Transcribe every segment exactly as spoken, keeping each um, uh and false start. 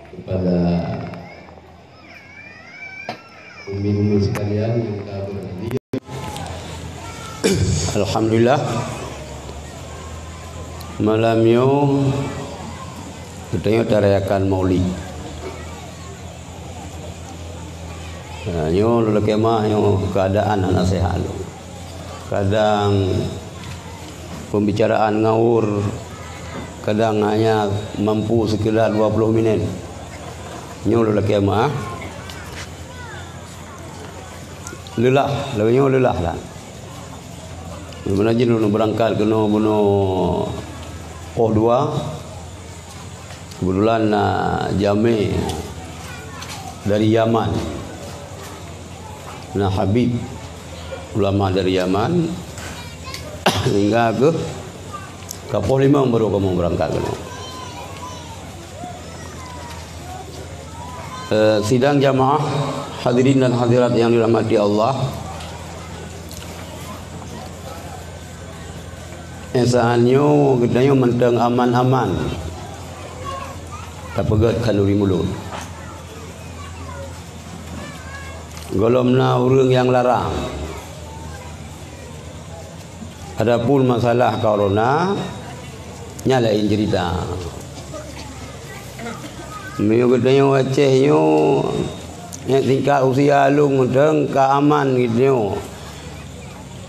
Kepada umi-umi sekalian yang ka berhadir. Alhamdulillah. Malam nyoe geutanyoe tarayakan Maulid. Ha, nyoe lôn lakée meu'ah nyoe keuadaan hana seuhat lôn. Kadang pembicaraan ngawur, kadang hanya mampu sekedar dua puluh minit. Nyoe lôn lakée meu'ah. Leulah, lagée nyoe leulah lah. Meunan jih lôn beurangkat keunoe bunoe poh dua. Keubeutulan na jamé dari Yaman. Na habib ulama dari Yaman. Hingga keuh ka poh limong baru kamoe beurangkat keunoe. Eh, sidang jamaah, hadirin dan hadirat yang dirahmati Allah. Eh, saat nyoe geutanyoe mantong aman-aman tapeugét khanduri mulod. Gohlom na ureuëng nyang larang. Adapun masalah corona, nyan laén ceurita. Meunyoe geutanyoe Aceh nyoe, nyang tingkat usia lôn mantong ka aman geutanyoe.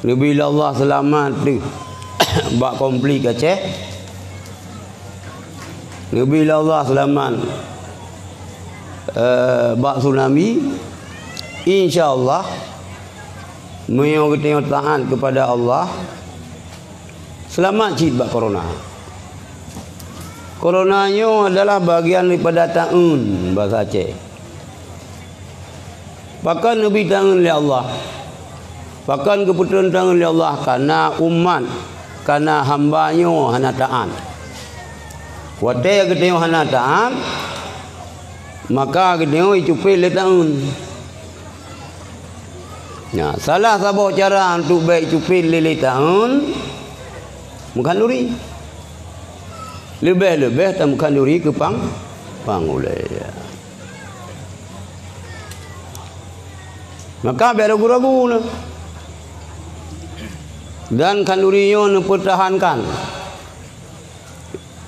Neubi lé Allah seulamat teuh bak konflik Aceh. Neubi lé Allah seulamat, eh, bak tsunami. Insya Allah, meunyoe geutanyoe taat keupada Allah, seulamat cit bak corona. Corona nyoe adalah bagian daripada taeun, bahasa Aceh. Pakon neubi taeun lé Allah? Pakon geupeutrön taeun lé Allah? Kareuna umat, kareuna hamba nyoe hana taat. Watée geutanyoe hana taat, maka geutanyoe jicupet lé taeun. Nah, salah saboh cara untuk bék jicupet lé, lé taeun, meukhanduri. Leubeh-leubeh tameukhanduri keu pang, pang ulée. Maka bék ragu-ragu na. Dan khanduri nyoe neupeutahankan.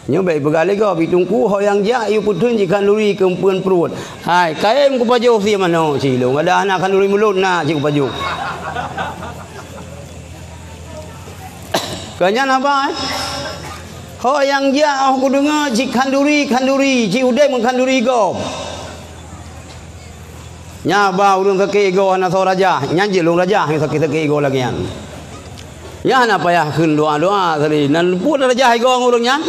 Nyoe bék ipeugah lé gob, i teungku ho nyang jak yue peuteun jikhanduri keu eumpeuen pruet. Hai, kayém kupajoh sie manok cilong, ada aneuk khanduri mulod na cit kupajoh. Keu nyan haba, eh? Ho nyang jak óh kudeungoe cit khanduri, khanduri, cit udeb ngon khanduri gob. Nya ba ureuëng sakét igoe hana soe rajah, nyan jeuet lôn rajah nyang sakét-sakét igoe lagée nyan. Nyan hana payah kheun doa-doa tadi. Nan peue rajah igoe ngon ureuëng nyan?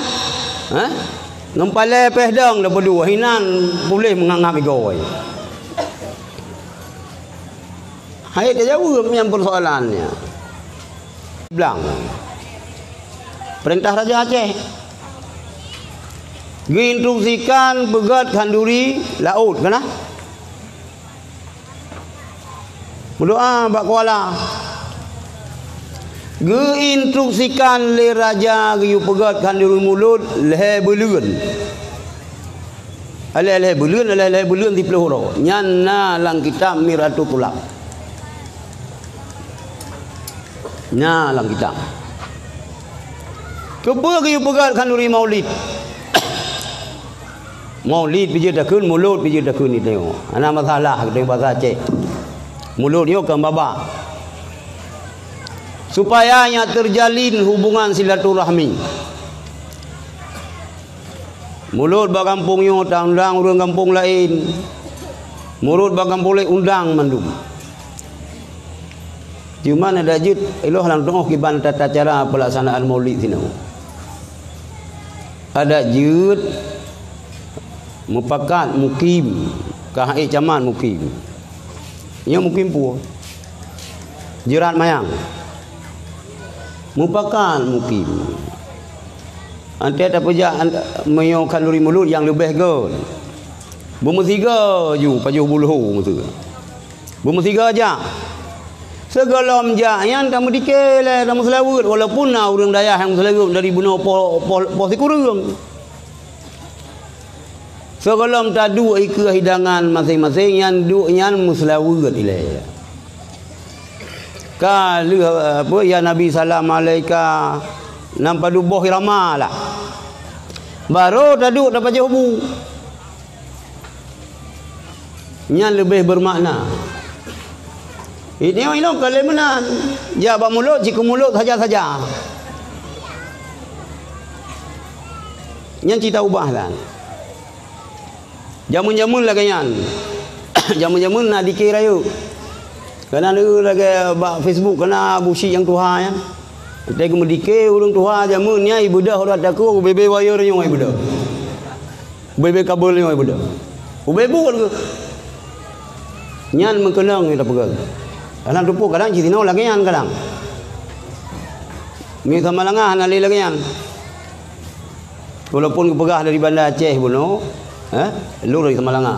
Hah? Ngon palée péh dong leubeh dua, hinan puléh meungab-ngab igoe. Hai tajaweueb nyan persoalan nyan. Blang. Peurintah Raja Aceh. Geuinstruksikan peugét khanduri laôt, kana? Meudoa bak kuala. Geuinstruksikan lé raja geuyue peugét khanduri mulod lhée buleuen. Lhée-lhée buleuen, lhée-lhée buleuen siplôh uroe. Nyan na lam kitab Mir'atut Thulab. Na lam kitab. Keupeue geuyue peugét khanduri Maulid? Maulid pih jeuet takheun, mulod pih jeuet takheun, itu. Hana masalah, geutanyoe basa Aceh. Mulod nyoe kon babah. Supaya nyak terjalin hubungan silaturahmi. Mulod bak gampông nyoe taundang ureuëng gampông laén. Mulod bak gampông laén undang mandum. Cuman adak jeuet, ilôn lam teungoh kiban tata cara pelaksanaan Maulid sinoe. Adak jeuet mupakat mukim, ka hai camat mukim. Nyoe mukim peue? Jeurat Mayang. Mupakat mukim. Anté tapeujak an-, meunyoe khanduri mulod nyang leubeh göt. Beumeusigoe ju pajoh buleue meusigoe. Beumeusigoe jak. Sigohlom jak nyan tameudike lé, tameuseulaweuet, walaupun na ureuëng dayah nyang meuseulaweuet dari bunoe po, po, po sikureueng. Sigohlom taduek ikeue hidangan maséng-maséng, nyan duek nyan meuseulaweuet ilée. Ka lheueh, apa, "Ya Nabi, salam alaika," nan padub boh irama lah. Barô taduek tapajoh bu. Nyan leubeh beumakna. Ini, ini ka lé meunan. Jak bak mulod, cit keu mulod saja-saja. Nyan cit taubah lah. Jameun-jameun lagée nyan. Jameun-jameun na dike rayeuk. Kana lagée bak Facebook, kana busyik nyang tuha nyan. Watée geumeudike ureuëng tuha jameun nyan, ibeudôh rot takue, ubé-bé wayeur nyoe ibeudôh. Ubé-bé kabel nyoe ibeudôh. Ubé buet geuh. Nyan meukeunong nyang tapeugah. Kadang teupeu, kadang cit sinoe lagée nyan kadang. Mita malangah hana lé lagée nyan. Walaupun geupeugah dari Banda Aceh bunoe, eh, lôn dari Samalanga.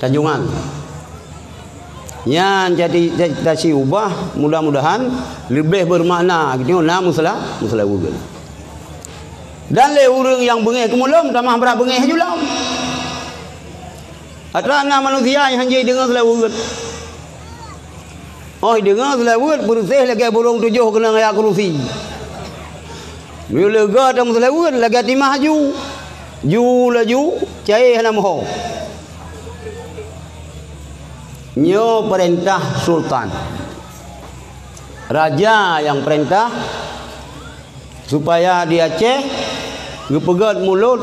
Tanjongan. Nyan jadi, jadi taci ubah, mudah-mudahan leubeh beumakna, gitu, na musala, musala weugeut. Dan lé ureuëng nyang beungéh keumulom, tamah brat beungéh ju lom. Atra na manusia nyang hanjeuet deungoe seulaweuet. Oh, deungoe seulaweuet beureuséh lagée burông tujoh keunong ayat kurusi. Meunyoe lega tamu seulaweuet lagée timah ju. Ju laju, cayée hana meuho. Nyoe peurintah sultan. Raja nyang peurintah supaya di Aceh geupeugét mulod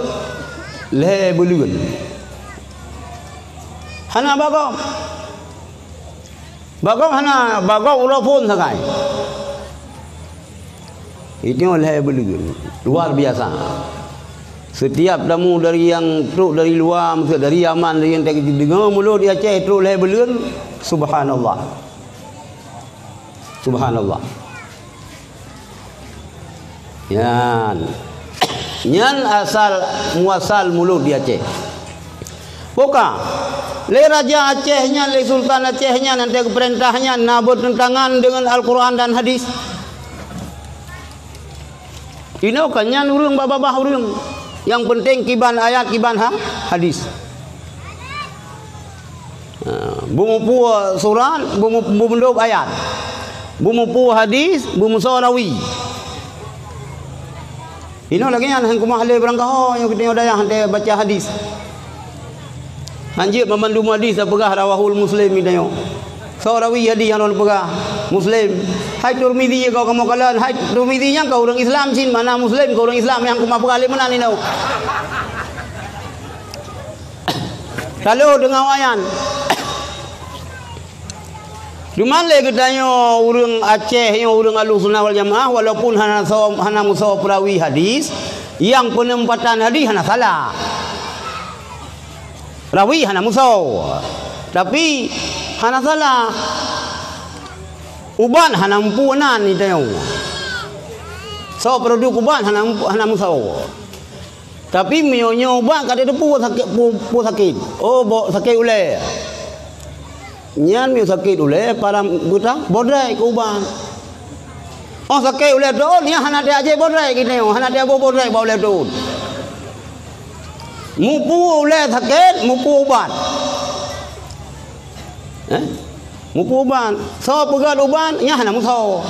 lhée buleuen. Hana bagom. Bagom hana, bagom uroe phon sagai. Itu lhée buleuen. Luar biasa. Setiap tamu dari nyang trok dari luwa, maksud dari Yaman, dari nyang deungoe mulod di Aceh trok lhée buleuen, subhanallah. Subhanallah. Nyan. Nyan asal muasal mulod di Aceh. Boka. Lé raja Aceh nyan, lé sultan Aceh nyan, nyang geupeurintah nyan na beutentangan deungon Al-Quran dan hadis. Inoe ka nyan ureuëng babah-babah ureuëng. Nyang penting kiban ayat, kiban ha-, hadis. Ha, beumuphom surat, beumu-, beumundop ayat. Beumuphom hadis, beumeusoe rawi. Inoe lagée nyan han keumah lé barangkaho nyang geutanyoe dayah han baca hadis. Hanjeuet banmandum hadis tapeugah rawahul Muslim geutanyoe. Soe rawi hadis nyang lôn peugah? Muslim. Hai Turmizi, kau kamoe kalon, hai Turmizi nyang kau ureuëng Islam cit, mana Muslim kau ureuëng Islam nyang keumah peugah lé meunan inoe. Lalu deungoe awaknyan. Cuman lé geutanyoe ureuëng Aceh nyoe, ureuëng Ahlussunnah wal Jamaah, walaupun hana so-, hana meusoe peurawi hadis, nyang peuneumpatan hadis hana salah. Rawi hana meusoe, tapi hana salah. Ubat hana muphom nan geutanyoe. Soe produk ubat hana muphom, hana meusoe. Tapi meunyoe nyoe ubat ka teupeue sakét, peue, peue sakét. Oh, bo-, sakét ulée. Nyan meunyoe sakét ulée, param geutanyoe bodrek keu ubat. Oh, sakét ulée teuôt, nyan hana tajak bodrek geutanyoe, hana tajak bodrek bak ulée teuôt. Muphom ulée sakét, muphom ubat. Eh? Muphom ubat. Soe peugét ubat, nyan hana meusoe.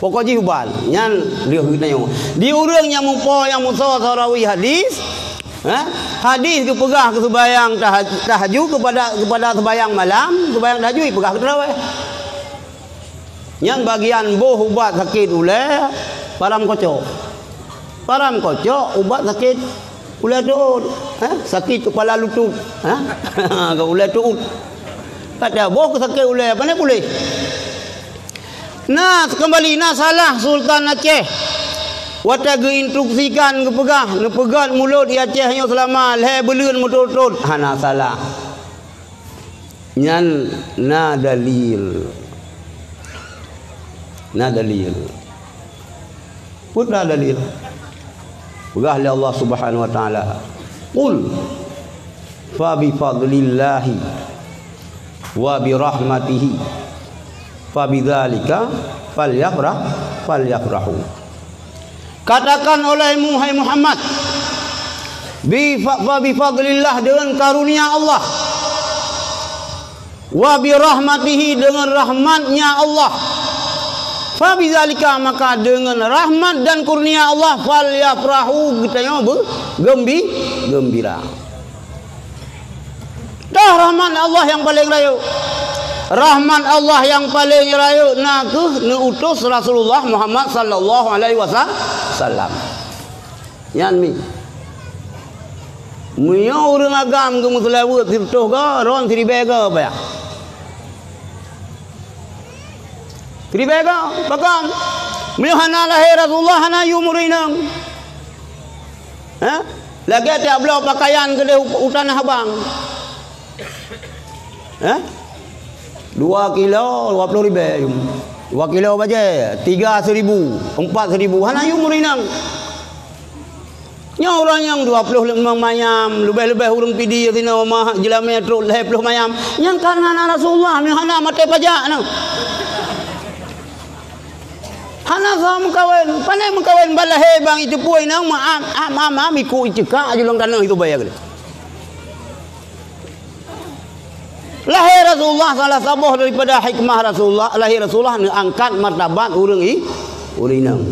Pokok jih ubat. Nyan lheueh geutanyoe. Di ureuëng nyang muphom nyang meusoe soe rawi hadis, eh? Hadis geupeugah keu seumayang tahaj-, tahajud, kepada, kepada seumayang malam, seumayang tahajud peugah keu tarawih. Nyan bagian boh ubat sakét ulée, param kocok. Param kocok ubat sakét ulée teuôt, eh, sakét kepala lutut, eh, ulée teuôt. Kata boh keu sakét ulée, pane puléh. Na, keumbali, na salah Sultan Aceh. Watée geuinstruksikan geupeugah, neupeugét mulod di Aceh nyoe seulama lhée buleuen meuturot-turot. Hana salah. Nyan na dalil. Na dalil. Peue na dalil? Peugah lé Allah Subhanahu wa Taala, "Qul fa bi fadlillahi wa bi rahmatihi fa bidzalika falyafrah, falyafrahu." Katakan olehmu, hai Muhammad, Bi fa-, fa bi fadlillah, dengan karunia Allah. Wa bi rahmatihi, dengan rahmatnya Allah. Fa bidzalika, maka dengan rahmat dan kurnia Allah, falyafrahu, geutanyoe beu-, geumbi-, geumbira. Toh rahmat Allah nyang paleng rayeuk. Rahmat Allah nyang paleng rayeuk na kheueh neuutus Rasulullah Muhammad sallallahu alaihi wasallam. Nyan mi. Meunyoe ureuëng agam geumeuseulaweuet sireutôh goe, ron siribèe goe payah. Siribèe goe, pakon? Meunyoe hana lahé Rasulullah, hana yum ureuëng inong. Hah? Lagèe tiep bloe pakaian keudeh u, u Tanah Abang. Hah? Dua kilo, dua ploh ribèe yum. Dua kilo bajèe, tiga seribu, empat seribu. Hana yum ureuëng inong. Nyoe ureuëng nyang dua ploh limong mayam, leubeh-leubeh ureuëng Pidie sinoe mah jeulamèe trok lhèe ploh mayam. Nyan karena na Rasulullah, nyoe hana maté pajak na. Hana soe meukawen. Pane meukawen ban lahé bang iteupue inong meuam, am, am, am, ikôt iceuka aju lam tanoh itu bayar. Lahé Rasulullah salah saboh daripada hikmah Rasulullah, lahé Rasulullah neuangkat martabat ureuëng i-, ureuëng inong.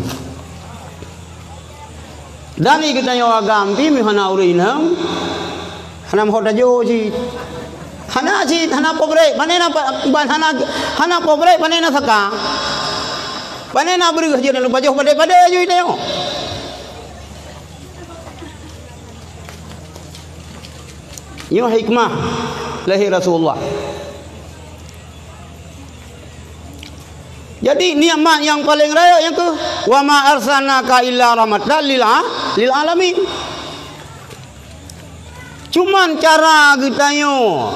Dan di geutanyoe agam pih meuhana ureuëng inong, hana meuhot tajo cit. Hana cit, hana pobrek, pane na pa-, ban hana, hana pobrek, pane na saka. Pane na breueh jeuet, na pajoh padé-padé aju geutanyoe. Nyoe hikmah lahé Rasulullah. Jadi, nikmat nyang paleng rayeuk nyang kheueh, "Wa ma arsalnaka illa rahmatan lil a-, lil alamin." Cuman cara geutanyoe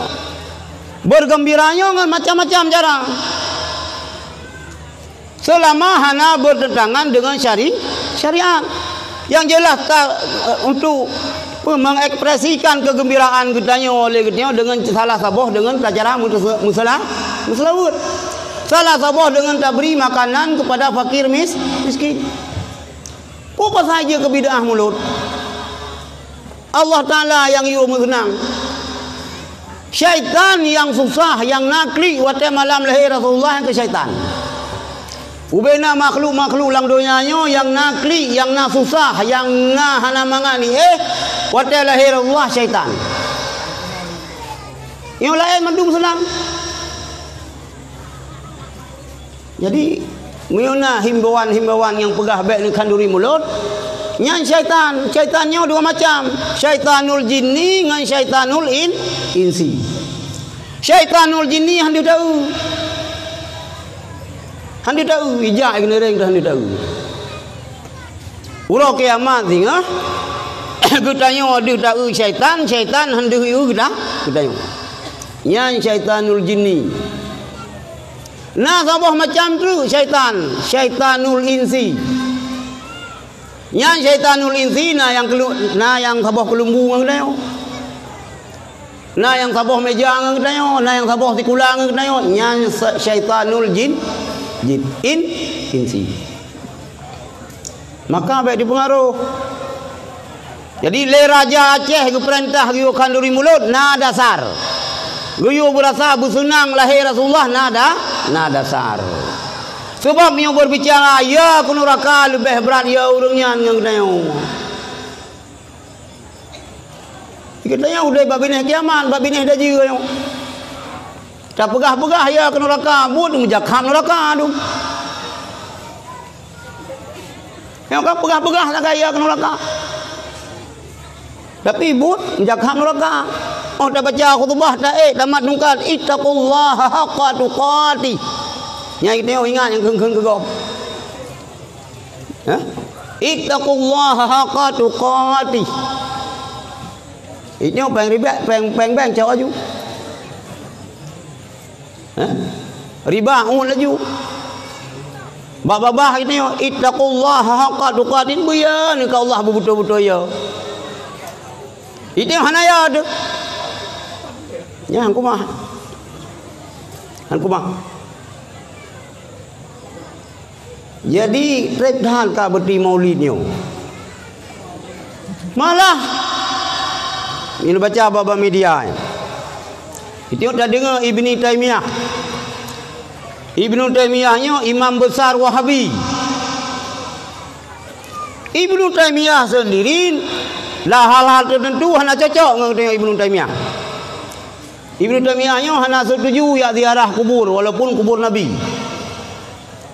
beugeumbira nyoe ngon macam-macam cara. Seulama hana beurtentangan deungon syari-, syariat. Nyang jeulaih ta-, untuk mengekspresikan keugeumbiraan geutanyoe lé geutanyoe deungon salah saboh deungon cara meuse-, meusela-, meuseulaweuet. Salah saboh deungon tabri makanan keupada fakir mis-, miskin. Peue pasai jeuet keu bid'ah mulod? Allah Taala nyang yue meuseunang. Syaitan nyang susah, nyang na klik watée malam lahé Rasulullah nyang keu syaitan. Ubena makhluk-makhluk lam donya nyoe nyang na klik, nyang na susah, nyang na hana mangat ni, eh, watée lahé Rasulullah syaitan. Nyang laén mandum seunang. Jadi, meunyoe na himbauan-himbauan nyang peugah bék neukhanduri mulod, nyan syaitan. Syaitan nyoe dua macam, syaitanul jinni ngon syaitanul in-, insi. Syaitanul jinni han deuh taeu. Han deuh taeu, ijak keuneureng tu han deuh taeu. Uroe kiamat singoh, geutanyoe deuh taeu syaitan, syaitan han deuh ieu geuta-, geutanyoe. Nyan syaitanul jinni. Na saboh macam treuk syaitan, syaitanul insi. Nyan syaitanul insi na nyang kelu-, na nyang saboh keulumbu ngon geutanyoe. Na nyang saboh meja ngon geutanyoe, na nyang saboh sikula ngon geutanyoe. Nyan sa-, syaitanul jin, jin, in, insi. Maka bék jipeungaroh. Jadi, lé raja Aceh geupeurintah geuyue khanduri mulod, na dasar. Geuyue beurasa beuseunang lahé Rasulullah, na da-, na dasar. Sabab meunyoe beurbicara, ya keu nuraka leubeh brat ya ureuëng nyan ngon geutanyoe. Geutanyoe udeb bak binéh kiamat, bak binéh dajeue nyoe. Tapeugah-peugah ya keu nuraka, buet meujakham nuraka tu. Nyang ka peugah-peugah sagai ya keu nuraka. Tapi buet meujakham nuraka. Oh, tabaca khutubah, taék, tamat tungkat, "Ittaqullaha haqqa tuqatih." Nyang itu ingat nyang kheun-kheun keu gob. Hah? "Ittaqullaha haqqa tuqatih." Itu péng ribet, péng, péng bank cok laju. Hah? Riba, ngut laju. Bak babah itu, "Ittaqullaha haqqa tuqatih." Beuya ni keu Allah beubeutôi-beutôi ya. Itu hana ya tu. Nyan kumah. Han kumah. Jadi, trép that ka beuti maulid nyoe. Malah, Ini baca bak-bak media. Itu tadeungoe Ibnu Taimiyah. Ibnu Taimiyah nyoe imam besar Wahabi. Ibnu Taimiyah sendiri, lam hal-hal tertentu hana cocok ngon Ibnu Taimiyah. Ibnu Taimiyah nyoe hana setuju jak ziarah kubur, walaupun kubur Nabi.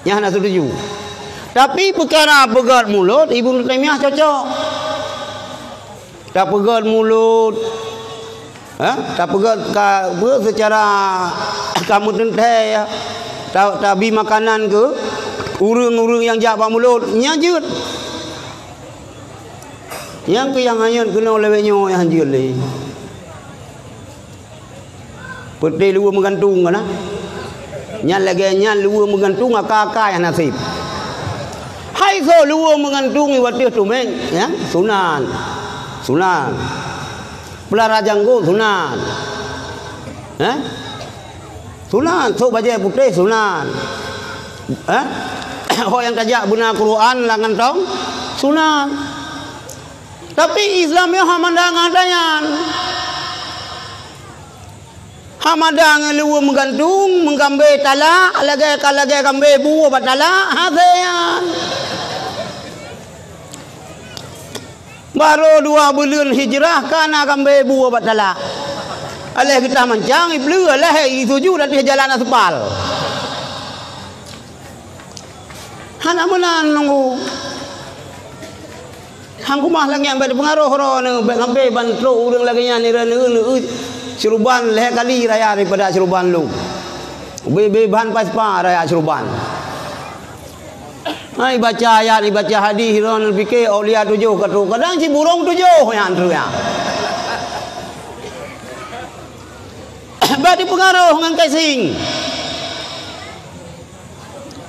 Nyan hana setuju. Tapi peukara peugét mulod, Ibnu Taimiyah cocok. Tapeugét mulod, ha? Tapeugét ka, apa, seucara ka meuteuntèe, ya. Ta-, tabi makanan keu ureuëng-ureuëng nyang jak bak mulod, nyan jeuet. Nyang keu nyang hanyot keunoe lawét nyoe nyang jeuet lé. Peuté luweue meugantung kana. Nyan lagée nyan luweue meugantung aka-aka nyang naseb. Hai soe luweue meugantung i watée tuméng, ya, sunan. Sunan. Pelara janggot sunan. Eh? Sunan, sok bajée putéh sunan. Eh? Ho nyang tajak beuna Quran lam kantong sunan. Tapi Islam nyoe hana mandang ata nyan. Hana mandang luweue meugantung, meugambée talak, lagée ka lagée gambée bue bak talak, hase nyan. Barô dua buleuen hijrah ka na gambée bue bak talak. Aléh geutah mancang, ibleue aléh isuju ateueh jalan aspal. Hana meunan nunggu. Hang kumah lagée nyan bék teupeungaroh droeneuh, bék sampoe ban trok ureuëng lagée nyan nireuh neueu-neueu syuruban lhée kali raya daripada syuruban lôn. Ubé-bé ban paih seupah raya syuruban. Hai baca ayat, baca hadis, droeneuh pike aulia tujoh ka trok. Kadang cit burông tujoh nyang trok nyan. Bék teupeungaroh ngon casing.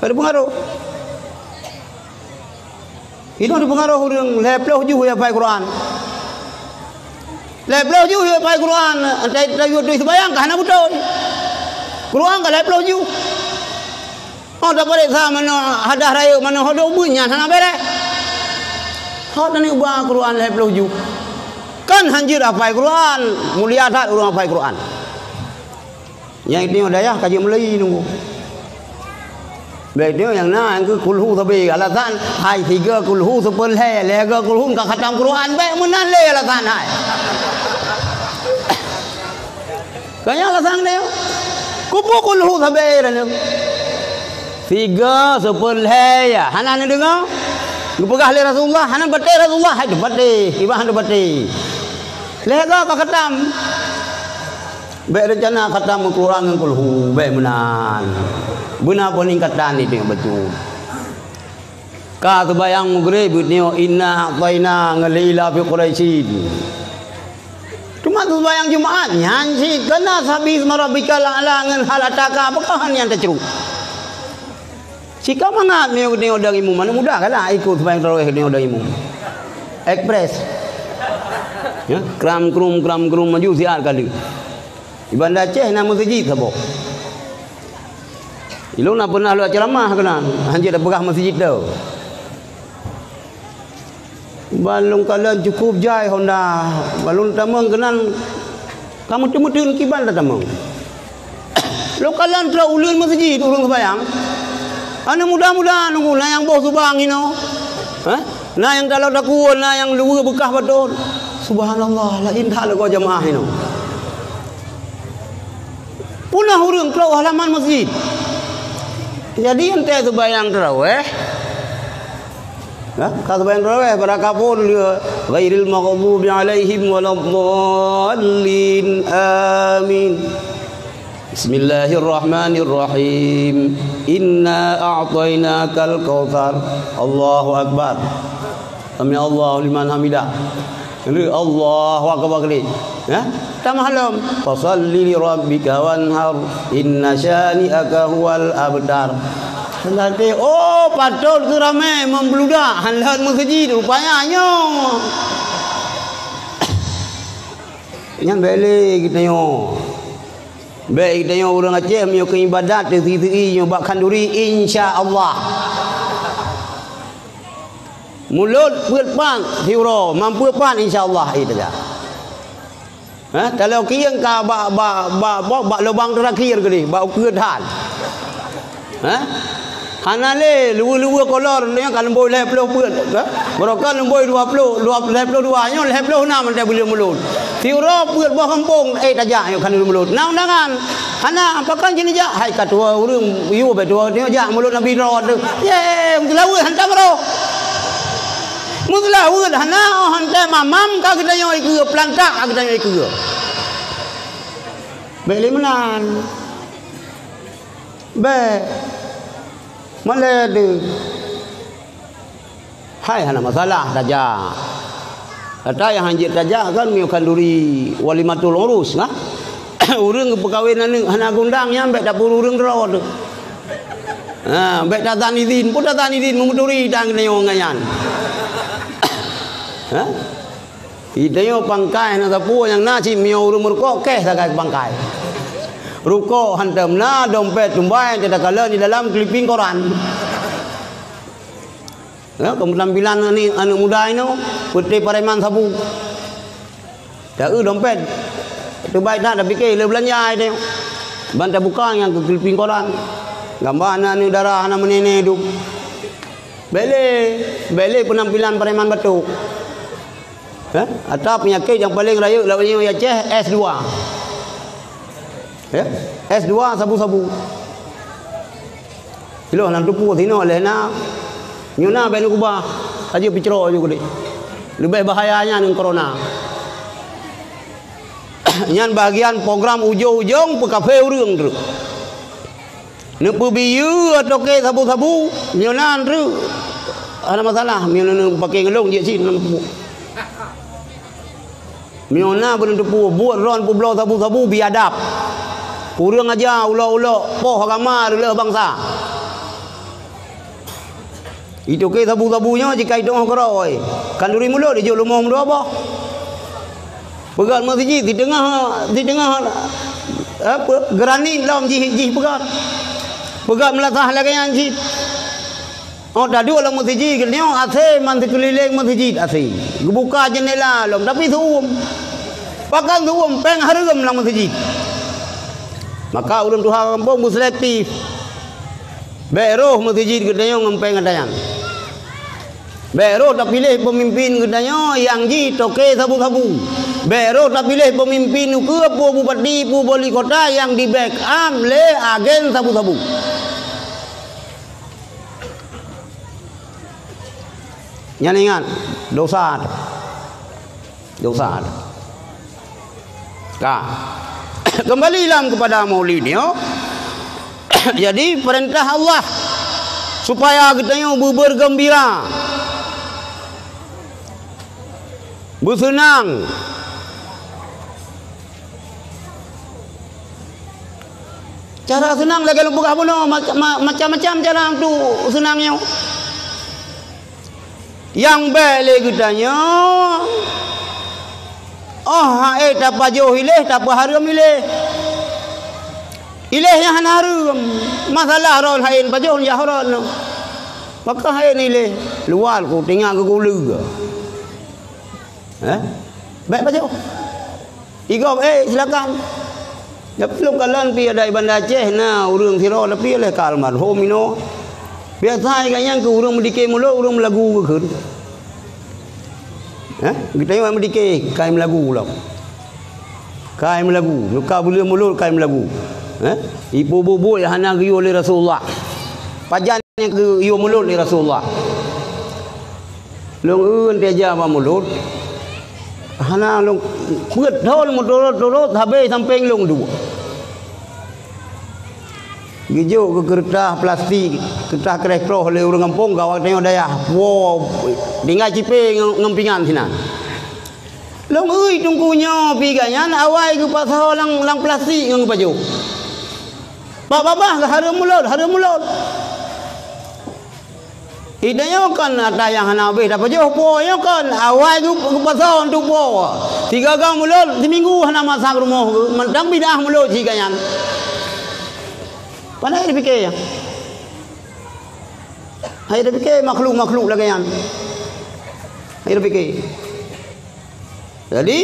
Bék teupeungaroh. Hinoe teupeungaroh ureuëng lhée ploh juh hafai Quran. Lhée ploh juh hafai Quran, entah, entah yue tuih seubayang ka hana beutôi. Quran ka lhée ploh juh. Oh, tapareksa manoe hadah rayeuk manoe hodong beuet nyan hana béreh. Hot na neuba Quran lhée ploh juh. Kan hanjeuet hafai Quran, mulia that ureuëng hafai Quran. Nyang itu dayah ka jeuet meulayi nunggu. Bék itu nyang na nyang keu kulhu sabe alasan hai siga kulhu seupeu lhée, lhée ga kulhu ka khatam Quran bék meunan lé alasan hai. Ka nyang alasan nyoe. Kupu kulhu sabe nyoe. Siga seupeu lhée ya, hana neudeungoe. Geupeugah lé Rasulullah, hana baté Rasulullah, hai baté, ibahan baté. Lhée ga ka khatam. Bék reuncana khatam Quran ngon kulhu, bék meunan. Beuna peuningkatan itu nyang beutôi. Ka seubayang Maghrib, beutôi inna a'taina ngon li ila fi Quraisyin. Cuma seubayang Jumaat, nyan cit kana sabbi isma rabbikal a'la ngon hal ataka, apakah nyan tacruk? Sika mangat meunyoe geutanyoe dang imum, aneuk muda galak ikot seumayang tarawih geutanyoe dang imum. Ekspres. Ya, kram krum, kram krum maju siat kali. Di Banda Aceh na meuseujid saboh. Ilôn na peunah lôn ceramah keunan, hanjeuet tapeugah meuseujid tu. Ban lôn kalon cukup jai honda, ban lôn tamong keunan ka meuteumeuteun kiban tatamong. Lôn kalon trok uleuen meuseujid ureueng seumayang. Aneuk muda-muda nunggu, na nyang boh subang hinoe. Hah? Na nyang taloe takue, na nyang luweue beukah batot. Subhanallah, laén that lagoe jamaah hinoe. Puna ureueng trok halaman meuseujid. Jadi, entée seumayang tarawih, ha? Ka seumayang tarawih, pada kapon dia, ghairil maghdubi alaihim waladdallin. Amin. Bismillahirrahmanirrahim. Inna a'tainakal kautsar. Allahu Akbar. Sami Allahu liman hamidah. Kali, Allahu Akbar kali. Ya? Tamah lom. Fasalli li rabbika wanhar. Inna syani'aka huwal abtar. Berarti, oh, patut tu ramai membludak. Hanlat meuseujid, rupanya nyoe. Nyan bék lé geutanyoe. Bék geutanyoe ureueng Aceh meunyoe keu ibadat teuseu-seu nyoe bak khanduri, insya Allah. Mulod peuet pat siuroe, mampu pat insya Allah, eh, teuga. Ha? Taloe kieng ka bak, bak, bak, bak, bak lubang terakhir keudeh, bak ukeue that. Ha? Hana lé, luweue-luweue kolor nyan ka leumbôi lhèe ploh peuet, ha? Barokon leumbôi dua ploh, dua, lhèe ploh dua, nyoe lhèe ploh nam teuh buleuen mulod. Siuroe peuet boh gampông, eh, tajak nyoe ka lheueh mulod. Na undangan. Hana, pakon jih neujak? Hai ka tuwoe ureueng, yue bak tuwoe nyoe jak mulod Nabi droe teuh. Ye, meuseulaweuet hantom roh. Meuseulaweuet hana, oh, hantom mamam ka geutanyoe ikeue, peulantang ka geutanyoe ikeue. Bèk lé meunan. Bèk. Malèe deuh. Hai hana masalah tajak. Ata nyang hanjeuet tajak kan meunyoe khanduri walimatul urus, nah. Ureueng geupeukawen aneuk hana geuundang nyan bèk tapeureueng droe teuh. Ha, bèk tatan idin, peue tatan idin meuturi tan keuneuk ngon nyan. Ha? Geutanyoe pangkai hana sapeue nyang na cit meunyoe ureueng meurukok kèh sagai pangkai. Rukok hantom na, dompet tumbai, teuh takalon di dalam clipping koran. Ya, keutampilan aneuk, aneuk muda inoe, peuté pareman sabu. Taeu dompet. Teubai that tapike le beulanja ai teuh. Ban tabuka nyang keu clipping koran. Gambar aneuk-aneuk dara hana meuneuneh duek. Bèk lé, bèk lé peunampilan pareman batok. Eh, ata peunyakét nyang paleng rayeuk lam nyoe Aceh S dua. Ya, S dua sabu-sabu. Ilôn lam tupu sinoe lheuh na. Nyoe na bèk neukeubah. Aja picro ju keudeh. Leubeh bahaya nyan ngon corona. Nyan bahagian program ujong-ujong peukafé ureueng treuk. Neupeubiyeu atau ke sabu-sabu, nyoe na treuk. Hana masalah, nyoe na paké ngeulong jeuet cit ngon pupuk. Meunyoe na beuneueng teupeu, buet droen peubloe sabu-sabu biadab. Kureueng aja ulok-ulok poh agama reuloh bansa. Itoke sabu-sabu nyoe jika itoe keurôi. Khanduri mulod ijok leumo meudua boh. Peugöt meuseujid di teungoh, di teungoh, apa, granit lom jih, jih peugöt. Peugöt meulasah lagèe nyan cit. Oh, taduek lam meuseujid, nyoe asèe man sikeulileng meuseujid asèe. Geubuka jeundela lom, tapi seuuem. Pakon seuuem, pèng hareuem lam meuseujid. Maka ureueng tuha gampông beuselektif. Bèk roh meuseujid geutanyoe ngon pèng gata nyan. Bèk roh tapiléh peumimpin geutanyoe nyang jitoke sabu-sabu. Bèk roh tapiléh peumimpin ukeue peue bupati, peue wali kota nyang di-backup lé agen sabu-sabu. Nyan ingat, dosa. Dosa. Ka. Kembali lam kepada Maulid nyoe. Jadi, perintah Allah supaya geutanyoe beubergembira, beuseunang. Cara seunang lagèe lôn peugah bunoe, ma-, ma-, macam-macam cara untuk seunang nyoe. Nyang bèk lé geutanyoe, oh, hai tapajoh iléh, tapeuhareuem iléh. Iléh nyan hana hareuem. Masalah rot hai pajoh jak rot nyoe. Maka hai iléh, luwal ku tinggai keu gula. Eh? Bèk pajoh. Igob, "Eh, silakan." Tapi lôn kalon pih ada di Banda Aceh na ureueng sidroe, tapi lé ka almarhum inoe. Biasa gobnyan keu ureueng meudike mulod, ureueng meulagu geukheun. Hah? Geutanyoe meudike, kai meulagu lom. Kai meulagu, neuka buleuen mulod kai meulagu. Hah? Ipeue buet-buet nyang hana geuyue lé Rasulullah. Pajan nyang geuyue mulod lé Rasulullah. Lôn eun teuja bak mulod. Hana lôn peuet thon meuturot-turot habéh sampéng lôn duek. Geujok keu keureutah plastik, keureutah kreh-kroh lé ureueng gampông, gawat tanyoe dayah. Woe, tinggai cipé ngon, ngon pingan sinan. Lôn ui teungku nyoe pih gobnyan awai geupasoe lam, lam plastik ngon geupajoh. Bak babah geuhareuem mulod, hareuem mulod. Geutanyoe kon ata nyang hana habéh tapajoh po nyoe kon, awai geu-, geupasoe untuk po. Sigaga mulod, siminggu hana masak rumoh geuh, mantong bidah mulod siga nyan. Pandai tapike nyan. Hai tapike makhluk-makhluk lagèe nyan. Hai tapike. Jadi,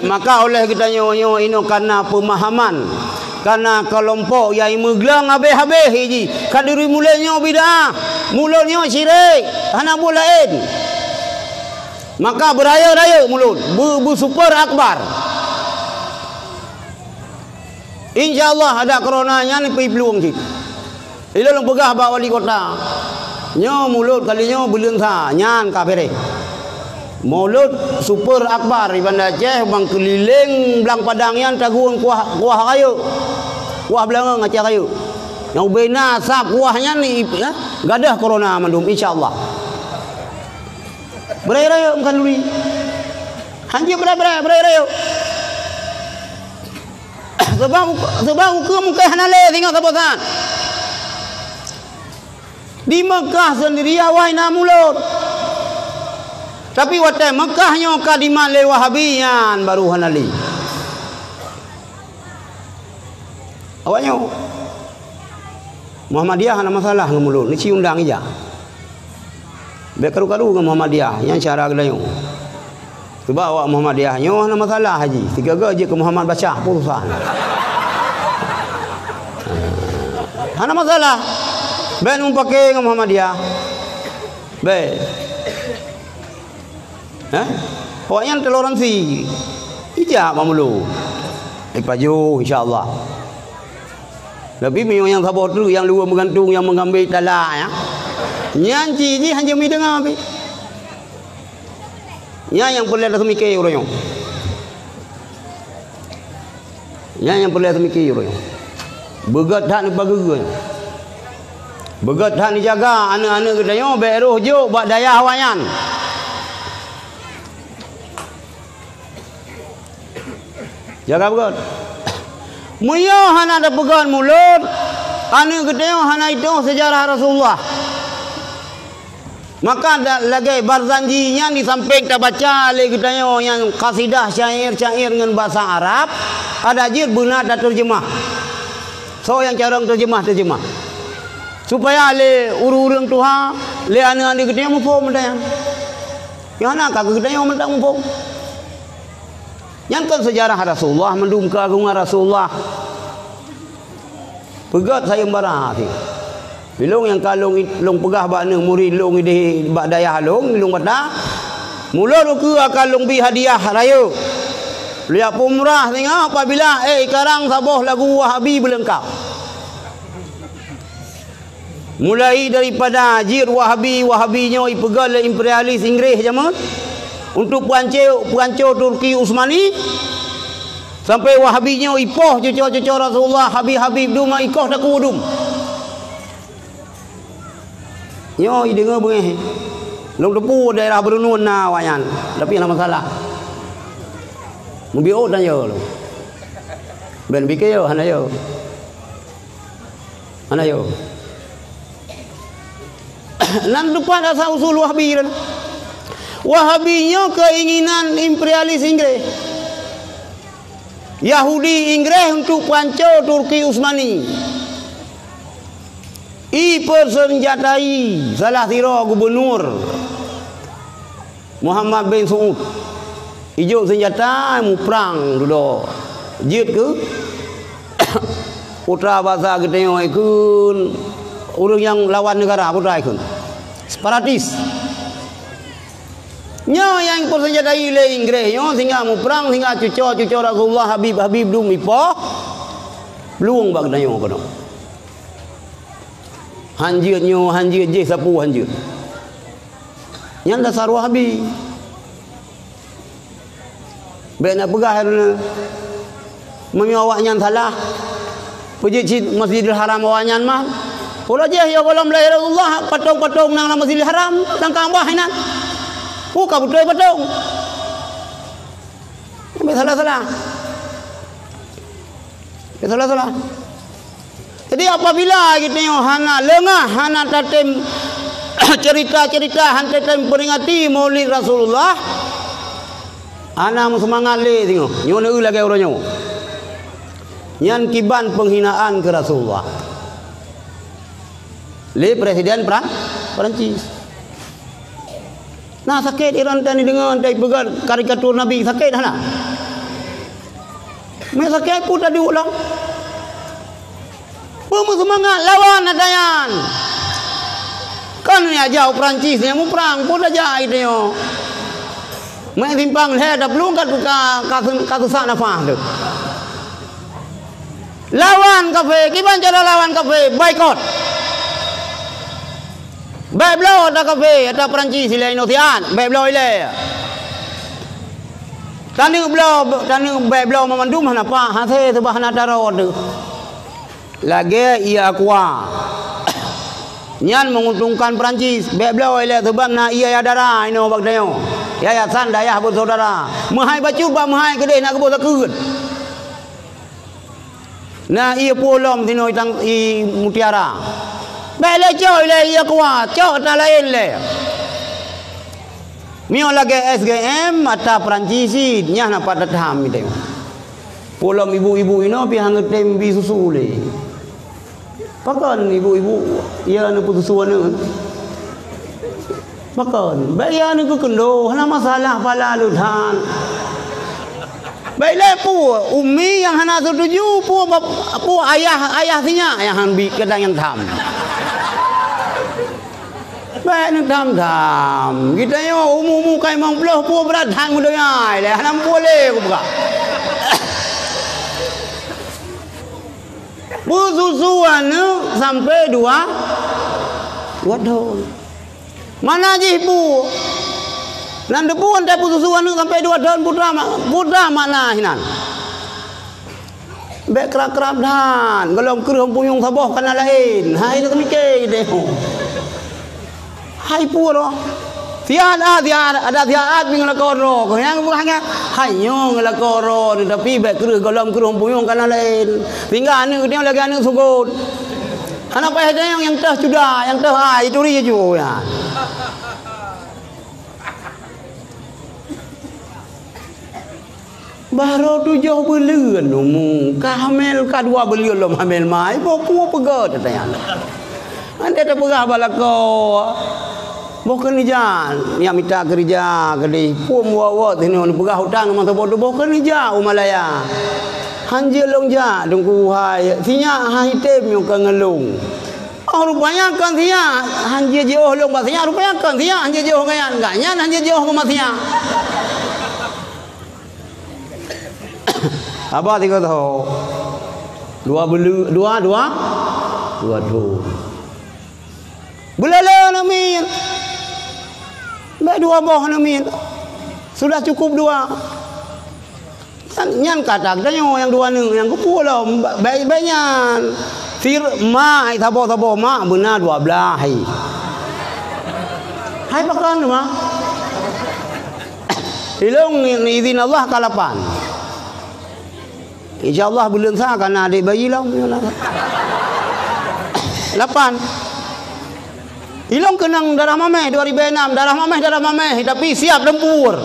maka oleh geutanyoe nyoe inoe kana peumahaman, kana keulompok nyang meugleueng habéh-habéh jih, khanduri mulod nyoe bid'ah, mulod nyoe syirik, hana buet laén. Maka beurayeuk-rayeuk mulod, beu-, beusuper akbar. Insya Allah, adak corona nyan iplueng cit. Ilôn lôn peugah bak wali kota, nyoe mulod kali nyoe buleuen sa nyan ka beureh. Mulod super akbar di Banda Aceh, bang keulileng blang padang nyan tagun kuah, kuah rayeuk. Kuah beulangöng Aceh rayeuk. Nyang ubena sab kuah nyan i-, eh, gadôh corona mandum, insya Allah. Beurayeuk-rayeuk meukan luri. Hanjeuet beurayeuk-beurayeuk, beurayeuk-rayeuk. Seubab, seubab ukeue mungken hana lé singoh saboh saát. Di Meukah seundiri awai na mulod. Tapi watée Meukah nyoe ka dimat lé Wahabi nyan baru hana lé. Awak nyoe Muhammadiyah hana masalah ngon mulod, neuci undang ija. Bék karu-karu ngon Muhammadiyah, nyan cara geutanyoe. Sebab awak Muhammadiyah nyoe hana masalah haji. Sigaga jeuet keu Muhammad Basyah pun susah. Hana masalah. Bék mupake ngon Muhammadiyah. Bék. Eh? Awaknyan toleransi. Ijak bak mulod. Ipajoh, insya Allah. Tapi meunyoe nyang saboh treuk nyang luweue meugantung nyang meungambek talak, ya. Nyan cit jih hanjeuet meudeungoe pih. Nyan nyang peureulée taseumike uroe nyoe. Nyan nyang peureulée taseumike uroe nyoe. Beugét that neupageue nyoe. Beugét that neujaga aneuëk-aneuëk geutanyoe bék roh jok bak dayah awaknyan. Jaga beugét. Meunyoe hana tapeugét mulod, aneuëk geutanyoe hana itueng seujarah Rasulullah. Maka da-, lagée Barzanji nyan disampéng tabaca lé geutanyoe nyang kasidah syair-syair ngon basa Arab, adak jeuet beuna tateurjeumah. Soe nyang carông teurjeumah-teurjeumah. Supaya lé ureuëng-ureuëng tuha, lé aneuëk-aneuëk geutanyoe muphom mantong nyan. Nyang hana ka geutanyoe mantong muphom. Nyan kon seujarah Rasulullah, mandum keuagongan Rasulullah. Peugét sayeumbara teuh. Ilôn nyang ka lôn, lôn peugah bak aneuëk murit lôn idéh bak dayah lôn, lôn kata, mulod ukeue akan lôn bi hadiah rayeuk. Lôn jak peumurah singoh apabila ék ikarang saboh lagu Wahabi beuleungkap. Mulai daripada jeuet Wahabi, Wahabi nyoe ipeugét lé imperialis Inggréh jameun untuk peuhanco-, peuhanco Turki Utsmani, sampai Wahabi nyoe ipoh cuco-cuco Rasulullah, Habib-Habib dum ikoh takue dum. Nyoe ideungoe beungéh. Lôn teupeu daerah Beureunon na awaknyan, tapi hana masalah. Mubiôh tanyoe lôn. Ben pike yo, hana yo. Hana yo. Nan teumpat asal usul Wahabi nyan. Wahabi nyoe keinginan imperialis Inggréh. Yahudi Inggréh untuk panco Turki Utsmani. Ipeuseunjatai salah sidroe gubunur Muhammad bin Saud. Ijok seunjata muprang dudoe. Jeuet keu putra basa geutanyoe ikheun ureuëng nyang lawan neugara putra ikheun. Separatis. Nyoe nyang peuseunjatai lé Inggréh nyoe sehingga muprang sehingga cuco-cuco Rasulullah Habib-Habib dum ipoh plueng bak geutanyoe keunoe. Hanjeuet nyoe, hanjeuet jéh, sapeue hanjeuet. Nyan dasar Wahabi. Bék na peugah, meunyoe awaknyan salah, peujeuet cit Masjidil Haram awaknyan mah. Uroe jéh ya gohlom lahé Rasulullah, patong-patong nyang lam Masjidil Haram, nyang ka bah inan. Peue ka beutôi patong. Bék salah-salah. Bék salah-salah. Jadi, apabila geutanyoe hana leungah, hana tatem cerita-cerita, hana tatem peringati Maulid Rasulullah, hana meuseumangat lé singoh. Nyoe neueu lagée uroe nyoe. Nyan kiban penghinaan keu Rasulullah lé Presiden Peran-, Perancis. Na sakét Iran tani deungon teupeugah karikatur Nabi, sakét hana? Meusakiet peue taduek lom? Peue meuseumangat lawan ata nyan? Kon nyang jak u Perancis nyang muprang, peue tajak i tanyoe? Meusimpang lhée taplueng ka, ka, ka, ka seusak nafah teuh. Lawan kafé, kiban cara lawan kafé, boikot. Bék bloe ata kafé, ata Perancis ilée inoe siat, bék bloe ilée. Taneuk bloe, taneuk bék bloe meumandum hana paih, hase seubah hana taro teuh. Lagée ié Aqua. Nyan menguntungkan Perancis, bék bloe ilée seubab na ié Yadara inoe bak tanyoe. Yayasan Dayah Bersaudara. Meuhai bacut bak meuhai keudeh na geuboh sakeue. Na ié pulo lom sinoe tang i mutiara. Bék lé cok ilée ié Aqua, cok ata laén lé. Miyueb lagée S G M ata Perancis cit, nyan na pat tatham i tem. Pulo lom ibu-ibu inoe pih han geutem bi susu lé. Pakon ibu-ibu ié neupeue susu aneuëk? Pakon? Bék ié neukeukeundo, hana masalah pala leutan. Bék lé peue, umi nyang hana setuju, peue bap-, peue ayah, ayah sinyak nyang han bi kadang nyang tham. Bék neutham-tham. Geutanyoe umu-umu ka limong ploh, peue brat that meudonya lé, hana meupuléh kupeugah. Peususu aneuëk sampoe dua, dua thon. Mana jih bu? Nan teupeue teuh peususu aneuëk sampoe dua thon, peue ma-, peue makna hinan? Bék krab-krab that, gohlom kreueh punyueng saboh kana laén. Hai, neuk miké deh. Hai peue roh. Siat ah, siat, ada siat ngon lakoe droe. Nyang bukan nyan. Hai nyoe ngon lakoe droe, tapi bék kreueh gohlom kreueh punyueng kana laén. Tinggai aneuëk geutanyoe lagée aneuëk sukot. Hana payah tanyong nyang teuh cuda, nyang teuh ai, turi ju nyan. Barô tujoh buleuen umu, ka hamil ka dua buleuen lom hamil mai, boh peue peugah teuh nyan. Andai tapeugah bak lakoe, boh keuneuk jak, nyang mita keureuja keudeh, phon wot-wot sinoe neupeugah utang masa boh teuh, boh keuneuk jak u Malaya. Han jeuet lôn jak, Teungku hai, sinyak han item nyoe ka ngon lôn. Oh, rupanya kon sinyak, han jeuet jiôh lôn bak sinyak, rupanya kon sinyak, han jeuet jiôh ngon nyan, gobnyan han jeuet jiôh bak sinyak. Haba tiga thon. Dua bulu-, dua, dua. Dua thon. Beulala aneuk miet. Bék dua boh aneuk miet. Sudah cukup dua. Nyan, nyan kata geutanyoe nyang dua aneuk nyang keupeue lom, ba-, baik-baik nyan. Fir-, mak, saboh-saboh mak beuna dua blaih hai. Hai pakon mak? Ilong ni, ni izin Allah ka lapan. Insya Allah buleuen sa ka na adek bayi lom. Lapan. Ilong keunong darah mameh dua ribu enam, darah mameh, darah mameh, tapi siap tempur.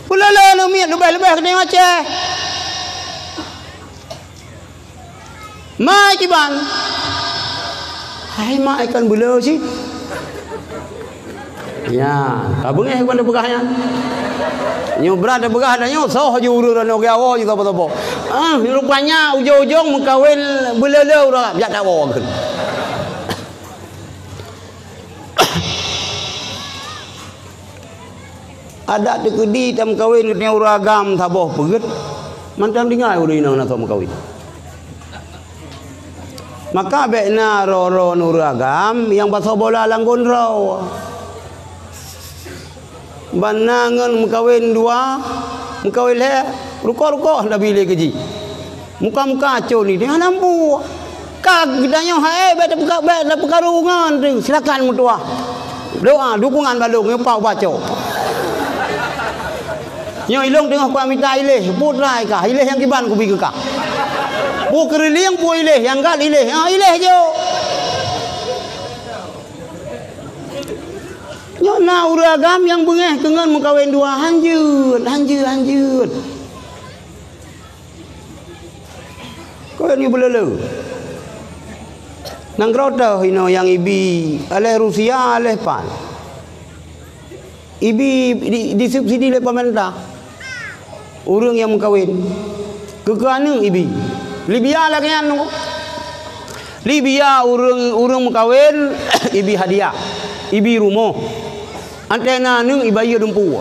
Ulala aneuk miet leubeh-leubeh keuneuk Aceh. Mai kiban. Hai mak ikan bela cit. Ya, ka beungéh ban teupeugah nyan. Nyoe brat teupeugah dah nyoe soh ju ureuëng nyoe gawa ju topo-topo. Ah, rupanya ujong-ujong meukawen beulele ureuëng jak tawo keu. Adat teukeudi tameukawen keu ureuëng agam saboh peugét, mantong tinggai ureuëng inong na soe meukawen. Maka bék na ro-ro nureuëng agam nyang pasoe bola lam gon droe. Ban na ngon meukawen dua, meukawen lhée, rukoh-rukoh Nabi lé keu jih. Muka-muka acon ni, hana mampu. Ka geutanyoe hai, bék tapeuka-, bék tapeukaru ngon tu. Silakan meutuah. Doa, dukungan balong, nyoe pau baco. Nyoe ilong teungoh kuat mita iléh, putra kah, iléh nyang kiban kubi keu kah. Pu keureulieng, pu iléh, nyang gat iléh, ha, iléh jok. Nyoe na ureuëng agam nyang beungéh keu ngon meukawen dua, hanjeuet, hanjeuet, hanjeuet. Keu ni beulele. Nanggroe teuh inoe nyang ibi, aléh Rusia, aléh pan. Ibi di, disubsidi lé pemerintah. Ureuëng nyang meukawen. Keu, keu aneuëk ibi. Libya lagée nyan. Libya ureuëng, ureuëng meukawen, ibi hadiah. Ibi rumoh. Antena aneuëk ibayeue dumpeue.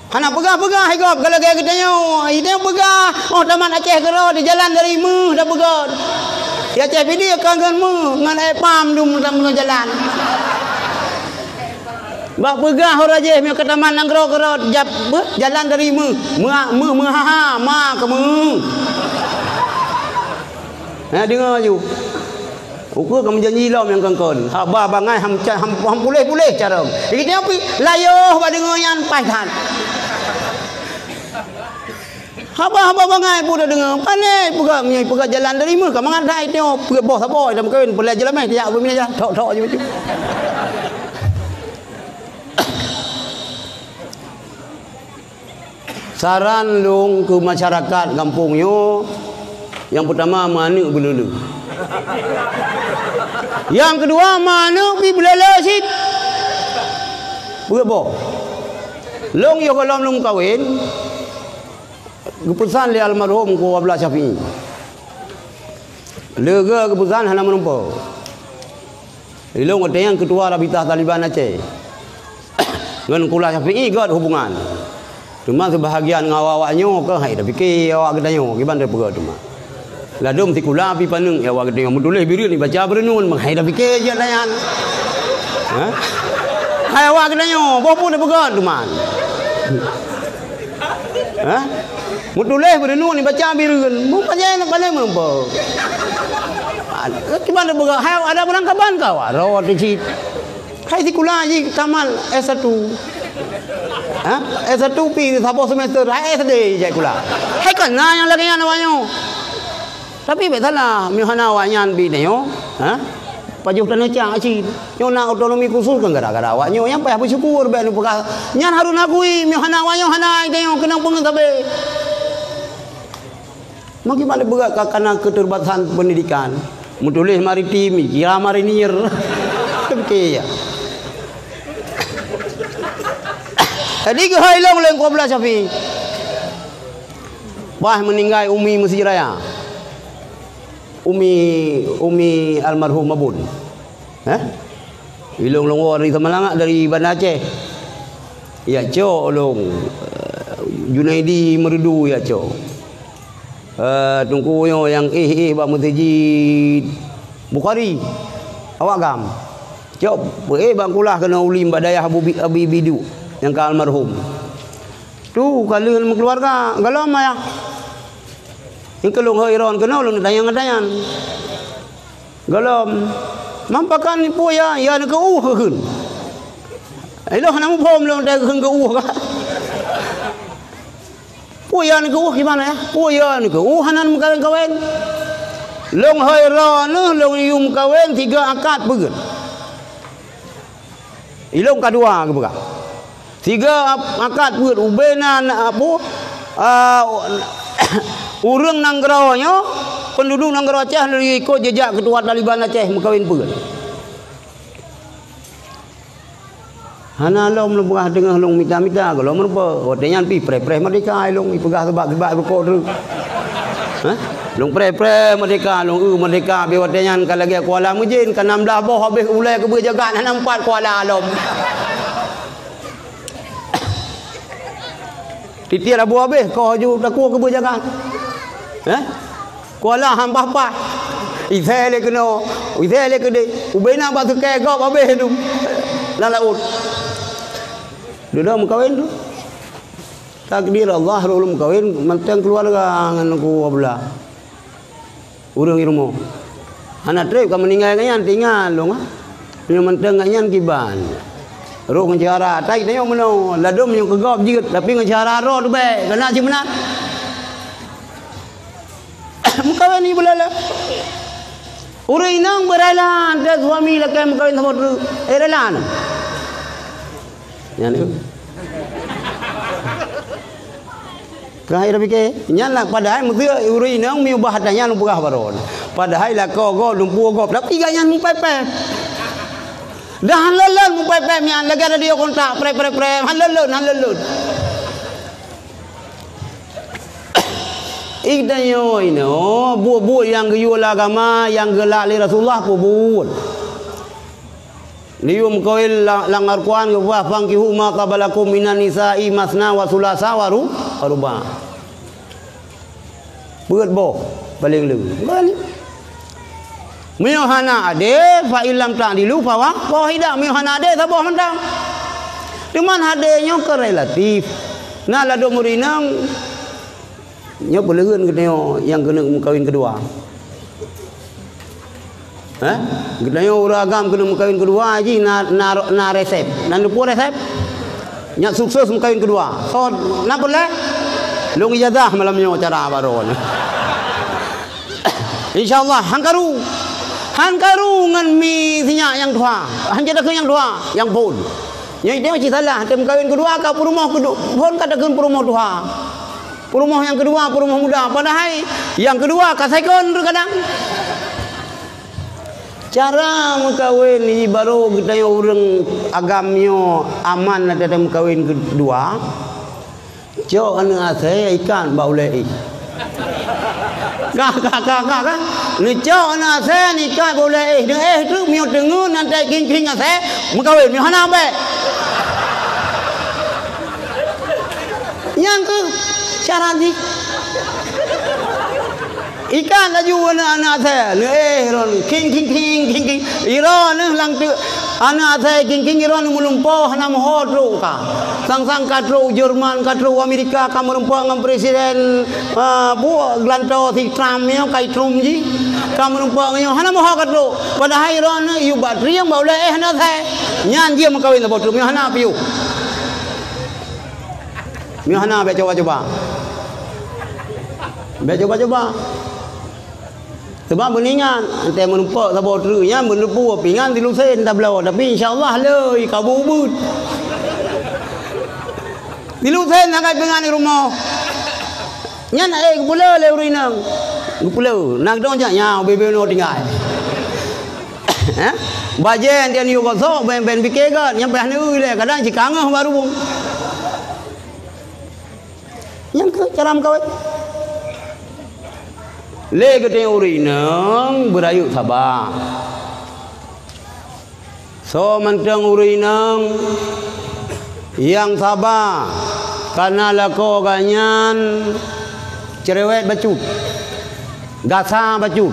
Hana peugah-peugah gob, ka lagée geutanyoe. Geutanyoe peugah, oh, tamat Aceh keudroe, di jalan dari Meuh dah peugah. Di Aceh Pidie ka ngon Meuh, ngon Epam dum lam jalan. Bak peugah uroe jéh, meunyoe ka tamat nanggroe keudroe, jap, beuh, jalan dari Meuh. Meuh, Meuh, Meuh, ha, ha, ma keu Meuh. Nah, deungoe ju. Ukeue ka meujanji lom nyang kon-kon. Haba bangai ham ca-, ham, ham puléh-puléh carông. Geutanyoe pih layoh bak deungoe nyan paih that. Haba-haba bangai peue tadeungoe. Pané peugah, meunyoe peugah jalan dari Meuh ka mangat hai tanyoe. Peuet boh saboh ita meukawen, peulai jeulameh tiyak beuminah jah. Thok-thok je bacut. Saran lôn keu masyarakat gampông nyoe, nyang peutama, meuaneuk beuleuleue. Nyang keudua, meuaneuk pih beuleuleue cit. Peuet boh. Lôn yoh gohlom lôn meukawen, geupeusan lé almarhum Teungku Abdullah Syafi'i. Leuga geupeusan hana meureumpok. Ilôn watée nyan keutua Rabitah Taliban Aceh. Ngon Teungku Abdullah Syafi'i gét hubungan. Teuma seubahagian ngon awak-awak nyoe keuh hai tapike awak geutanyoe, kiban tapeugah teuma. Ladôm sikula pih paneuk awak geutanyoe, meutuléh bireuen ibaca beureunuen, hai tapike jeuet nyan. Hah? Hai awak geutanyoe, boh peue tapeugah teuma. Hah? Meutuléh beureunuen ibaca bireuen, meupajan nak paléng meureumpok. Kiban tapeugah, hai ada barang kaban ka awak rot cit. Hai sikula jih tamat S satu. Ha? S satu pih saboh semester, hai S D jai sikula. Hai ka na nyang lagée nyan awak nyoe. Tapi bék salah, meunyoe hana awak nyan bit nyoe, ha? Pajoh taneucak cit. Nyoe na otonomi khusus kan gara-gara awak nyoe, nyang payah beusyukur bék neupeugah. Nyan harôh nakui, meunyoe hana awak nyoe hana, nyoe keunong peungeut sabe. Meukiban beurat ka kana keuterbatasan pendidikan. Meutuléh maritim, kira marinir. Teuke ya. Jadi geuhôi lôn lé Teungku Abdullah Syafi'i. Bah meuninggai Umi Meuseujid Raya. Umi, Umi almarhum Mabun. Hah? Ilôn lôn woe dari Samalanga, dari Banda Aceh. Ya cok lôn, eh, Junaidi Meurudu ya cok. Eh, teungku nyoe nyang éh-éh bak meuseujid Bukhari. Awak gam. Cok, peuéh bak kulah keunoe ulim bak dayah Abu Bi-, Abi Bidu nyang ka almarhum. Tu ka lheueh meukeuluwarga, gohlom ayah. Nyang keu lôn hôi ron keunoe lôn tanyong-tanyong. Gohlom, mampakan peue ya, ya neukeu uh kheun. Ilôn hana muphom lôn teuh kheun keu uh ka. Peue ya neukeu uh gimana ya? Peue ya neukeu uh hana meukawen-kawen. Lôn hôi droeneuh lôn yum kawen tiga akad peugét. Ilôn ka dua geupeugah. Tiga ap-, akad peuet ubena na-, apu, a, ureuëng nanggroe nyoe, penduduk nanggroe Aceh laju ikot jejak keutua Taliban Aceh meukawen peuet. Hana lom lôn peugah teungoh lôn mita-mita, gohlom meureumpok. Watée nyan pih preh-preh merdeka ilôn, ipeugah seubak-seubak rukok treuk. Hah? Lôn preh-preh merdeka, lôn eu merdeka, pih watée nyan ka lagée kuala meujén, ka nam blaih boh habéh ulée keubeue jagat, hana meupat kuala lom. Tieb-tieb labu habéh, koh ju takue keubeue jagat. Hah? Kuala han paih-paih. Isée lé keunoe, isée lé keudeh. Ubena bak seukée gob habéh dum lam laôt. Dudoe meukawen tu. Takdir Allah, lôn meukawen mantong keuluwarga ngon Teungku Abdullah. Ureuëng rumoh. Hana treb ka meuninggai gobnyan, tinggai lôn ah. Meunyoe mantong gobnyan kiban. Roh ngon syedara, tai tanyoe meunoe, ladôm nyang keu gob jeuet, tapi ngon syedara roh teuh bék, keunan cit meunan. Meukawen ié beulala. Ureuëng inong beurala, teuh suami lakée meukawen saboh treuk. Eh, rala nyan. Nyan tu. Teuka ira pike, nyan lah padahai meuseu ureuëng inong meubah ata nyan peugah baroe. Padahai lakoe gob, lumpue gob, tapi gobnyan mupèpèp. Dah han lôn-lôn mupèpèp nyan, lagèe radio kontak, prèp, prèp, prèp, han lôn-lôn, han lôn-lôn. Ih, tanyoe inoe, buet-buet nyang geuyue lé agama, nyang geulak lé Rasulullah peubuet. Liyum kawin la-, lam Al-Quran geupeugah, "Fankihu ma taba lakum minan nisa'i masna wa sulasa wa ru-, wa ruba'." Peuet boh paléng le. Bali. Meunyoe hana adé, fa illam ta'dilu fa wa-, fawahidah. Meunyoe hana adé, saboh mantong. Cuman adé nyoe keu relatif. Na ladôm ureueng inong, nyoe peuleuheuen geutanyoe nyang keuneuk meukawén keudua. Eh? Geutanyoe ureueng agam keuneuk meukawén keudua jih na, na, na resep. Na neupue resep? Nyak sukses meukawén keudua. So, na peureulèe? Lôn ijazah malam nyoe cara baroe nyoe. Insya Allah, han karu. Han karu ngon mi sinyak nyang tuha. Han jeuet takheun nyang tuha, nyang phôn. Nyoe idéh cit salah, tem kawén keudua ka peurumoh keudua, phôn ka takheun peurumoh tuha. Peurumoh nyang keudua, peurumoh muda. Padahai nyang keudua ka second teukadang. Cara meukawén ibarat geutanyoe ureueng agam nyoe aman ata meukawén keudua. Cok aneuk asèe ikat bak ulèe éh. Ka, ka, ka, ka, ka. Neucok aneuk asèe ikat bak ulèe éh. Neuéh treuk meunyoe teungeut nan tai khieng-khieng asèe meukawén. Meunyoe hana bèk. Nyang keuh syarat jih. Ikat laju aneuk-aneuk asèe, neuéh droeneuh, khieng, khieng, khieng, khieng, khieng. Droeneuh lam teuk aneuk asèe khieng, khieng, droeneuh meulumpoe hana meuho trok ka. Sang-sang ka trok u Jerman, ka trok u Amerika, ka meurumpok ngon presiden, ah, bu geulantoe si Trump nyoe, ka i Trump jih. Ka meurumpok ngon nyoe hana meuho ka trok. Padahai droeneuh yue bak trieng bak ulèe éh aneuk asèe. Nyan jih meukawén saboh treuk, meunyoe hana piôh. Meunyoe hana bèk cuba-cuba. Bèk cuba-cuba. Sebab meuningan, teuh meurumpok saboh treuk nyan, meuneupue pingan di Lusen tabloe. Tapi insya Allah le, ka ubit-ubit. Di Lusen sagai pingan di rumoh. Nyan éh geupeuleueh lé ureueng inong. Geupeuleueh. Na keudroe jak nyan, ubé-bé unoe tinggai. Eh? Bajèe tian yue gosok, ben, ben pike gèt, nyang payah neueu lé. Kadang cit ka ngeuh baru. Nyang keuh cara meukawén. Lé geutanyoe ureueng inong beurayeuk saba. Soe mantong ureueng inong nyang saba, kana lakoe gobnyan cerewet bacut, gasa bacut.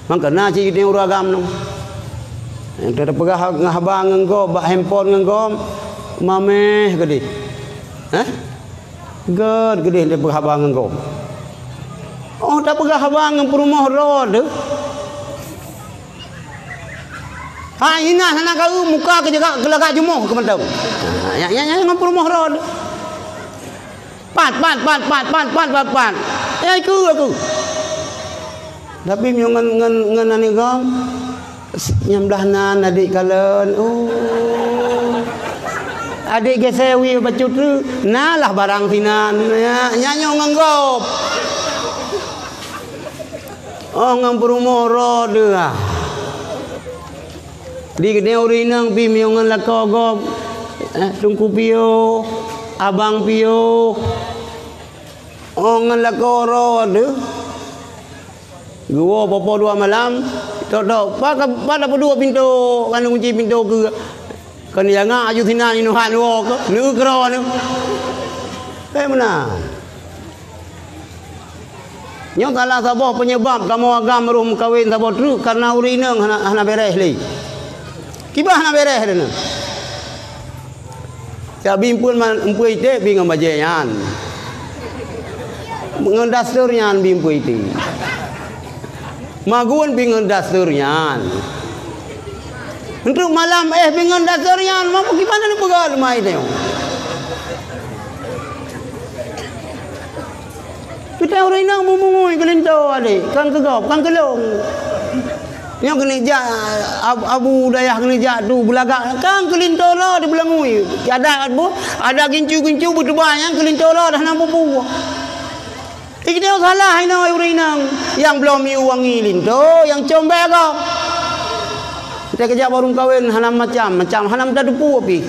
Maka na cit geutanyoe ureueng agam nyoe. Nyang tapeugah haba ngon gob, bak handphone ngon gob, maméh keudeh. Hah? Gèt keudeh tapeugah haba ngon gob. Oh, tapeugah haba ngon peurumoh droe teuh. Ha, inan hana keu muka keu jaga keu lagak jumoh keu mantong. Ha, nyan, nyan, nyan ngon peurumoh droe teuh. Pat, pat, pat. Ya, ikeu aku. Tapi meunyoe ngon, ngon, ngon aneuk gob, nyang blah nan adék kalon. Oh. Adék geuseue wie bacut tu, na lah barang sinan. Ya, nyan nyoe ngon gob. Oh, ngon peurumoh droe teuh ah. Di keudéh ureueng inong pih meunyoe ngon lakoe gob, eh, teungku piôh, abang piôh. Oh, ngon lakoe droe teuh. Geuwoe poh-poh dua malam, tok-tok, "Pat ka, pat tapeuduek pintoe, ka neukunci pintoe keu?" Kon nyang aju sinan inoe han woe keu, neueu keudroe nyoe. Bèk meunan. Nyoe salah saboh peunyeubab kamoe agam roh meukawen saboh treuk kareuna ureueng inong hana, hana bèrèh lé. Kiban hana bèrèh droeneuh. Cak bi eumpeuen ma-, eumpeuen iték bi ngon bajèe nyan. Ngon daster nyan bi eumpeuen iték. Magun bi ngon daster nyan. Untuk malam éh bi ngon daster nyan, mampu kiban neupeugah leumai teuh. Kita ureueng inong meumungui keulinto adék, kan keu gob, kan keu lôn. Nyoe keuneuk jak, ab-, abu dayah keuneuk jak tu beulagak, kan keulinto droe di beulangui. Ada bu, ada gincu-gincu beuteuba nyang keulinto droe dah na bubu. Inoe salah inoe ureueng inong, nyang bloe miyueb wangi linto, nyang com bèe gob. Teukeujak barô kawen hana macam, macam hana meutateupeue pih.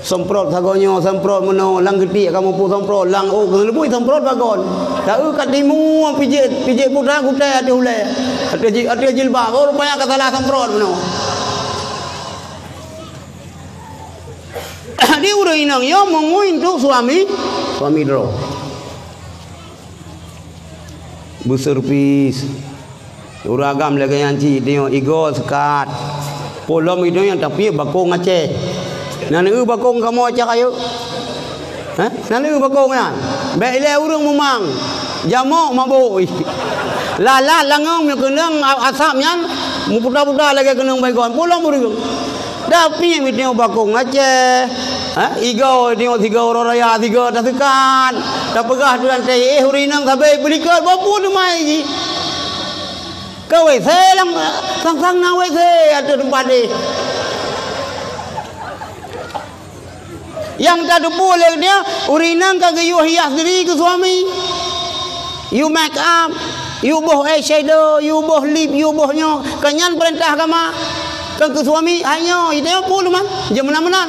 Semprot sagoe nyoe, semprot meunoe, lam geutiek kamoe pun semprot, lam ôk keuneubui semprot sagoe. Taeu ka timu pijék, pijék putra gutèe ateueh ulèe. Ateueh ji-, ateueh jilbab, oh, rupanya ka salah semprot meunoe. Di ureueng inong nyoe meungui untuk suami, suami droe. Beuseurpis. Ureueng agam lagèe nyan cit, tanyoe igoe seukat. Polom itu nyang tapi bakong Aceh. Na neueu bakong kamoe Aceh ayeuk? Hah? Na neueu bakong nyan? Bèk ilèe ureueng mumang. Jamok mabök. Lalat langong meukeunong a-, asap nyan muputa-puta lagèe keunong baygon. Polom ureueng. Tapi meuteungoh bakong Aceh, ha, igoe teungoh sigoe uroe raya, sigoe taseukat. Tapeugah tu dan teh, eh, ureueng inong sabe peulikot, boh pun teumai jih. Ka W C lang, sang-sang na W C ateueh teumpat deh. Nyang tateupeue lé geutanyoe, ureueng inong ka geuyue hias diri keu suami. Yue make up, yue boh eyeshadow, yue boh lip, yue boh nyoe. Ka nyan peurintah agama. Keu, keu suami, hai nyoe, geutanyoe peue lom, jeuet meunan-meunan.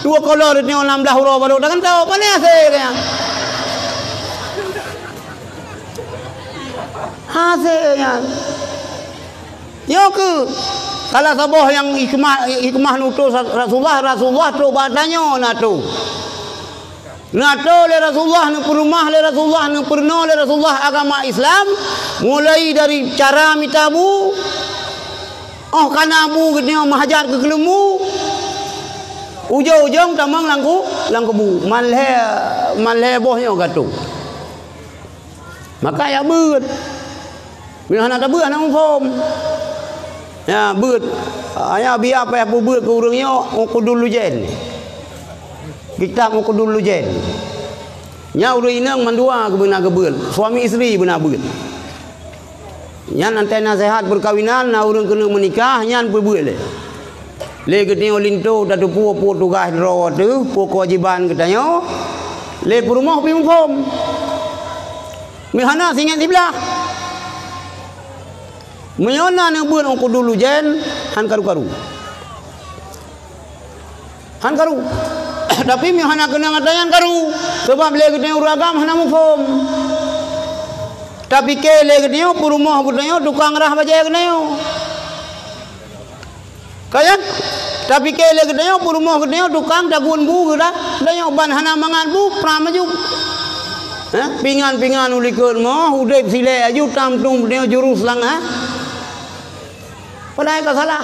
Dua kolor geutanyoe lam blah uroe barô tagantoe, pane hasé geutanyoe. Hasé nyan. Nyoe keuh salah saboh nyang hikmah, hikmah neutus Rasulullah, Rasulullah trok bak tanyoe na trok. Na trok lé Rasulullah, neupeurumoh lé Rasulullah, neupeurunoe lé Rasulullah agama Islam, mulai dari cara mita bu, oh ka na bu geutanyoe meuhajat keu keuleumbu, ujong-ujong tamong lam ku-, lam kubu. Man lhèe, man lhèe boh nyoe ka trok. Maka ya beuet. Meunyoe hana tabeuet, hana muphom. Ya, beuet. Hanya biar payah peubeuet keu ureueng nyoe, Unqudul Lujain. Kitab Unqudul Lujain. Nyan ureueng inong mandua keuh beuna geubeuet. Suami isteri beuna beuet. Nyan antée naseuhat peukawinan, na ureueng keuneuk meunikah, nyan peubeuet lé. Lé geutanyoe linto tateupeue peue tugaih droe teuh, peue keuwajéban geutanyoe, lé peurumoh pih muphom. Meuhana singiet siblah. Meunyoe na neubeuet Unqudul Lujain, han karu-karu. Han karu. Tapi meuhana keunong ata nyan karu. Sabab lé geutanyoe ureueng agam hana muphom. Tapike lé geutanyoe peurumoh geutanyoe tukang rhah bajée geutanyoe. Ka nyan, tapike lé geutanyoe peurumoh geutanyoe tukang tagun bu geuda, geutanyoe ban hana mangat bu, pram aju. Hah? Pingan-pingan u likot moh, udeb silek aju, tam tung geutanyoe jurus lang, ha? Padahai ka salah.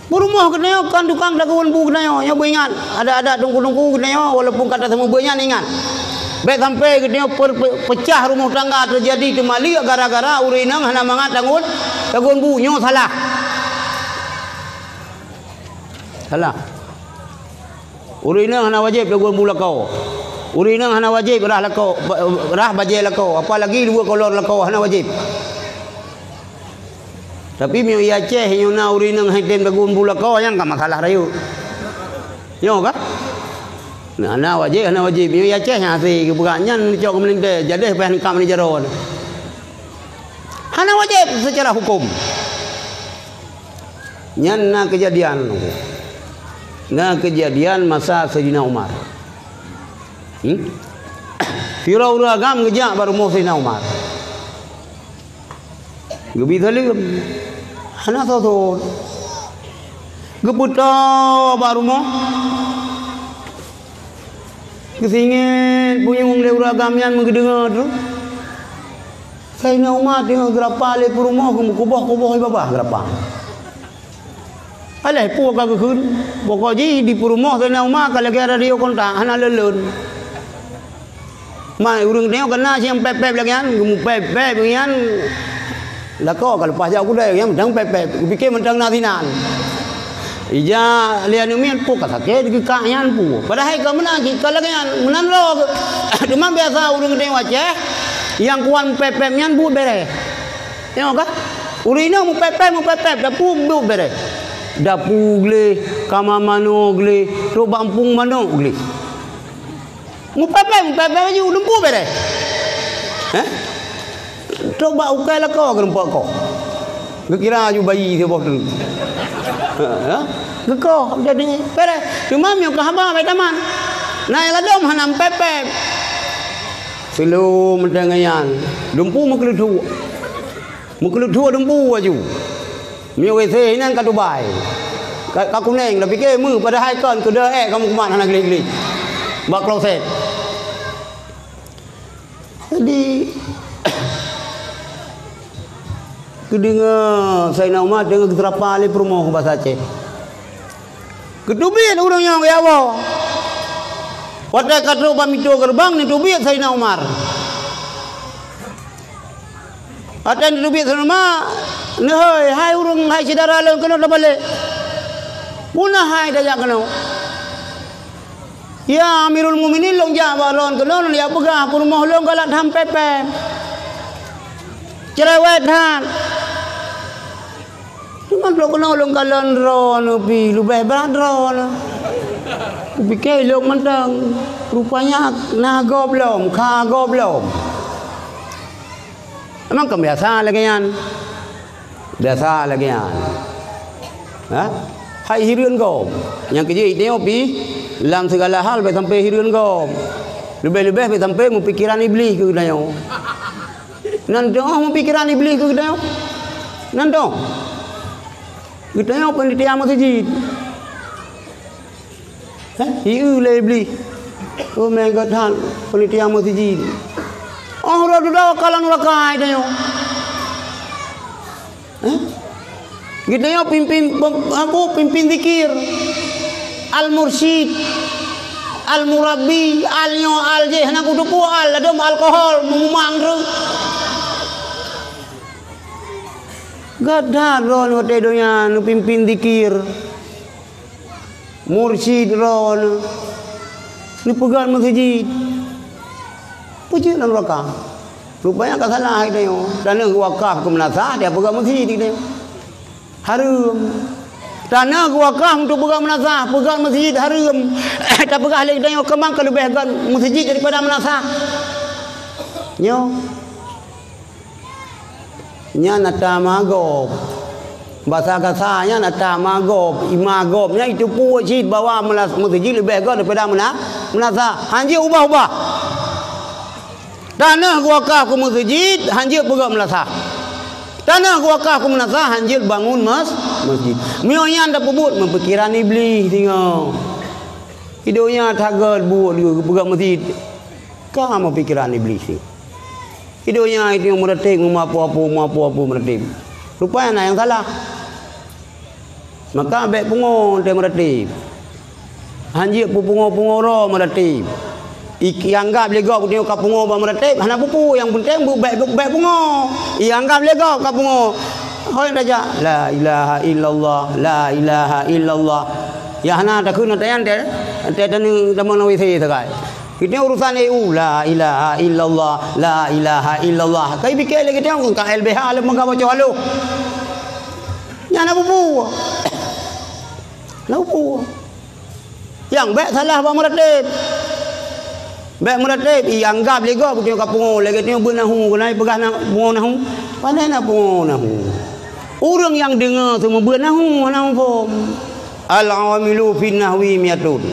Peurumoh geutanyoe kon tukang tagun bu geutanyoe, nyoe beuingat, adat-adat teungku-teungku geutanyoe, walaupun ka taseumeubuet nyan ingat. Bék sampai geutanyoe per-, pe-, peucah rumoh tangga teujadi teumaliek gara-gara ureueng inong hana mangat tagun, tagun bu, nyoe salah. Salah. Ureueng inong hana wajéb tagun bu lakoe. Ureueng inong hana wajéb rhah lakoe, ba-, rhah bajée lakoe, apalagi dua kolor lakoe, hana wajéb. Tapi meunyoe i Aceh nyoe na ureueng inong han tem tagun bu lakoe, nyan ka masalah rayeuk. Nyoe ka? Nah, hana wajéb, hana wajéb. Meunyoe i Aceh nyan hase geupeugah, nyan neucok keu meulintée, jadeh payah neukam di jaroe. Hana wajéb seucara huköm. Nyan na keujadian. Na keujadian masa Saidina Umar. Hmm? Sidroe ureueng agam geujak bak rumoh Saidina Umar. Geubi saleuem. Hana soe-soe. Geupeutoe bak rumoh. Geusingiet punyueng lé ureueng agam nyan meugeudeungoe teuk. Saidina Umar teungoh geurapa lé peurumoh, geumeukuboh-kuboh i babah geurapa. Alah peue ka geukheun, pokok jih di peurumoh Saidina Umar ka lagée radio kontak, hana lon-lon. Man ureueng tanyoe ka na nyang pép-pép lagée nyan, geumeupép-pép nyan. Lakoe ka leupah jak u keudai, nyang mantong pép-pép, geupike mantong na sinan. Ija lé aneuk miet, peue ka sakét geukak nyan peue. Padahai ka meunan cit, ka lagée nyan, meunan droe. Teuma biasa ureueng tanyoe Aceh, nyang kuat meupép-pép nyan buet béreh. Nyoe ka? Ureueng inong meupép-pép, meupép-pép, dapu buet béreh. Dapu gleh, kama manoe gleh, trok bak eumpung manok gleh. Meupép-pép, meupép-pép aju, lumpur béreh. Eh? Trok bak ukai lakoe geureumpok koh. Geukira aju bayi siboh teuk. Ha? Geukoh jadi beres. Cuma meunyoe ka haba bèk tamat. Na nyang ladôm hana pép-pép. Seulom mantong nyan. Dumpeue meukeuleuduek. Meukeuleuduek dumpeue aju. Meunyoe W C inan ka tubai. Ka, ka kuneng, tapi ke meu padahai kon keu deuek kamoe kumat hana gleh-gleh. Bak kloset. Jadi, geudeungoe Saidina Umar deungon geuseurapa lé peurumoh basa Aceh. Geuteubiet ureueng nyoe geujak woe. Watèe ka trok bak pintoe geureubang, neuteubiet Saidina Umar. Watèe neuteubiet Saidina Umar, neuhôi, "Hai ureueng, hai syedara lôn, keunoe tabalek." "Peue na hai tajak keunoe?" "Ya Amirul Mukminin, lôn jak bak droen keunoe, lôn jak peugah peurumoh lôn galak tham pép-pép. Cerewet that." Teuma lôn keunoe lôn kalon droeneuh pih, leubeh brat droeneuh. Kupike lôn mantong, rupanya na gob lom, ka gob lom. Emang kan biasa lagèe nyan. Biasa lagèe nyan. Ha? Hai hireuen gob. Nyang keujeuet tanyoe pih, lam sigala hal bèk sampai hireuen gob. Leubeh-leubeh bèk sampai meupikiran Iblih keu geutanyoe. Nan teungoh meupikiran Iblih keu geutanyoe. Nan teungoh. Geutanyoe panitia meuseujid. Heh, hiu lé Iblih. Oh, meugot that panitia meuseujid. Oh, roh dudoe ka lam neuraka geutanyoe. Heh? Geutanyoe pimpin, pem-, apa, pimpin zikir. Al-mursyid, al-murabbi, al nyoe, al jéh, hana kuteupeu al, ladôm alkohol, meumang tu. Gata droeneuh watèe donya neupimpin zikir. Mursyid droeneuh neupeugöt meuseujid. Peue jeuet lam neuraka? Rupanya ka salah geutanyoe. Taneuh geuwakaf keu meunasah, dia peugöt meuseujid geutanyoe. Hareuem. Taneuh geuwakaf untuk peugöt meunasah, peugöt meuseujid hareuem. Tapeugah lé geutanyoe keumang ka leubeh göt meuseujid daripada meunasah. Nyoe. Nyan ata ma gob. Basa gasa nyan ata ma gob, ima gob. Nyan itu pue cit bahwa meulas-, meuseujid leubeh göt daripada meuna-, meunasah. Hanjeuet ubah-ubah. Taneuh geuwakaf keu meuseujid, hanjeuet peugöt meunasah. Taneuh geuwakaf keu meunasah, hanjeuet bangun mes-, meuseujid. Meunyoe nyan tapeubuet, meupikiran Iblih singoh. Di donya that göt buet geupeugöt meuseujid. Ka meupikiran Iblih singoh. Di donya itu nyang meuratéb, meumapue-apue, meumapue-apue meuratéb. Rupanya na nyang salah. Maka bèk pungo teuh meuratéb. Hanjeuet peupungo-pungo droe meuratéb. I-, ianggap lé gob geutanyoe ka pungo bak meuratéb, hana peue-peue, nyang peunteng bèk, bèk, bèk pungo. Ianggap lé gob ka pungo. Hôi tajak, "La ilaha illallah, la ilaha illallah." Ya hana takheun ata nyan teuh, teuh taneuk tamong lam W C sagai. Kita urusan E U, la ilaha illallah, la ilaha illallah. Kai pikir lagi tengok ka L B H lé meuga baca haloh. Nyan na bubu. Na bubu. Yang bèk salah bak meuratéb. Bèk meuratéb, ianggap lé gob ka pungo, lagèe nyoe beunahu, keunan peugah na pungo nahu. Pandai na pungo nahu. Ureueng nyang deungoe seumeubeuet nahu, hana muphom. Al-awamilu fin nahwi miatun.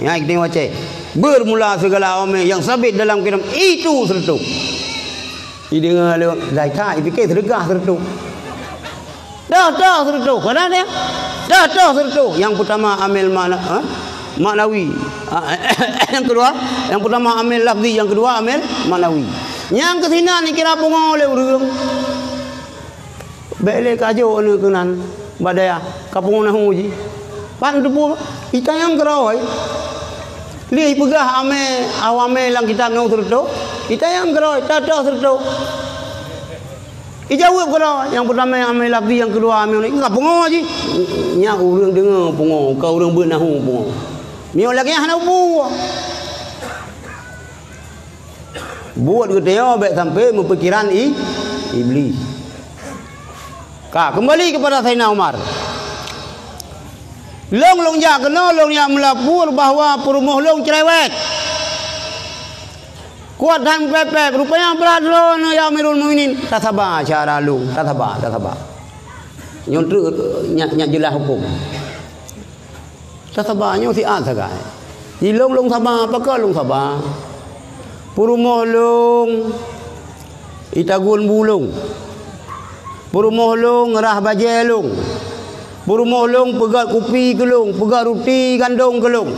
Nyan kita baca. Bermula segala awamil yang sabit dalam kitab itu seratus. Ideungoe lé Zaita, ipike seudeugah seratus. Dah, dah seratus. Kadang dia. Dah, dah seratus. Yang pertama amil makna, ha? Maknawi. Ha, yang kedua, yang pertama amil lafzi, yang kedua amil maknawi. Nyang keusinan dikira pungo lé ureueng. Bèk lé kajok aneuk keunan bak dayah, ka pungo nahu jih. Pat neuteupeue, itanyong keurôi. Lé ipeugah amé, awamé lam kitab nyoe seureutôh, itanyong keurôi, teuh-teuh seureutôh. Ijaweueb keudroe, nyang peurtama amé lafzi, nyang keudua amé unek, ka pungo jih. Nyan ureueng deungoe pungo, ka ureueng beuet nahu pungo. Meunyoe lagèe nyan hana peue. Buet geutanyoe bèk sampoe meupikiran i-, Iblih. Ka, keumbali keupada Saidina Umar. Lôn, lôn jak keunoe, lôn jak meulapor bahwa peurumoh lôn cerewet. Kuat that meupék-pék, rupanya brat droeneuh ya Amirul Mukminin. Tasaba syara lôn, tasaba, tasaba. Nyoe treuk nyak, nyak jeulaih hukôm. Tasaba nyoe siat sagai. Di lôn, lôn saba, pakon lôn saba? Peurumoh lôn, itagun bu lôn. Peurumoh lôn, rhah bajée lôn. Peurumoh lôn, peugét kupi keu lôn, peugét ruti gandong keu lôn.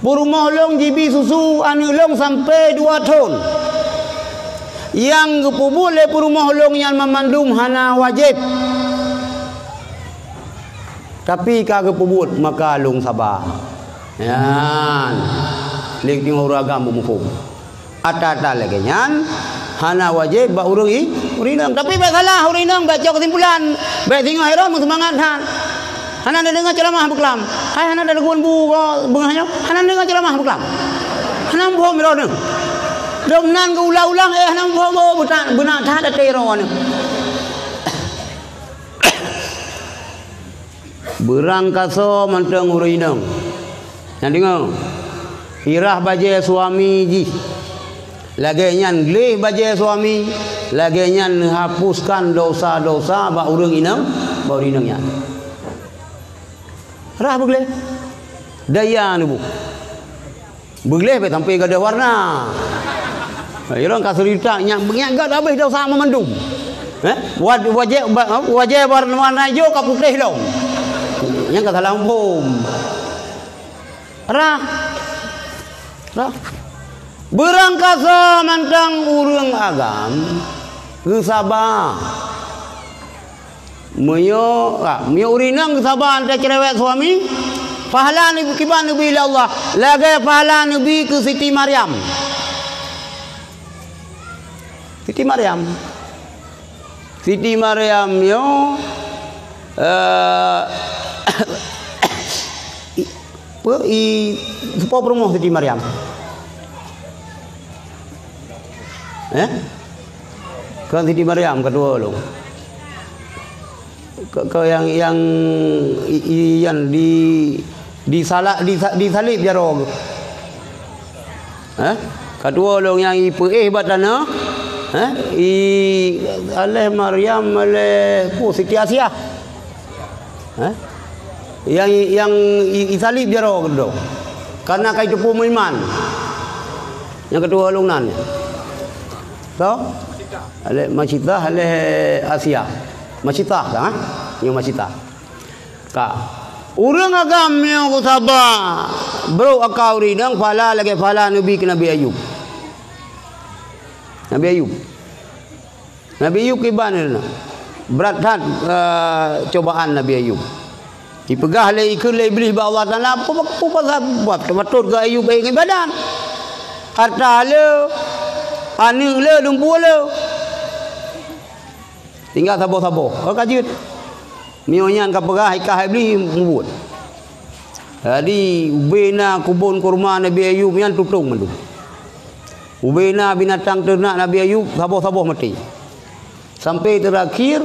Peurumoh lôn, jibi susu aneuëk lôn sampoe dua thon. Nyang geupeubuet lé peurumoh lôn nyan banmandum hana wajéb. Tapi ka geupeubuet, maka lôn saba. Nyan. Lé teungoh ureuëng agam beumuphom. Ata-ata lagée nyan, hana wajéb bak ureuëng i-, ureuëng inong. Tapi bék salah ureuëng inong, bék cok keusimpulan. Bék singoh Herod meuseumangat that. Hana neudeungoe ceuramah beuklam. Hai hana neudeungoe bu ko beungoh nyoe. Hana neudeungoe ceuramah beuklam. Hana muphom droeneuh. Dom nan geuulang-ulang, eh, hana muphom, oh, beuna, beuna that até droeneuh. Beurangkasoe mantong ureuëng inong. Nyan deungoe, irhah bajée suami jih. Lagée nyan gleh bajée suami, lagée nyan neuhapuskan dosa-dosa bak ureuëng inong, bak ureuëng inong nyan. Rhah beugleh. Daya neubu. Beugleh bék sampoe gadôh warna. Ilong ka seurita nyak, nyak gét habéh dosa meumandum. Eh? Wa-, wajée ba-, wajée warna, warna ijo ka putéh lom. Nyang ka salah muphom. Rhah. Rhah. Beurangkasoe mantong ureuëng agam geusaba. Meunyoe, ah, meunyoe ureuëng inong geusaba teucerewet suami, pahala neubi, kiban neubi lé Allah, lagée pahala neubi keu Siti Maryam. Siti Maryam. Siti Maryam nyoe, eh, i-, peue, i, soe peurumoh Siti Maryam? Eh? Kon Siti Maryam ka tuwoe lom. Ka, ka nyang, nyang i, i, nyang di, di sala-, di sa-, di salib jaroe geuh. Eh? Ka tuwoe lom nyang ipeuéh bak tanoh. Eh? I, aléh Maryam, aléh, oh, Siti Asiah. Eh? Nyang, nyang i, i salib jaroe geuh. Karena ka iteupeu meuiman. Nyang ka tuwoe lom nan. Toh? Aléh Masitah, aléh Asiah. Masitah kan, ha? Nyoe Masitah. Ka. Ureuëng agam nyoe geusaba brok aka ureuëng inong pahala lagée pahala neubi keu Nabi Ayub. Nabi Ayub. Nabi Ayub kiban na. Brat that, eh, cobaan Nabi Ayub. Ipeugah lé, ikheun lé Iblih bak Allah Taala, "Peue, peue pasal buet teupatot keu Ayub baik ibadat? Harta le, aneuëk le, lumpur le. Tinggai saboh-saboh." Oh, ka jeuet. Meunyoe nyan ka peugah, ikah Iblih mubuet. Jadi, ubena kubon kurma Nabi Ayub nyan tutong mandum. Ubena binatang teunak Nabi Ayub saboh-saboh maté. Sampai terakhir,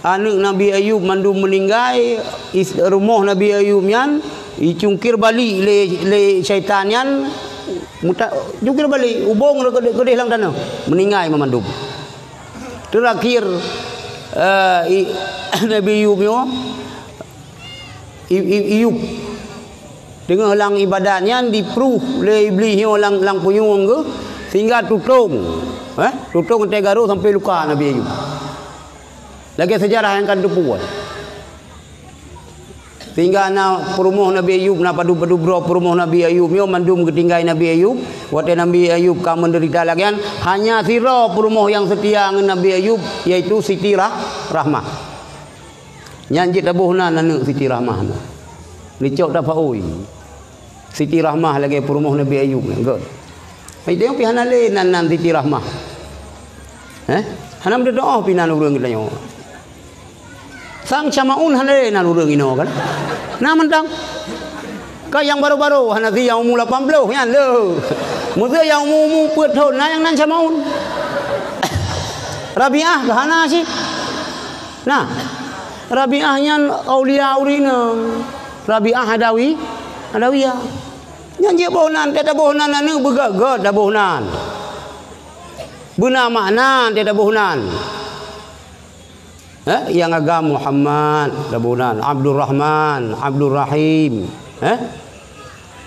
aneuëk Nabi Ayub mandum meuninggai, is-, rumoh Nabi Ayub nyan icungkir balik lé, lé syaitan nyan, muta-, cungkir balik, ubong keudeh, keudeh lam tanoh, meuninggai mandum. Terakhir, eh, i-, Nabi Ayub nyoe, I-, i-, Ayub. Teungoh lam ibadat nyan dipruh lé Iblih nyoe lam, lam punyueng geuh, sehingga tutong. Eh, tutong teugaroe sampai luka Nabi Ayub. Lagée seujarah nyang ka teupeue. Sehingga na peurumoh Nabi Ayub, na padub-padub droe peurumoh Nabi Ayub nyoe mandum geutinggai Nabi Ayub. Watée Nabi Ayub ka meudeurita lagée nyan, hanya sidroe peurumoh nyang seutia ngon Nabi Ayub, yaitu Siti Rah-, Rahmah. Nyan jeuet taboh nan aneuëk Siti Rahmah nyoe. Neucok tapaui. Siti Rahmah lagée peurumoh Nabi Ayub nyan, göt. Hai, tanyoe pih hana lé nan, nan Siti Rahmah. Eh? Hana meudeudoh pih nan ureuëng geutanyoe. Sang Syamaun hana lé nan ureuëng inoe kan? Na mantong. Ka nyang baroe-baroe hana si nyang umu lapan ploh nyan le. Meuseu nyang umu-umu peuet thon na nyang nan Syamaun. Rabiah ka hana cit. Nah, Rabiah nyan aulia ureuëng inong. Rabiah Adawi, Adawiyah. Nyan jeuet boh nan, teuh taboh nan aneuëk beugöt-göt taboh nan. Beuna makna teuh taboh nan. Eh, nyang agam Muhammad, taboh nan. Abdurrahman, Abdurrahim. Eh?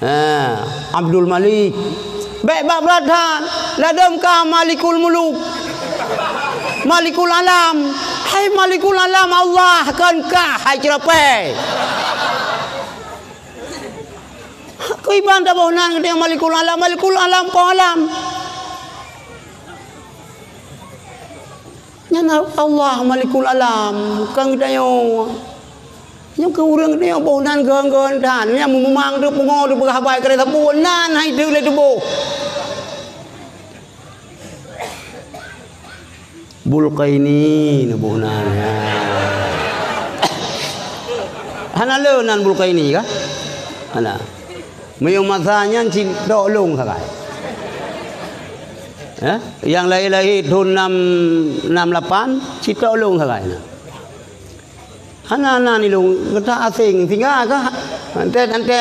Eh, Abdul Malik. Bèk brat-brat that. Ladôm ka Malikul Muluk. Malikul Alam. Hai Malikul Alam Allah kon kah hai ceurapèe. Keu iban taboh nan geutanyoe Malikul Alam, Malikul Alam po alam. Nyan Allah Malikul Alam, kon geutanyoe. Nyoe keu ureueng geutanyoe boh nan gön-gön that, nyang meumang teuh pungo teuh peugah bai keu sapeue nan hai teuh lé tuboh. Bulqaini neuboh nan. Hana le nan Bulqaini kah? Hana. Meunyoe masa nyan cit tok lôn sagai. Eh? Nyang lahé-lahé thôn nam, nam lapan, cit tok lôn sagai na. Hana, hana nilôn, gata aséng, tinggai kah? Ante, ante,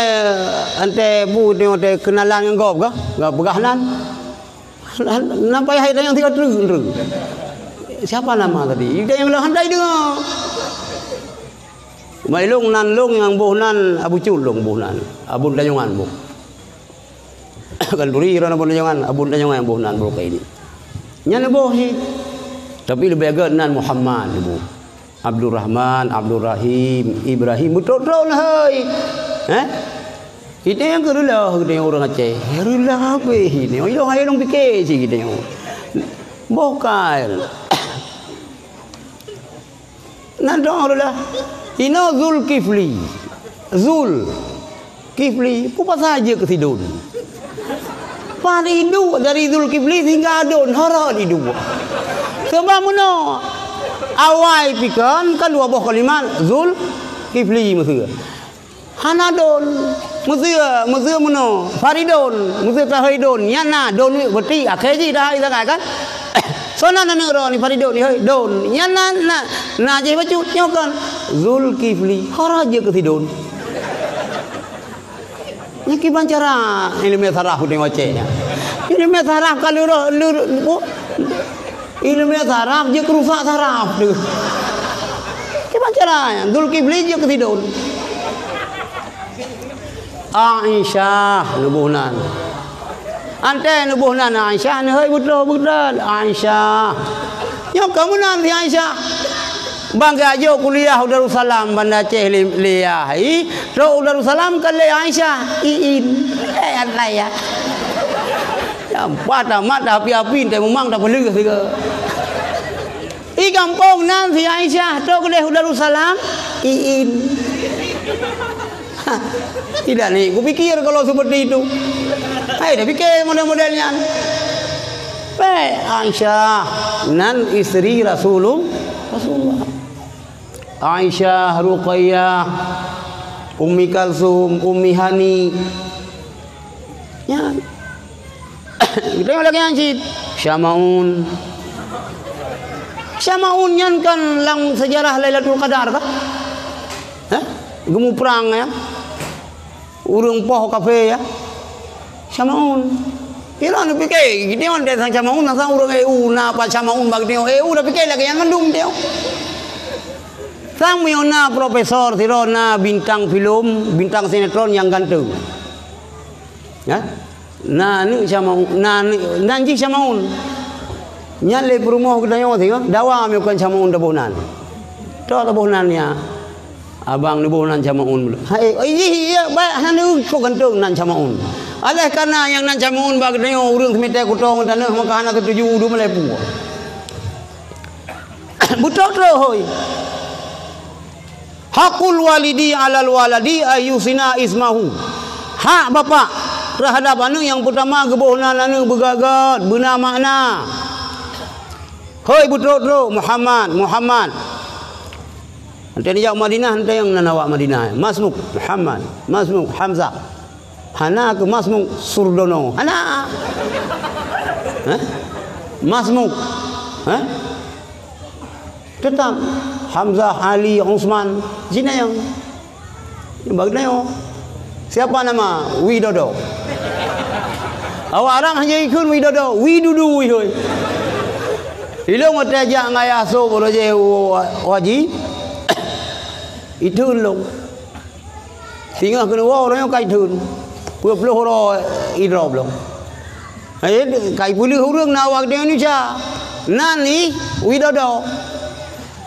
ante bu teuh, ante keunalan ngon gob kah? Gob peugah nan. Nan payah ita nyang tiga treu, treu. Siapa nama tadi? Ita nyang leuh handai deungoe. Mai lôn nan lôn nyang boh nan Abu Cut lôn boh nan. Abon Tanjongan boh. Kanduri ron Abon Tanjongan, Abon Tanjongan boh nan boh kaini. Nyan boh hi. Tapi leubeh gét nan Muhammad boh. Abdurrahman, Abdurrahim, Ibrahim, beutôi-beutôi lé hôi. Eh? Kita nyang keu reuloh, kita nyang ureueng Aceh. Reuloh habéh ini. Ilong ayo dong pike cit kita nyang. Boh kai. Nan dong reuloh. Ino Zulkifli. Zul. Kifli, peue pasai jeuet keu sidon? Pat iduek dari Zulkifli sehingga adon, hara iduek. Sebab meunoe, awai pih kon, kan dua boh kalimat, Zulkifli meuseu. Hana don. Meuseu, meuseu meunoe, Faridon, meuseu tahai don, nyan na don berarti akhé jih dah hai sagai kan? Soe nan aneuk droe ni Faridon ni, hei, don. Nyan na, na, na jih bacut, nyoe kon Zulkifli, hara jeuet keu sidon. Nyan kiban cara ileumèe saraf udeb Aceh nyan. Ileumèe saraf ka lurôh, lurôh, bu-, ileumèe saraf jeuet keu rusak saraf tu. Kiban cara nyan, Zulkifli jeuet keu sidon. Aisyah neuboh nan. Ante neuboh nan Aisyah, neuhôi beutôi-beutôi Aisyah. Nyoe ka meunan si Aisyah. Bang geujok kuliah u Darussalam, Banda Aceh lé, lé yah. I, trok u Darussalam ka lé Aisyah, iin. Eh, atai ya. Ya, empat amat dah api-api, entai mumang dah peuleuh siga. I gampông nan si Aisyah, trok keudeh u Darussalam, iin. Ha, tidak ni, kupikir kalau seperti itu. Hai, dah fikir model-model nyan. Baik, Aisyah, nan isteri Rasulul-, Rasulullah. Aisyah, Ruqayyah, Ummi Kalsum, Ummi Hani. Nyan. Kita lagi nyan cit. Syamaun. Syamaun nyan kan lam sejarah Lailatul Qadar kah? Hah? Geumuprang ya. Ureueng poh kafé ya. Syamaun. Kira na pike, kita nyan sang Syamaun, sang ureueng E U, na apa Syamaun bak dia. E U dah pike lagi nyan mandum dia. Sang meunyoe na profesor sidroe na bintang filem, bintang sinetron nyang ganteng. Ya? Na aneuk Syamaun, na aneuk, nan jih Syamaun. Nyan lé peurumoh geutanyoe sigoe, dawa meukon Syamaun taboh nan. Trok taboh nan ya. Abang neuboh nan Syamaun. Hai, oh, iya, iya, baik, hana kok ganteng nan Syamaun. Oleh karena nyang nan Syamaun bak geutanyoe ureueng seumitai kutong taneuh maka hana teutuju udu malai pue. Beutôi-beutôi hôi. Hakul walidi alal waladi ayyusina ismahu. Hak bapak terhadap aneuk nyang peutama geuboh nan aneuk beugagat, beuna makna. Hôi beutrok-trok, Muhammad, Muhammad. Ante neujak Madinah, ante nyang nan awak Madinah. Masmuk, Muhammad. Masmuk, Hamzah. Hana keu Masmuk Surdono. Hana. Hah? Masmuk. Hah? Tetap Hamzah, Ali, Utsman. Cina nyang. Bagi nyoe. Siapa nama? Widodo. Awak Arab hanya ikut Widodo. Widudu, wihoi. Ilôn watèe jak ngon ayah sôk uroe jih u, u haji, itheun lôn. Singoh keuneuk woe uroe nyoe ka itheun. Peuet ploh uroe idrob lôn. Eh, ka ipeuleueh ureueng na awak Indonesia. Nan i Widodo.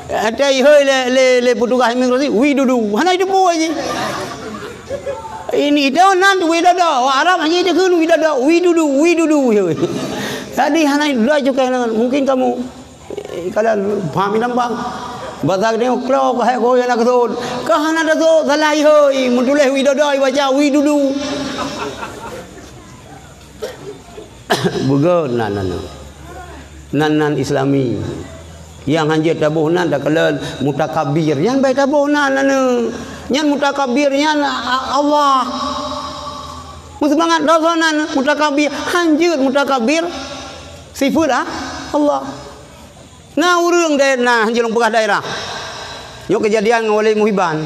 Watèe ihôi lé, lé, lé petugas imigrasi, Widudu. Hana iteupeue jih. Ini itu nan Widodo. Awak Arab hana jikheun Widodo, Widudu, Widudu. Jadi hana dua cukai nan. Mungkin kamu, eh, kalian pahami lambang. Bahasa geutanyoe klo ka hai ko nyang na keusut. Ka hana teusut, salah ihôi. Meutuléh Widodo ibaca Widudu. Beugöt nan, nan, nan. Nan, nan Islami. Nyang hanjeuet taboh nan takalon mutakabir. Nyan bai taboh nan, nan. Nyan mutakabir, nyan a-, Allah. Meuseumangat dosa nan mutakabir. Hanjeuet mutakabir. Sifeuet, ah, Allah. Na ureueng dai-, na hanjeuet lôn peugah daerah. Nyoe keujadian ngon Walid Muhibban.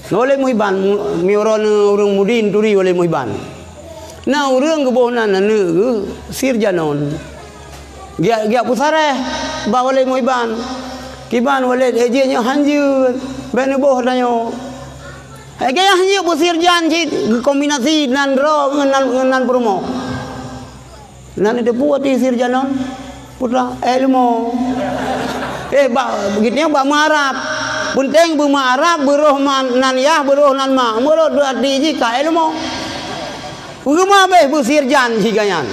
Ngon Walid Muhibban, mu-, meunyoe droeneuh ureueng Mudin turi Walid Muhibban. Na ureueng geuboh nan aneuk geuh Sirjanon. Geujak, geujak peusaréh bak Walid Muhibban. Kiban Walid, eh, jih nyoe hanjeuet, bèk neuboh tanyoe. Eh, geujak hanjeuet beusirjan cit, geukombinasi nan droe ngon nan, ngon nan peurumoh. Nan iteupeue ateueh Sirjanon, putra, eh, ilmu. Eh, bak, begitu bak meuarab. Peunteng beumeuarab, beuroh man-, nan yah, beuroh nan ma. Meurot dua arti jih ka ilmu. Geupeugah beh beusirjan jih geuh nyan.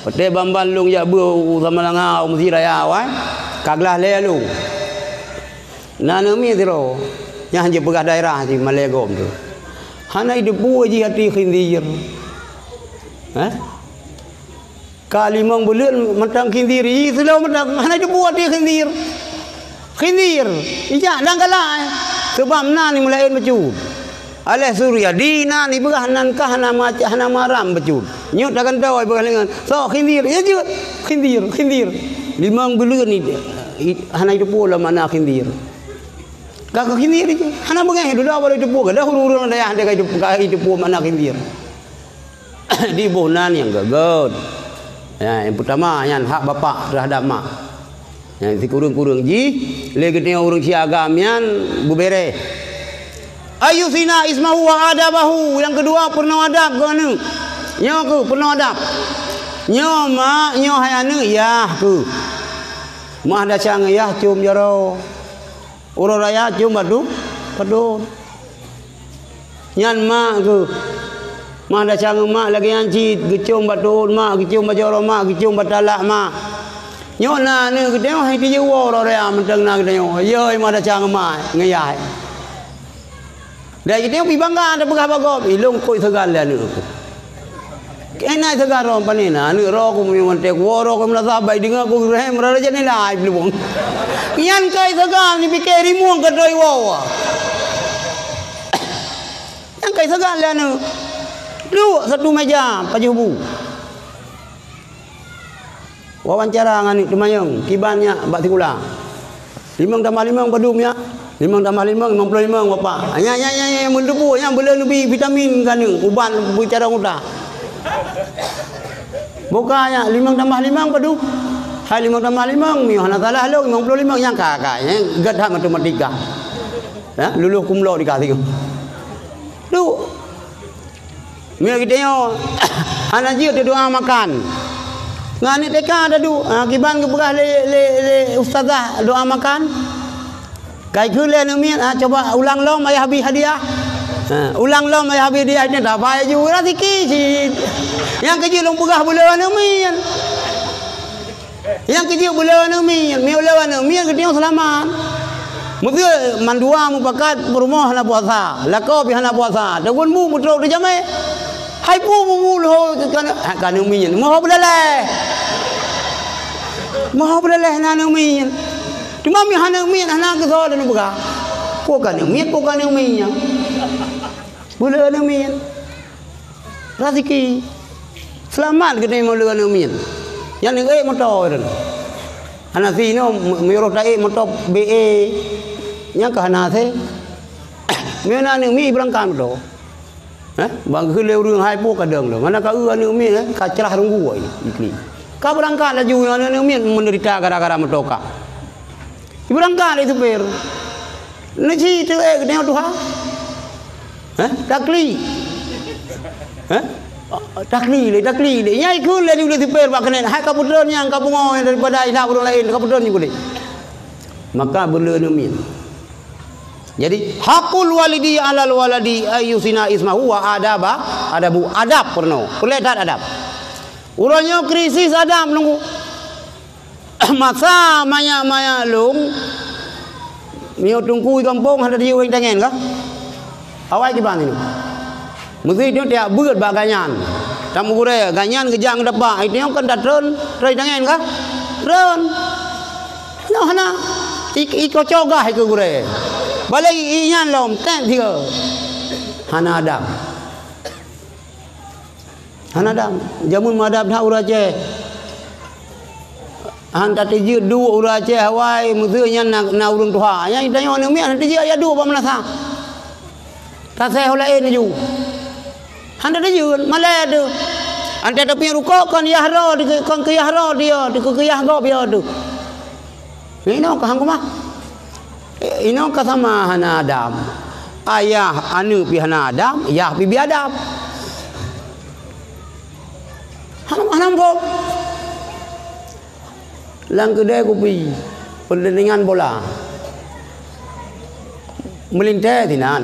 Watèe ban-ban lôn jak beuet u Samalanga, u Meuseujid Raya awai, ka glah lé lôn. Na aneuk miet sidroe, nyang jipeugah daerah di malèe gob tu. Hana jiteupeue jih arti khinzir. Hah? Ka limong buleuen mantong khinzir, jih sidroe mantong hana jiteupeue arti khinzir. Khinzir, ijak dan galak, eh. Seubab na ni meulaén bacut. Aléh Suryadi na ipeugah nan ka hana ma-, hana maram bacut. Nyoe tagantoe ipeugah lé ngon, "Sok khinzir." Ya jeuet, khinzir, khinzir. Limong buleuen ni, i-, hana jiteupeue lom makna khinzir. Ka keu khinzir jih. Hana beungéh, dudoe baru jiteupeue. Gadôh ureueng-ureueng dayah ka jiteupeue, ka jiteupeue makna khinzir. Di boh nan nyang göt-göt. Ya, nyang peutama nyan hak bapak teuhadap mak. Nyang sikureueng-kureueng jih, lé geutanyoe ureueng siagam nyan beubèrèh. Ayyuhsina ismahu wa adabahu, nyang keudua peurunoe adab keu aneuk. Nyoe keuh peurunoe adab. Nyoe mak, nyoe hai aneuk, yah keuh. Mak desya ngon yah com jaroe. Uroe raya com batu, batu. Nyan mak keuh. Mak desya ngon mak lagèe nyan cit, geucom bak tuet mak, geucom bak jaroe mak, geucom bak talak mak. Nyoe na aneuk geutanyoe hai tijeuwoe uroe raya mantong na geutanyoe. Yo, mak desya ngon mak, ngon yah. Dan geutanyoe pih bangga tapeugah bak gob, "Ilôn kôi seugan lé aneuk keuh." Keunan seugan roh pane na, aneuk roh ku meunyoe mantong woe roh ku meulasah bai deungoe ku rehem rara jendela ai peulubong. Nyan kai seugan jipike rimueng keudroe woe. Nyan kai seugan lé aneuk. Duek satu meja pajoh bu. Wawancara ngon aneuk teumanyong, kiban nyak bak sikula. Limong tambah limong padum nyak? Limong tambah limong, limong ploh limong, Bapak. Nyan, nyan, nyan, nyan, meunteupue, nyan beu lé neubi vitamin keu aneuk, ubat beucarông utak. Buka nyak, limong tambah limong padum? Hai limong tambah limong, miyuh hana salah lôn, limong ploh limong, nyan ka, ka, nyan gét that matematika. Ya, lulus kumlot di ka sigoe. Duek. Meunyoe geutanyoe hana jeuet teudoa makan. Ngon aneuk T K taduek, ha, kiban geupeugah lé, lé, lé ustazah doa makan. Kai kheun lé aneuk miet, ha, cuba ulang lom ayah bri hadiah. Ha, ulang lom ayah bri hadiah, nyan tabai ju raseuki cit. Nyang keujeuet lôn peugah beu lé aneuk miet. Nyang keujeuet beu lé aneuk miet, meunyoe lé aneuk miet geutanyoe seulamat. Meuseu mandua mupakat peurumoh hana puasa, lakoe pih hana puasa, teukon bu meutrok teujamé. Hai bu bu bu lhô ka aneuk, ha, ka aneuk miet, meuho beuleleh. Meuho beuleleh na aneuk miet. Teuma meunyoe hana aneuk miet hana keusoe lôn peugah. Peue ka aneuk miet, peue ka aneuk miet. Beu lé aneuk miet. Raseuki. Seulamat geutanyoe meuleuka aneuk miet. Nyan ék moto teuh. Hana sinoe me-, meunyoe roh taék moto B E. Nyan ka hana asèe. Meunyoe na aneuk miet beurangkat moto. Hah? Bang kheun lé ureueng hai po kadang lom. Hana ka eu aneuk miet, eh, ka crah runggu ai, ikli. Ka beurangkat laju, aneuk miet meudeurita gara-gara moto ka. Beurangkat lé supir. Neuci teu ék geutanyoe tuha. Hah? Takli. Hah? Takli lé, takli lé. Nyai kheun lé di ulée supir bak keuneuk. Hai ka peutreun nyang ka beungoh daripada ilak ureuëng laén, ka peutreun nyoe kudeh. Maka beuleu aneuk miet. Jadi, hakul walidi alal waladi ayyusina ismahu wa adaba, adabu, adab peurunoe. Peureulée that adab. Uroe nyoe krisis adab nunggu. Masa manyak-manyak lôn, miyueb teungku i gampông hana jiyue wéng tangen kah? Awai kiban nyoe. Meusti nyoe tiak beuet bak ganyan. Tameugurée, ganyan geujak ngeudapa, ai nyoe kan tatreun, treun tangen kah? Treun. Nyoe hana. I, i kocogah i keu gurée. Balek i, i nyan lom, tet thieu. Hana adab. Hana adab. Jameun meuadab that ureuëng Aceh. Han tateujeut duek ureuëng Aceh awai, meuseu nyan na, na ureuëng tuha. Nyan tanyoe aneuk miet han teujeut ya duek bak meunasah. Taseh ho laén laju. Han tateujeut, malée teuh. Antée tapieng rukok kon yah droe, kon keu yah droe dia, kon keu yah gob ya teuh. Inoe ka han keumah. Inoe ka sama hana adab. Ayah aneuk pih hana adab, yah pih biadab. Hana, hana muphom. Lam keudée kupi, peurtandingan bola. Meulintée sinan.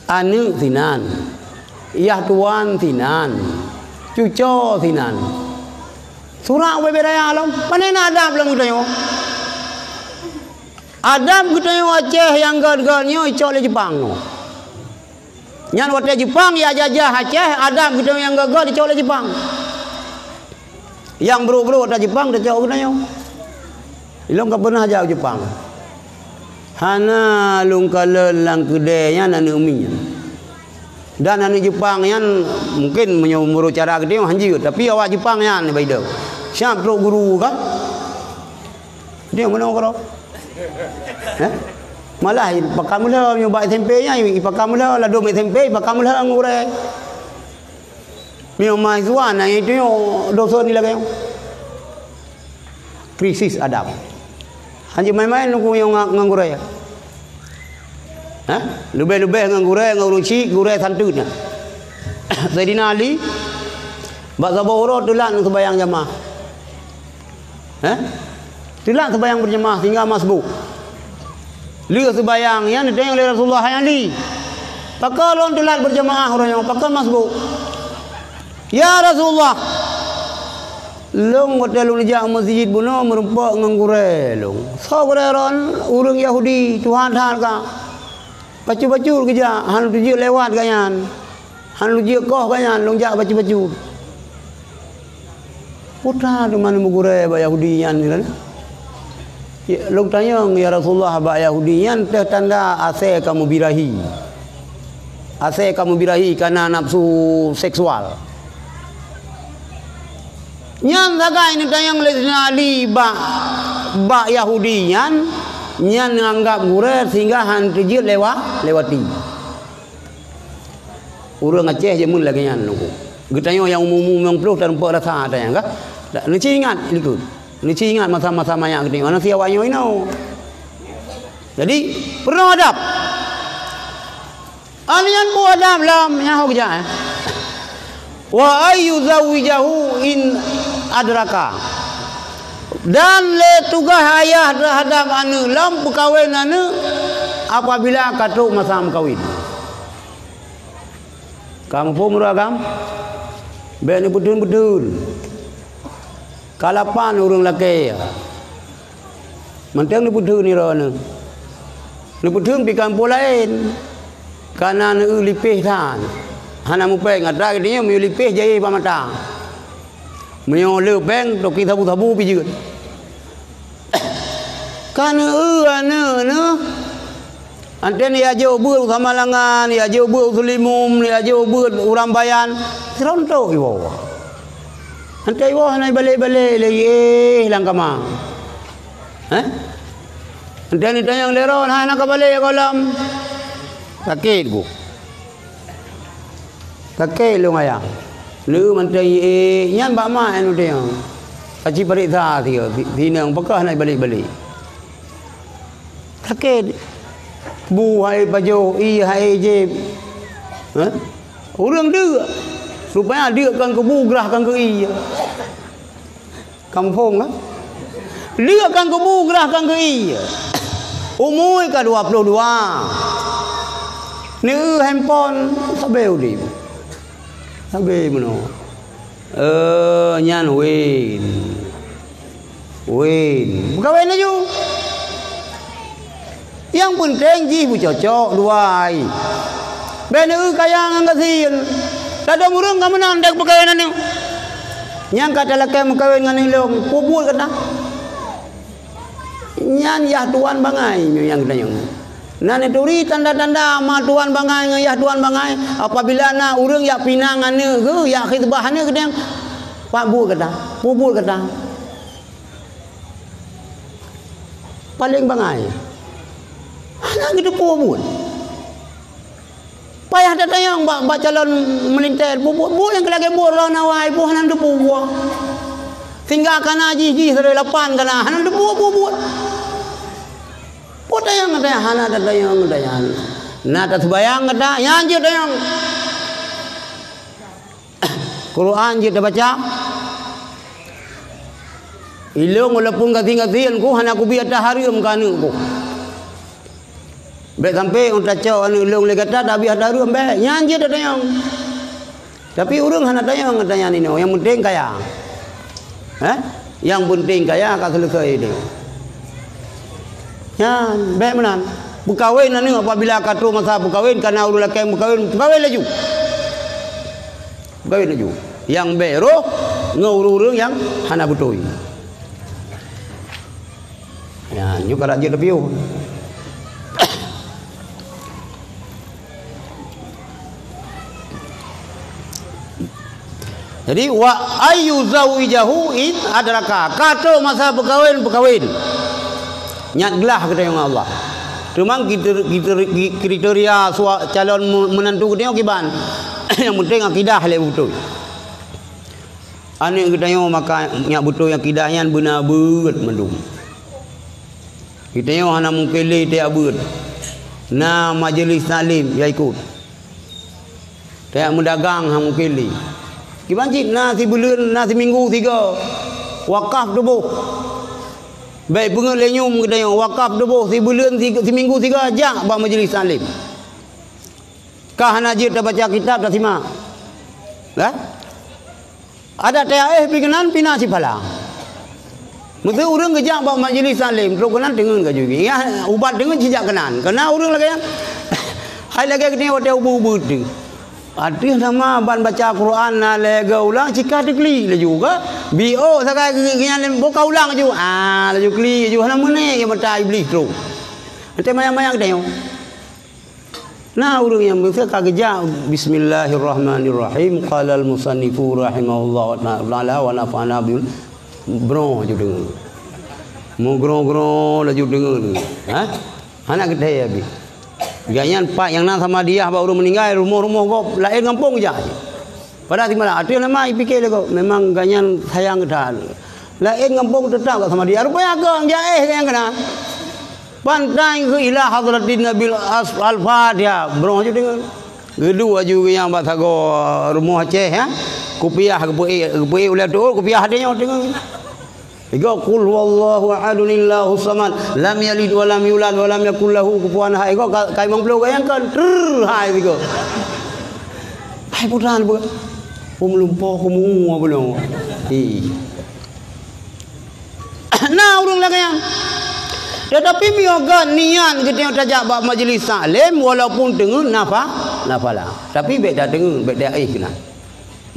Aneuk sinan, yah tuwan sinan, cuco sinan. Surak ubé-bé raya lom, pane na adab lam geutanyoe? Adab geutanyoe Aceh nyang gét-gét nyoe icok lé Jepang nyoe. Nyan watée Jepang ya jajah Aceh, adab geutanyoe nyang gét-gét icok lé Jepang. Nyang brok-brok ata Jepang tacok geutanyoe. Ilong ka peunah jak u Jepang. Hana lôn kalon lam keudée nyan aneuk miet. Dan aneuk Jepang nyan mungken meunyoe meunurot cara geutanyoe hanjeuet, tapi awak Jepang nyan baideu. Siab trok guru ka. Dia mana karo? Hah? Malah pakam lheueh nyoe bak S M P nyan, pakam lheueh ladom S M P, pakam lheueh ngon gurée. Meunyoe mahasiswa na itu nyoe dosa ni lagée nyoe. Krisis adab. Hanjeuet main-main nunggu nyoe ngon, ngon gurée. Hah? Leubeh-leubeh ngon gurée, ngon ureuëng chik, gurée santeun nyan. Saidina Ali bak saboh uroe teulat ngon seubayang jamaah. Hah? Teulat seubayang beurjamaah sehingga masbuk. Lheueh seubayang nyan neutanyong lé Rasulullah, "Hai Ali, pakon lôn teulat beurjamaah uroe nyoe? Pakon masbuk?" "Ya Rasulullah, lôn watée lôn jak u meuseujid bunoe meurumpok ngon gurée lôn. Soe gurée ron? Ureuëng Yahudi, tuha that ka. Bacut-bacut geujak, han lôn teujeut lewat gobnyan. Han lôn jeuet koh gobnyan, lôn jak bacut-bacut." Peue teuma neumeu gurée bak Yahudi nyan, ya, lôn tanyong, "Ya Rasulullah, bak Yahudi nyan teuh tanda asée kamoe birahi. Asée kamoe birahi kana nafsu seksual." Nyan sagai neutanyong lé Saidina Ali bak, bak Yahudi nyan, nyan neuanggab gurée sehingga han teujeuet lewa-, lewati. Ureuëng Aceh jameun lagée nyan nunggu. Geutanyoe nyang umu-umu limong ploh tarumpok rasa tanyong kah? Neuci ingat likot. Neuci ingat masa-masa manyak geutanyoe. Hana si awak nyoe inoe. Jadi, peurunoe adab. Alian bu adab lam nyaho geujak, eh. "Wa ayyuzawwijahu in adraka." Dan lé tugaih ayah teuhadab aneuk lom peukawen aneuk apabila ka trok masa meukawen. Ka muphom ureuëng agam? Bék neupeutheun-peutheun. Ka lapan ureuëng lakée. Mantong neupeutheun nirone. Neupeutheun pih ka muphom laén. Kana neueu lipéh that. Hana mupéng atra geutanyoe meuyue lipéh jayéh bak mata. Meunyoe le péng, toki sabu-sabu pih jeuet. Ka neueu aneuk neuh. Anté neujak jok beuet u Samalangan, neujak jok beuet u Seulimum, neujak jok beuet u Rambayan. Sirontok iwoe. Anté iwoe hana ibalek-balek lé, eh, lam kama. Heh? Anté neutanyong lé droe, hana ka balek gohlom. Sakét ku. Sakét lôn ayah. Lé mantong ie nyan bak mak anu teuh. Aci pareksa sie, si, sinong pakah na balek-balek. Sakét. Bu hai pajoh, ie hai jép. Hah? Ureuëng deuk. Rupanya deuk kan keu bu, grah kan keu ie. Kampung lah. Deuk kan keu bu, grah kan keu ie. Umui ka dua puluh dua. Neu handphone sabe udeb. Sabe meunoe. Eh, nyan win. Win. Meukawen laju. Nyang peunteng jih beucocok dua ai. Bèk neu kaya ngon gasien. Ladôm ureuëng ka meunan dek peukawen aneuk. Nyang ka talakée meukawen ngon ilong, pubuet kata. Nyan yah tuan bangai nyoe nyang geutanyoe. Na neuturi tanda-tanda ma tuan bangai ngon yah tuan bangai, apabila na ureuëng yak pinang aneuk geuh, yak khitbah aneuk geuh, pak buet kata, pubuet kata. Paleng bangai. Hana geuteupeue buet. Payah tatanyong bak, bak calon meulintée, buet-buet nyang lagée buet lôn awai, boh hana teupeue. Sehingga kana jih-jih sabe lapan kana hana teupeue buet. Peue tanyong gata hana tatanyong gata nyan. Na taseubayang gata, nyan jeuet tanyong. Quran jeuet tabaca. Ilong walaupun gasien-gasien ku hana kubi ata hareuem keu aneuk ku. Bèk sampai ong tacok aneuk ilong lé gata tabi ata hareuem bèk. Nyan jeuet tatanyong. Tapi ureuëng hana tanyong, tanyong ninoe, nyang penting kaya. Hah? Nyang penting kaya ka seuleusoe tanyong. Nyan, bèk meunan. Peukawen aneuk apabila ka trok masa peukawen, kana ureuëng lakée peukawen, peukawen laju. Peukawen laju. Nyang bèk roh ngon ureuëng-ureuëng nyang hana beutôi. Ya, nyoe ka rajin leupie. Jadi, wa ayu zawijahu in adraka. Ka trok masa peukawen, peukawen. Nyat glah geutanyoe ngon Allah. Teuma kriter-, kriter-, kriteria sua-, calon me-, meunantu geutanyoe kiban. Nyang penting akidah lé beutôi. Aneuk geutanyoe maka nyang beutôi akidah nyan beuna beuet mandum. Geutanyoe hana mungken lé tajak beuet. Na majelis taklim, ya ikot. Tajak meudagang hana mungken lé. Kiban cit na sibuleuen, na siminggu sigoe. Wakaf tuboh. Bèk peungeuet lé nyum geutanyoe, wakaf tuboh sibuleuen, si-, siminggu sigoe jak bak majelis taklim. Ka hana jeuet tabaca kitab, tasimak. Lah? Adak teuh éh pi keunan pih na sipala. Meuseu ureuëng geujak bak majelis taklim, trok keunan teungeun ka jui. Ya, ubat teungeun sijak keunan. Keunan ureuëng lagée nyan. Hai lagée geutanyoe watée ubeut-ubeut teuh. Ateueh nama ban baca Quran na lhée go ulang, cika teuklik laju ka. Biôh sagai geu-, geu-, geuhnyan boh ka ulang laju. Ah, laju klik laju hana meunék mata Iblih trok. Nanti mayang-mayang geutanyoe. Na ureuëng nyang meuseu ka geujak, "Bismillahirrahmanirrahim, qalal musannifu rahimahullahu ta'ala wa nafa'ana bil," broh laju deungon. Meugroe-groe laju deungon. Ha? Hana geuthée abéh. Gobnyan pat nyang na samadiyah bak ureuëng meuninggai, rumoh-rumoh gob laén gampông jak. Padahai simalam ateueh nama jipike lé gob, memang gobnyan sayang that. Laén gampông teutap ka samadiyah. Rupanya ka jak éh nyang keunan. Pantai keu ila hadratin Nabil as-, Al-Fatihah. Broh laju deungon. Geuduek laju nyang bak sagoe rumoh Aceh, ya. Kupiah geupeuék, geupeuék ulée tuôt, kupiah até nyoe deungon. Igoe, "Qul huwallahu ahadun, Allahus samad, lam yalid wa lam yulad wa lam yakul lahu kufuwan ahad." Igoe ka, ka limong ploh goyang kan. Trrr, hai igoe. Hai putra, peue? Hom lumpoh, hom ungu, apa nyoe? Ih. Na ureuëng lagée nyan. Tetapi meunyoe gét niat geutanyoe tajak bak majelis taklim, walaupun teungeut nafa-, nafala. Tapi bék tateungeut, bék taéh keunan.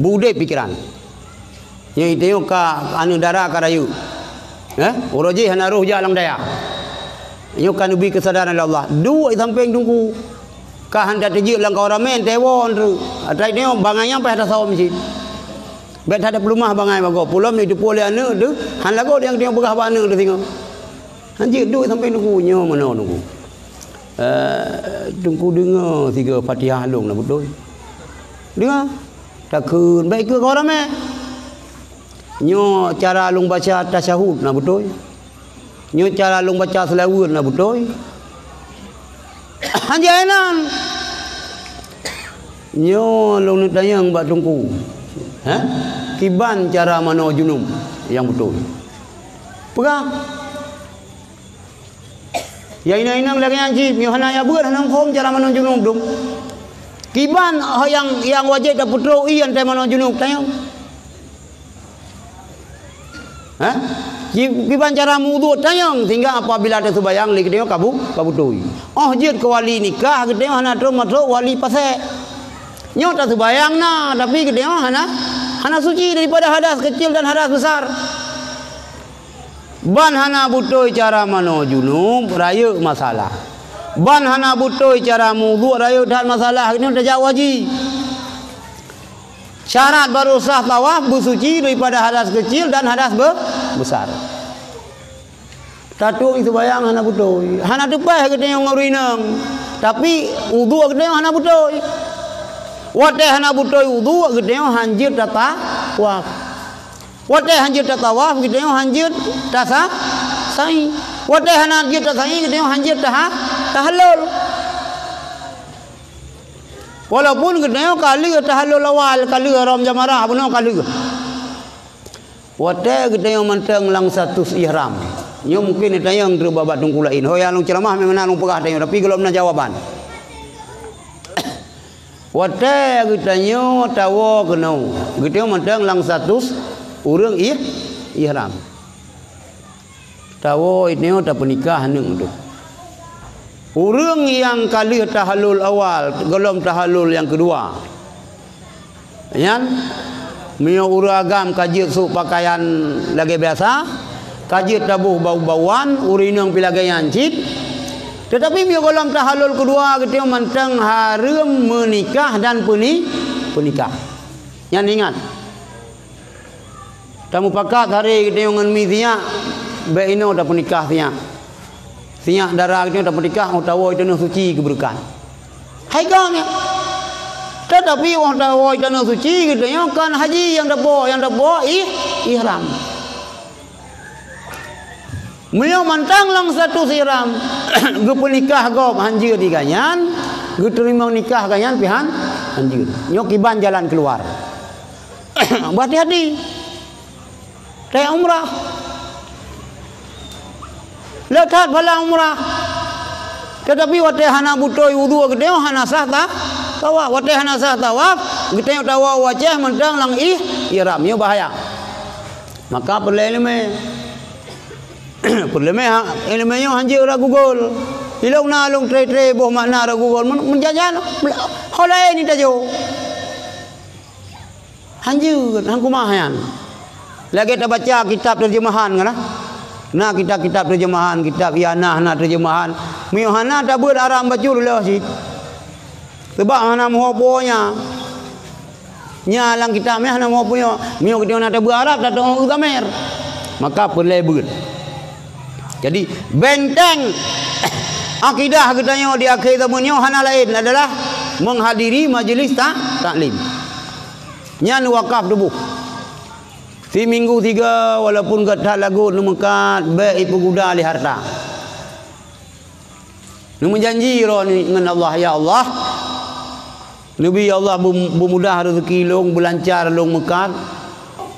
Beudeb pikeran. Nyoe tanyoe ka aneuk dara ka rayeuk. Eh? Uroe jih hana roh jak lam dayah. Nyoe ka neubi keusadaran lé Allah. Duek di sampéng teungku. Ka han that teujeuet lam kawan ramé, teuwoe treuk. Atra tanyoe bangai nyang paih tasawöm cit. Bék that peuleumah bangai bagoe. Pulom jiteupeue lé aneuk teuh, han lagoe nyang tanyoe peugah bak aneuk teuh singoh. Han jeuet duek di sampéng teungku, nyoe meunoe teungku. Eh, teungku deungoe sigoe Fatihah lôn na beutôi. Deungoe. Takheun, bèk keu kawan ramè. Nyoe cara lôn baca tasyahud na beutôi. Nyoe cara lôn baca seulaweuet na beutôi. Hanjeuet nan. Nyoe lôn neutanyong bak teungku. Ha? Kiban cara manoe junub nyang beutôi? Peugah. Nyang inong-inong lagèe nyan cit, nyoe hana nyang beuet, hana muphom cara manoe junub dum. Kiban nyang, nyang wajéb tapeutrok ie watèe manoe junub, tanyong. Ha? Ki-, kiban cara meuwudhu tanyong, sehingga apabila taseumayang lé geutanyoe ka bu-, ka beutôi. Óh jeuet keu wali nikah, geutanyoe hana troh masôk wali pasék. Nyoe taseumayang na, tapi geutanyoe hana, hana suci daripada hadas kecil dan hadas besar. Ban hana beutôi cara manoe junub, rayeuk masalah. Ban hana beutôi cara meuwudhu, rayeuk that masalah. Nyoe tajak u haji. Syarat baru sah tawaf, beusuci daripada hadas kecil dan hadas be-, besar. Tatueng seumayang hana beutôi. Hana teupèh geutanyoe ngon ureueng inong. Tapi, wudhu geutanyoe hana beutôi. Watèe hana beutôi wudhu, geutanyoe hanjeuet tatawaf. Watèe hanjeuet tatawaf, geutanyoe hanjeuet tasa-, sa'i. Watèe hana jeuet tasa'i, geutanyoe hanjeuet taha-, tahallul. Walaupun geutanyoe ka lheueh tahallul awal, ka lheueh rhom jamarah, bunoe ka lheueh. Watèe geutanyoe mantong lam status ihram. Nyoe mungken neutanyong teuk bak teungku laén. Ho nyang lôn ceuramah memang na lôn peugah tanyoe, tapi gohlom na jawaban. Watèe geutanyoe tawoe keunoe, geutanyoe mantong lam status ureueng ih-, ihram. Tawoe tanyoe tapeunikah aneuk teuh. Ureueng nyang ka lheueh tahallul awal, gohlom tahallul nyang keudua. Nyan, meunyoe ureueng agam ka jeuet sôk pakaian lagèe biasa, ka jeuet taboh bau-bauan, ureueng inong pih lagèe nyan cit. Teutapi meunyoe gohlom tahallul keudua, geutanyoe mantong hareuem meunikah dan peuni-, peunikah. Nyan ingat. Tamupakat haré geutanyoe ngon mi sinyak, bèk inoe tapeunikah sinyak. Sinyak dara geutanyoe tapeunikah, 'oh tawoe tanoh suci keu beureukat. Hai ka nyan. Teutapi 'oh tawoe tanoh suci geutanyoe kon haji nyang tapo, nyang tapo ih-, ihram. Meunyoe mantong lam status ihram, geupeunikah gob hanjeuet di gobnyan, geuteurimong nikah gobnyan pih han-, hanjeuet. Nyoe kiban jalan keuluar. Beuhati-hati. Teuh umrah. Le that pahala umrah. Teutapi watèe hana beutôi wudhu geutanyoe hana sah ta-, tawaf. Watèe hana sah tawaf, geutanyoe tawoe u Aceh mantong lam ih-, ihram. Nyoe bahaya. Maka peureulèe ileumèe. Peureulèe ha-, ileumèe nyoe hanjeuet rot Google. Ilông na lông tré-tré boh makna rot Google. Meu-, meujan-jan, ho laén ni tajok. Hanjeuet, han kumaha nyan. Lagèe tabaca kitab terjemahan kan, ah? Na kitab-kitab terjemahan, kitab Ianah na terjemahan. Meunyoe hana tabeuet haram bacut lé cit. Sabab hana meuho po nya. Nya lam kitab nyan hana meuho po nya. Meunyoe geutanyoe na tabeuet Arab, tateu'oh u Zamer. Maka peureulèe beuet. Jadi, benteng akidah geutanyoe di akhé zaman nyoe hana laén adalah menghadiri majlis ta-, taklim. Nyan wakaf tuboh. Siminggu sigoe, walaupun göt that lagot neumeukat, bèk ipeuguda lé harta. Neumeujanji droeneuh ngon Allah, "Ya Allah, neubi ya Allah beu-, beumudah rezeki lôn, beulancar lôn meukat."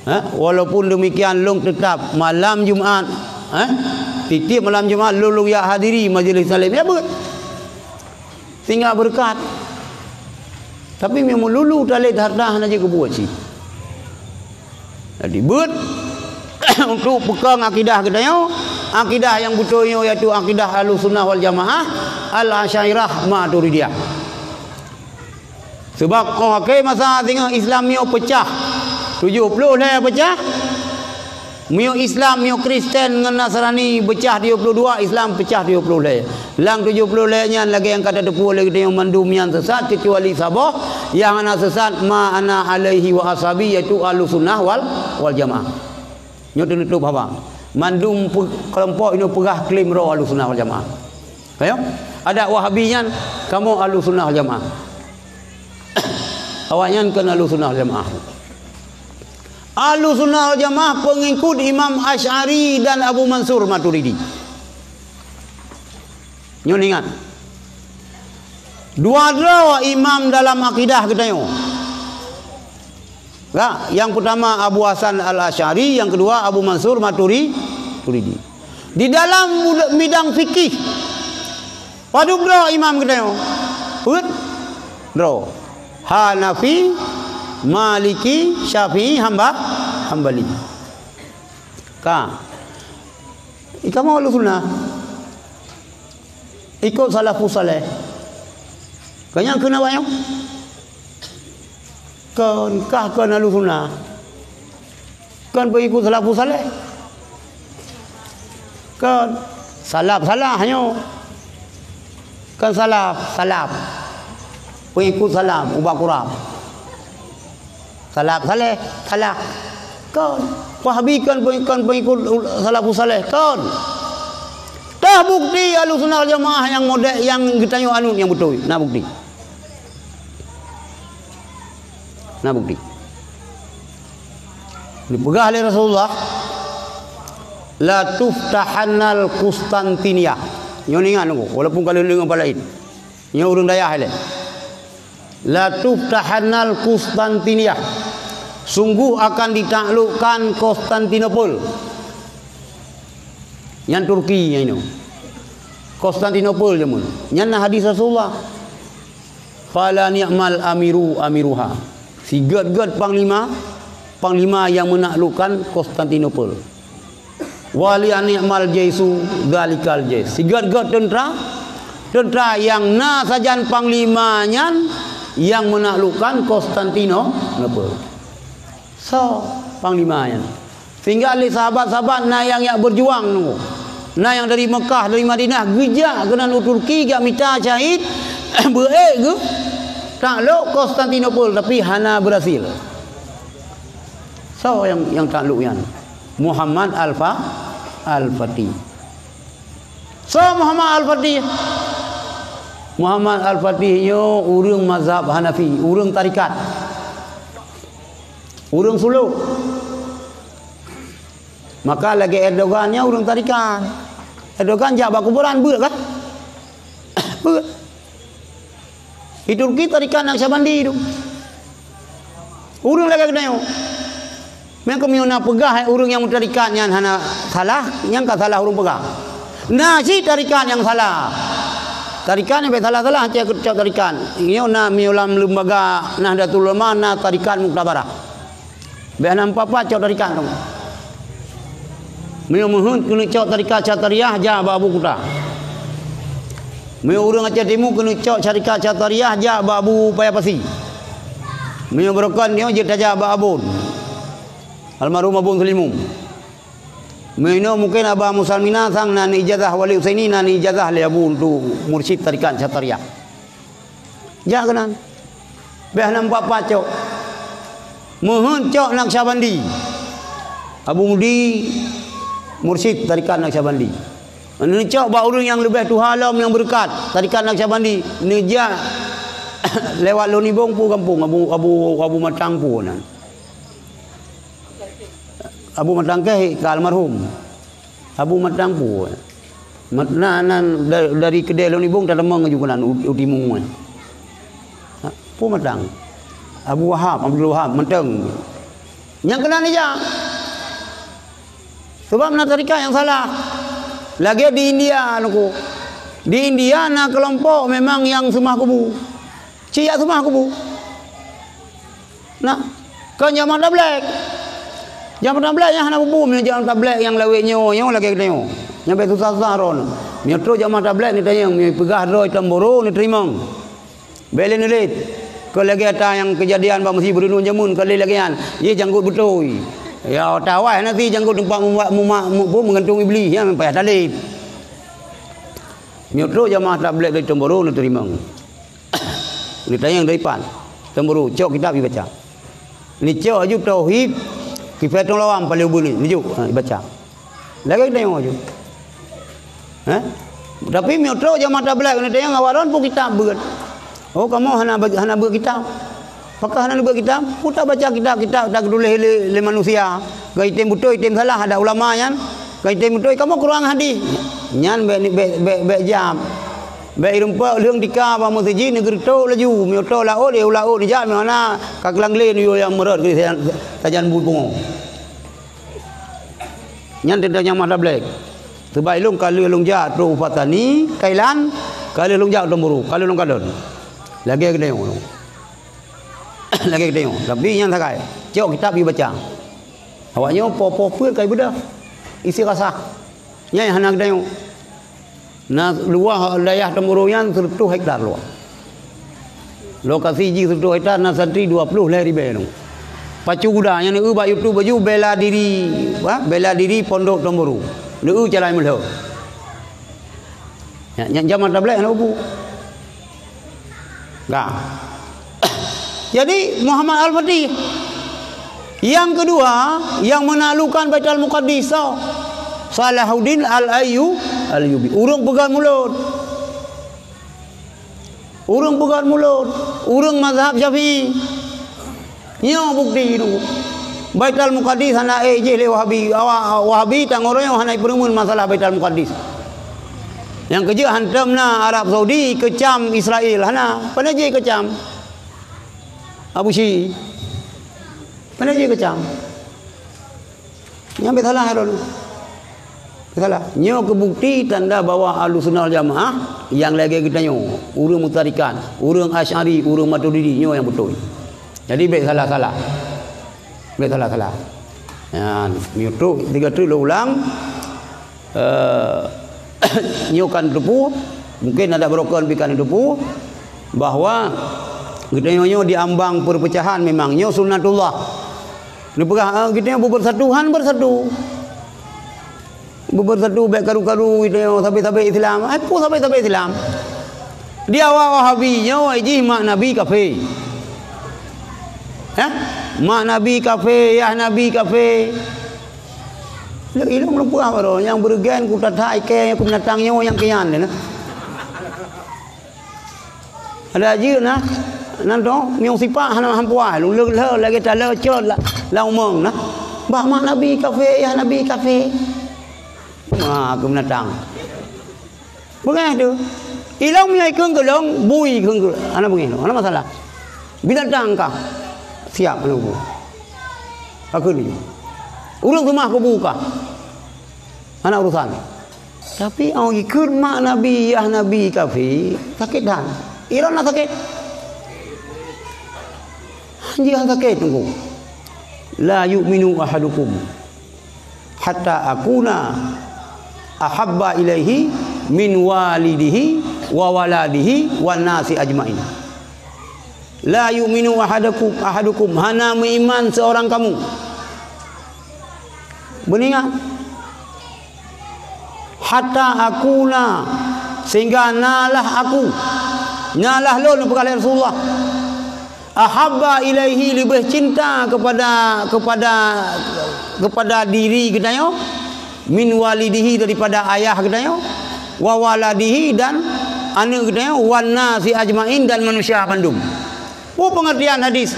Ha? Walaupun demikian, lôn teutap malam Jumat, ha? Tiep-tiep malam Jumat, lôn, lôn jak hadiri majlis taklim. Ya beuet. Sehingga beureukat. Tapi meunyoe meululu talét harta hana jeuet keu buet cit. Jadi, beuet untuk peukong akidah geutanyoe, akidah nyang beutôi nyoe, yaitu akidah Ahlussunnah wal Jamaah, Al-Asy'ariyah, Maturidiyah. Sabab 'oh akhé masa singoh Islam nyoe peucah, tujoh ploh lhèe peucah, Meunyoe Islam, meunyoe Kristen ngon Nasrani peucah tujoh ploh dua, Islam peucah tujoh ploh lhèe. Lam tujoh ploh lhèe nyan lagèe nyang ka tateupeue lé geutanyoe mandum nyan sesat, keucuali saboh nyang hana sesat, ma ana alaihi wa ashabi, yaitu Ahlussunnah wal, wal Jamaah. Nyoe teunutup haba. Mandum pe-, keulompok inoe peugah klaim droe Ahlussunnah wal Jamaah. Ayo, adak Wahabi nyan kamoe Ahlussunnah wal Jamaah. Awaknyan kon Ahlussunnah wal Jamaah. Ahlussunnah wal Jamaah pengikut Imam Asy'ari dan Abu Mansur Maturidi. Nyoe ingat. Dua droe imam dalam akidah geutanyoe. Ka, nyang pertama Abu Hasan Al-Asy'ari, nyang kedua Abu Mansur Maturi-, Maturidi. Di dalam mud-, bidang fikih, padub droe imam geutanyoe? Peuet droe. Hanafi, Maliki, Syafi'i, Hamba-, Hambali. Ka. Ikamoe Ahlussunnah. Ikut salafus saleh. Keu nyang keuneuk awaknyoe? Kon, kah kon Ahlussunnah. Kon pengikut salafus saleh. Kon. Salaf salah nyoe. Kon salaf, salaf. Pengikut salaf, ubak kurab. Salaf saleh, salah. Kon. Wahabi kon peng-, kon pengikut ul-, salafus saleh, kon. Tah bukti Ahlussunnah wal Jamaah nyang model nyang geutanyoe anut nyang beutôi. Na bukti. Na bukti. Dipeugah lé Rasulullah, "La tuftahannal Qustantiniyah." Nyoe ingat nunggu, walaupun ka lheueh ngon palain. Nyoe ureuëng dayah ilée. "La tuftahannal Qustantiniyah." Sungguh akan ditaklukkan Konstantinopel. Nyan Turki nyan inoe. Konstantinopel jameun. Nyan na hadis Rasulullah. "Fala ni'mal amiru amiruha." Sigét-gét panglima, panglima nyang meunaklukkan Konstantinopel. "Wa la ni'mal jaisu dzalikal jais." Sigét-gét teuntra, teuntra nyang na sajan panglima nyan nyang meunaklukkan Konstantinopel. Soe panglima nyan? Sehingga lé sahabat-sahabat na nyang jak berjuang nunggu. Na nyang dari Mekah, dari Madinah, geujak keunan u Turki, jak mita syahid, beu-ék geuh taklok Konstantinopel, tapi hana berhasil. Soe nyang, nyang taklok nyan? Muhammad Al-Fa-, Al-Fatih. Soe Muhammad Al-Fatih? Muhammad Al-Fatih nyoe ureuëng mazhab Hanafi, ureuëng tarikat. Ureuëng suluk. Maka lagée Erdogan nyan ureuëng tarikat. Erdogan jak bak kuburan beuet kah? Beuet. Di Turki tarikat Naqsyabandi tu. Ureuëng lagée geutanyoe. Meunyoe na peugah ureuëng nyang meutarikat nyan hana salah, nyan ka salah ureuëng peugah. Na cit tarikat nyang salah. Tarikat nyang salah-salah cok, cok tarikat. Nyoe na meunyoe lam lembaga Nahdlatul Ulama na tarikat Muktabarah. Bék hana meupat-pat cok tarikat tu. Meunyoe meuheuet keuneuk cok tarikat Syatariah, jak bak Abu Kuta. Meunyoe ureuëng Aceh Timu keuneuk cok tarikat Syatariah, jak bak Abu Paya Pasi. Meunyoe beureukan nyoe jeuet tajak bak Abon. Almarhum Abon Sulimum. Meunyoe mungken Aba Musalmina sang na ijazah Wali Husaini, na ijazah lé Abu untuk mursyid tarikat Syatariah. Jak keunan. Bék hana meupat-pat cok. Meuheuet cok Naqsyabandi. Abu Mudi mursyid tarikat Naqsyabandi. Neucok bak ureuëng nyang leubeh tuha lom nyang beureukat tarikat Naqsyabandi. Neujak lewat Lôn Ibong pu gampông Abu, Abu, Abu Matang pu nan. Abu Matang keh ka almarhum. Abu Matang pu. Mat-, na, na, da-, dari keudè Lôn Ibong tateumong ju keunan u, u timu nyan. Ha, pu Matang. Abu Wahab, Abdul Wahab, Matang. Nyang keunan ija. Sebab na tarikat nyang salah. Lagée di India, nuku. Di India na keulompok memang nyang seumah kubu. Cit jak seumah kubu. Nah, kon jamaah tablék. Jamaah tablék nyang hana bubu, meunyoe jamaah tablék nyang lawét nyoe, nyoe lagée geutanyoe. Nyang bék susah-susah droe. Meunyoe trok jamaah tablék neutanyong, meunyoe peugah droe tom boro neuteurimong. Bék lé neulet. Kon lagée ata nyang keujadian bak meusi beureunun jameun, kon lé lagée nyan. Yeh janggot beutôi. Ya, tawai hana si janggot teumpat muma-, muma-, mu-, meugantung Iblih, nyan payah taleb. Meunyoe trok jamaah tablék dari tom boro neuteurimong. Neutanyong dari pat. Tom boro, cok kitab ibaca. Neucok aju Tauhid, Kifayatun Awam paléng ubeuet ni, neujuk, ha, ibaca. Lagée neutanyong aju. Hah? Tapi meunyoe trok jamaah tablék neutanyong awak droen pu kitab beuet. Oh, kamoe hana ba-, hana beuet kitab. Pakon hana neubeuet kitab? Peue tabaca kitab-kitab nyang geutuléh lé, lé manusia. Ka item beutôi, item salah, ada ulama nyan. Ka item beutôi, kamoe kurang hadis. Nyan bèk, bèk, bèk, bèk jam. Bèk irumpok lheueng tika bak meuseujid, neugeureutok laju. Meutoe laôt, eh, laôt neujak, meuhana ka keulang glé neuyue nyang meurot keu sajan, sajan bui pungo. Nyan teuntang nyang mata black. Sebab ilôn ka lheueh lôn jak trok u Patani, Thailand, ka lheueh lôn jak u Tomburu, ka lheueh lôn kalon. Lagèe geutanyoe. Lagèe geutanyoe. Tapi nyan sagai. Cok kitab ibaca. Awaknyoe po-po peuet ka ibeudôh. Isi rasa. Nyan hana geutanyoe. Na luwah dayah Tomburu nyan seratus hektar luwah. Lokasi jih seratus hektar na santri dua puluh lhèe ribèe nyoe. Pacu guda nyang neueu bak YouTube baju bela diri, ha, bela diri Pondok Tomburu. Neueu calai meulhô. Nyan, nyan jaman tablet hana ubu. Ka. Jadi, Muhammad Al-Fatih. Nyang keudua, nyang meunaklukan Baitul Muqaddis, so, Salahuddin Al-Ayyu-, Al-Ayyubi. Ureueng peugöt mulod. Ureueng peugöt mulod. Ureueng mazhab Syafi'i. Nyoe bukeuti tu. Baitul Muqaddis hana ék jih lé Wahabi. Awak Wahabi tanggong royong hana ipeureumeun masalah Baitul Muqaddis. Nyang keujeuet hantom na Arab Saudi keucam Israel. Hana. Pane jih keucam? Abu Syi'i. Pane jih keucam? Nyan bèk salah lôn. Bèk salah. Nyoe keu bukeuti tanda bahwa Ahlussunnah wal Jamaah nyang lagèe geutanyoe, ureueng Mu'tazilah, ureueng Asy'ari, ureueng Maturidi, nyoe nyang beutôi. Jadi bèk salah-salah. Bèk salah-salah. Nyan, meutuek tiga tu lôn ulang. Eh, nyoe kan teupeue, mungkin ada broken pi kan teupeue, bahwa geutanyoe nyoe di ambang perpecahan memang nyoe sunnatullah. Neupeugah, eh, geutanyoe beubersatu, han bersatu. Beubersatu bèk karu-karu geutanyoe sabe-sabe Islam. Eh, peue sabe-sabe Islam? Di awak Wahabi nyoe jih mak Nabi kafé. Eh? Mak Nabi kafé, yah Nabi kafé. Lé ilong lumpah baroe nyang beureugen ku that-that ikèe ku binatang nyoe nyang kian deh na. Ada jeuet na, nan toh, meunyoe sipak hana hampuai, lôn leuh-leuh lagèe taleucot la-, lam umong na. Bah mak Nabi kafé, yah Nabi kafé. Ma keu binatang. Beungèh tu. Ilong meunyoe ikheun keu lôn, bui kheun keu, hana beungèh tu, hana masalah. Binatang kah, siap hana ubu. Ka kheun laju. Ureueng seumah kubu kah, hana urusan. Tapi awak ikheun mak Nabi, yah Nabi kafé, sakét that. Ilong na sakét. Hanjeuet sakét teungku. La yu'minu ahadukum hatta akuna ahabba ilaihi min walidihi wa waladihi wan nasi ajmain. La yu'minu ahadukum, ahadukum, hana meuiman seorang kamu. Beuningat. Hatta akuna, sehingga nalah aku, nalah lôn, peugah lé Rasulullah. Ahabba ilaihi, leubeh cinta kepada, kepada, kepada diri geutanyoe, min walidihi, daripada ayah geutanyoe, wa waladihi, dan aneuk geutanyoe, wan nasi ajmain, dan manusia bandum. Peue pengertian hadis?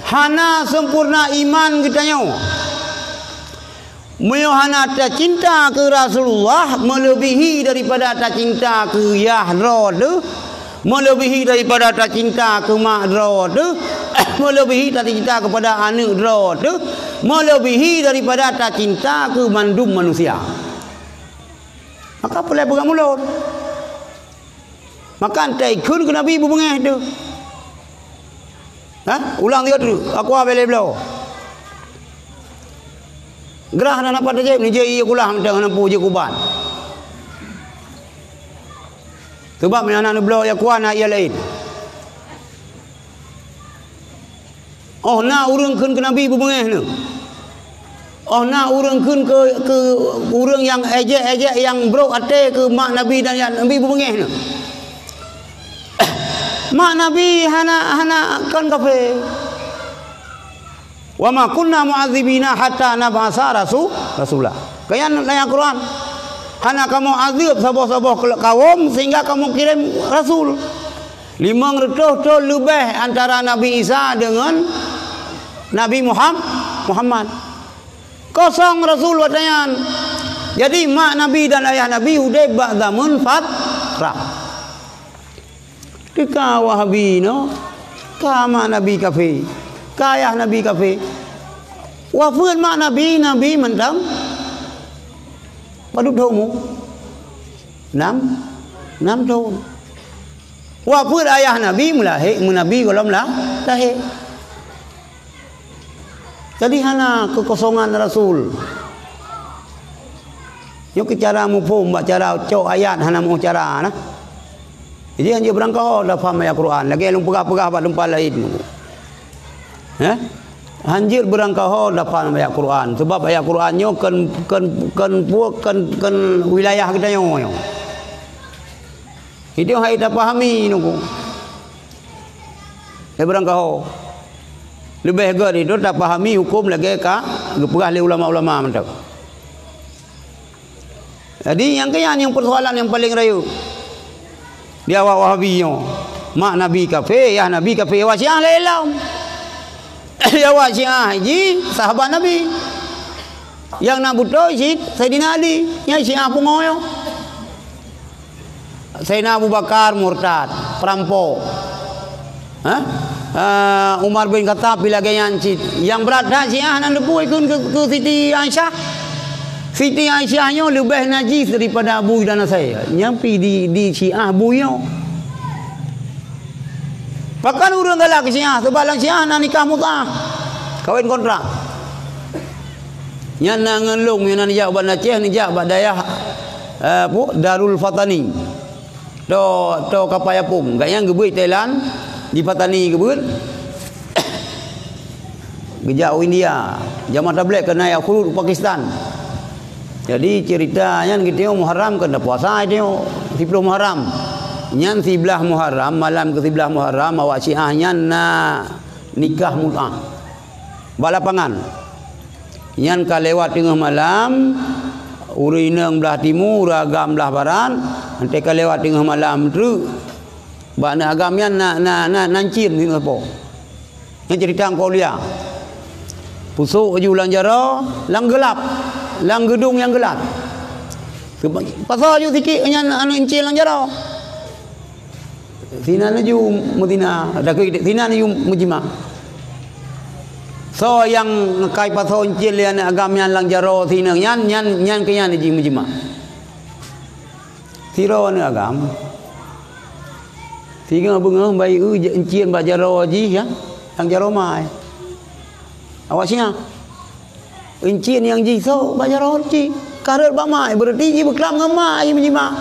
Hana sempurna iman geutanyoe meunyoe hana tacinta keu Rasulullah meuleubèhi daripada tacinta keu yah droe teuh, meuleubèhi daripada tacinta keu mak droe teuh, meuleubèhi tacinta keupada aneuk droe teuh, meuleubèhi daripada tacinta keu mandum manusia. Maka peulai peugah mulod. Maka 'an ta ikheun keu Nabi beubeungèh teuh. Ha? Ulang tiga tu, aku abéh lé bloe. Grah na napa tajép, neujép ié kulah mantong hana peue jeuet kuban. Sabab meunyo hana neubloe ié kuah na ié laén. Oh na ureueng kheun keu Nabi beubeungèh nyoe. Oh na ureueng kheun keu, keu ureueng nyang èjek-èjek nyang brok até keu mak Nabi dan yah Nabi beubeungèh nyoe. Mak Nabi hana, hana kon kafé. "Wa ma kunna mu'adzibina hatta nab'asa rasu-, rasula." Keu nyan ayat Quran. Hana kamoe azeueb saboh-saboh kawöm sehingga kamoe kirém rasul. Limong reutôh thon leubeh antara Nabi Isa deungon Nabi Muham-, Muhammad. Kosong Rasul watée nyan. Jadi, mak Nabi dan ayah Nabi udeb bak zameun fatrah. Teuka Wahabi nyoe, ka mak Nabi kafé, ka ayah Nabi kafé. Wafeuet mak Nabi, Nabi mantong padub thon umu? Nam, nam thon. Wafeuet ayah Nabi meulahé, meu Nabi gohlom la-, lahé. Jadi hana keukosongan Rasul. Nyoe keu cara muphom bak cara cok ayat hana meu cara na. Jadi hanjeuet beurangkaho dapham ayat Quran, lagée lôn peugah-peugah bak teumpat laén. Heh? Hanjeuet beurangkaho dapham ayat Quran, sabab ayat Quran nyoe kon, kon, kon puek, kon, kon wilayah geutanyoe nyoe. Itu hai tapahami nunggu. Eh, beurangkaho. Leubeh gét itu tapahami huköm lagée ka geupeugah lé ulama-ulama mantong. Jadi, nyang keu nyan nyang persoalan nyang paleng rayeuk di awak Wahabi nyoe. Mak Nabi kafé, yah Nabi kafé, awak Syiah laén lom. Awak Syiah jih sahabat Nabi. Nyang na beutôi cit Saidina Ali, nyang Syiah pungo nyoe. Saidina Abu Bakar murtad, perampok. Hah? Ah, Umar bin Khattab pih lagée nyan cit. Nyang brat that Syiah nan leupui keu, keu, keu Siti Aisyah. Siti Aisyah nyoe leubeh najis daripada bui dan asai. Nyang pi di, di Syiah bui nyoe. Pakon ureuëng galak keu Syiah? Sabab lam Syiah na nikah mut'ah. Kawin kontrak. Nyan na ngon lôn, nyan na nijak bak Aceh, nijak bak dayah, eh, apa, Darul Fatani. To, to Kapayapung. Gobnyan geubeuet Thailand, di Fatani geubeuet. Geujak u India. Jameun tablet keunan jak khulôt u Pakistan. Jadi, cerita nyan geutanyoe Muharram keu na puasa geutanyoe, siploh Muharram. Nyan siblaih Muharram, malam keu siblaih Muharram, awak Syiah nyan na nikah mut'ah. Bak lapangan. Nyan ka lewat teungoh malam, ureuëng inong blah timu, ureuëng agam blah barat, 'oh ka lewat teungoh malam treuk. Bak aneuëk agam nyan na, na, na, na ncien singoh sapo. Nyan cerita Engkau Lia. Pusok ju lam jaroe, lam geulab, lam geudong nyang geulab. Pasoe ju sikik nyan aneuëk ncien lam jaroe. Sinan laju meuzina, dakeu sinan laju meujimak. Soe nyang kai pasoe ncien lé aneuëk agam nyan lam jaroe sineueng nyan, nyan, nyan keu nyan jih meujimak. Sidroe aneuëk agam. Singoh beungoh bayeue ncien bak jaroe jih, ya, lam jaroe mai. Awak singoh. Ncien nyang jih soe bak jaroe cit. Ka rhot bak mai, beureuti jih beuklab ngon mai meujimak.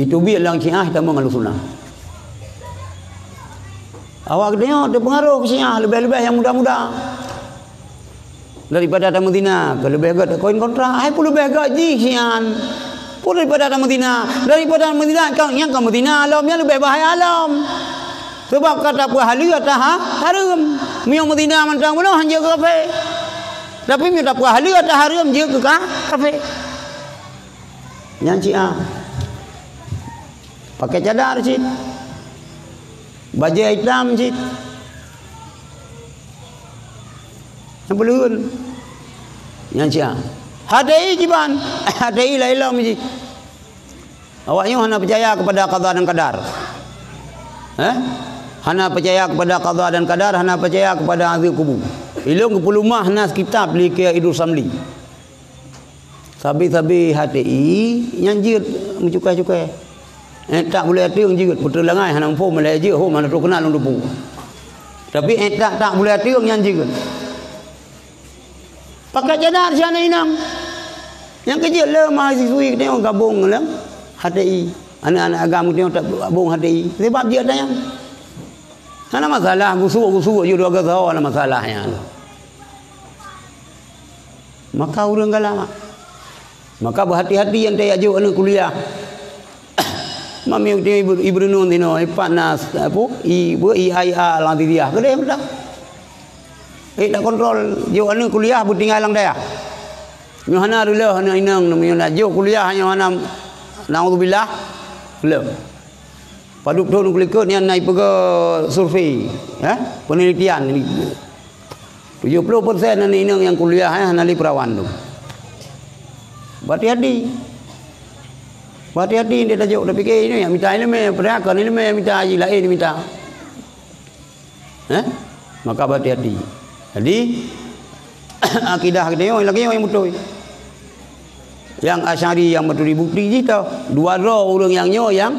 Itu biet lam Syiah tamong Ahlussunnah. Awak geutanyoe teupeungaroh keu Syiah, leubeh-leubeh nyang muda-muda. Daripada tameuzina, keu leubeh gét kawin kontrak, hai peue leubeh gét jih nyan. Peue daripada tameuzina, daripada meuzina, ka, nyang ka meuzina lom, nyan leubeh bahaya lom. Sabab ka tapeuhaleue ata ha-, hareuem. Meunyoe meuzina mantong bunoe, han jeuet keu kafé. Tapi meunyoe tapeuhaleue ata hareuem, jeuet keu ka-, kafé. Nyan Syiah. Pakai cadar cit. Bajée itam cit. Nyang peuleueun. Nyan Syiah. H T I kiban. H T I laén lom jih. Awak nyoe hana peucaya kepada qada dan qadar. Eh? Hana peucaya kepada qada dan qadar, hana peucaya kepada azab kubur. Ilôn geupeulumah na kitab lé Kiai Idrus Ramli. Sabe-sabe H T I nyan jeuet meucukai-cukai. Eh, tak bulée ateueng jeuet, peuteulanggai hana muphom, meulée jeuet, hom hana trok keunan lôn teupeu. Tapi, eh, tak, tak bulée ateueng nyan jeuet. Pakat jadat si aneuk inong. Nyang keujeuet le mahasiswi geutanyoe gabong lam H T I. Aneuk-aneuk agam geutanyoe tak gabong H T I. Sebab jeuet ata nyan. Hana masalah, gusuk-gusuk jeuet dua gasoe, hana masalah nyan. Maka ureuëng galak. Maka beuhati-hati nyang tajak jok aneuk kuliah. Mami uti ibu, ibu renung tinoe, ipat na, apa, i, bu, i, ai, a, lang tiriah. Keudeh meudak. Eh, tak kontrol. Jok aneuk kuliah, beutinggai lam dayah. Nyoe hana reuloh aneuk inong, nyoe nak jok kuliah, nyoe hana, naudzubillah. Reuloh. Padub thon keulikot nyan na ipeugah survei, eh, penelitian. Tujoh ploh persen aneuk inong nyang kuliah, eh, hana lé peurawan tu. Berhati-hati. Berhati-hati, dia tajuk, tapike ini yang minta ileumèe, padahai kon ileumèe yang minta, haji laén minta. Eh? Maka berhati-hati. Jadi, akidah kita nyoe lagi nyoe yang beutôi. Yang Asy'ari, yang Maturidi, bukti jih teuh. Dua droe ureueng nyang nyoe yang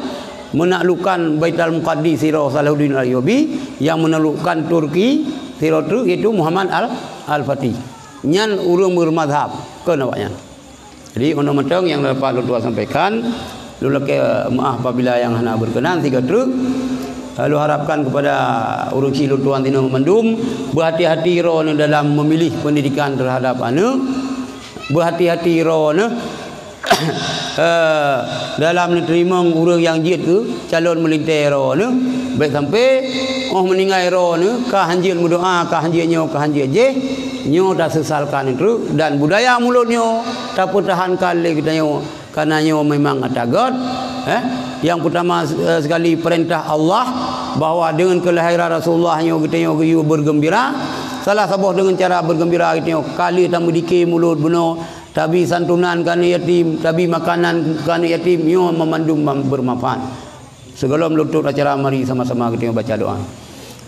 menaklukkan Baitul Muqaddas sidroe Salahuddin Al-Ayyubi, yang menaklukkan Turki sidroe treuk, yaitu Muhammad Al-, Al-Fatih. Nyan ureueng bermazhab, kon awaknyan. Jadi, untuk mantong nyang dapat lôn tuan sampaikan, lôn lakèe meu'ah apabila nyang hana berkenan, sigoe treuk. Lôn harapkan kepada ureueng chik lôn tuan tinoe mandum, berhati-hati droeneuh dalam memilih pendidikan terhadap aneuk, berhati-hati droeneuh, eh, dalam neuteurimong ureueng nyang jeuet keu calon meulintèe droeneuh, bèk sampai 'oh meuninggai droeneuh ka hanjeuet meudoa, ka hanjeuet nyoe, ka hanjeuet jéh, nyoe tasesalkan treuk, dan budaya mulod nyoe tapeutahankan lé geutanyoe, karena nyoe memang ata göt, eh. Nyang peutama, eh, sekali perintah Allah bahwa deungon keulahiran Rasulullah nyoe geutanyoe geuyue bergembira. Salah saboh deungon cara bergembira geutanyoe ka lheueh tameudike mulod bunoe, tabi santunan keu aneuk yatim, tabi makanan keu aneuk yatim, nyoe meumandum mam-, bermanfaat. Sigohlom lôn tut acara, mari sama-sama geutanyoe baca doa.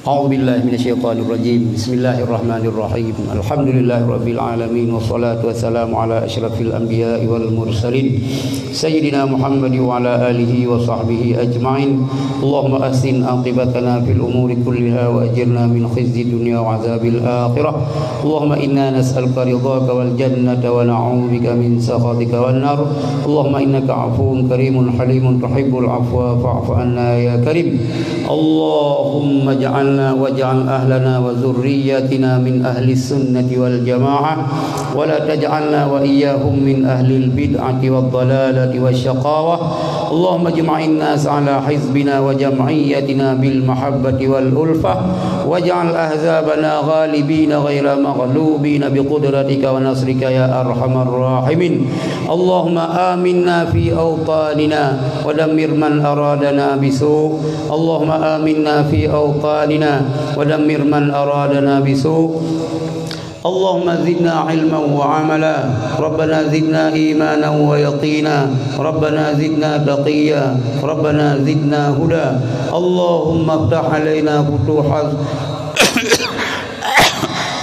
A'udzubillahi minasyaitonirrajim. Bismillahirrahmanirrahim. Alhamdulillahirabbil alamin, wassalatu wassalamu ala asyrafil anbiya'i wal mursalin, Sayyidina Muhammad wa ala alihi wa sahbihi ajma'in. Allahumma ahsin aqibatana fil umuri kulliha wa ajirna min khizyid dunya wa adzabil akhirah. Allahumma inna nas'aluka ridhaka wal jannata wa na'udzubika min sakhatika wan nar. Allahumma innaka 'afuwun karimun halimun tuhibbul 'afwa fa'fu 'anna ya karim. Allahumma ij'alna waj'al ahlana wa dzurriyyatina min ahlis sunnati wal jamaah, wa la taj'alna wa iyyahum min ahlil bid'ati wad dhalalati wasy syaqawah. Allahumma ijma'in nas ala hizbina wa jam'iyyatina bil mahabbati wal ulfah, waj'al ahzabana ghalibina ghaira maghlubina bi qudratika wa nasrika ya arhamar rahimin. Allahumma aminna fi awtanina wa dammir man aradana bisu. Allahumma aminna fi awtanina wa dammir man aradana bisu. Allahumma zidna ilman wa amala. Rabbana zidna imanan wa yaqina. Rabbana zidna taqiyya. Rabbana zidna huda. Allahumma iftah alaina futuhas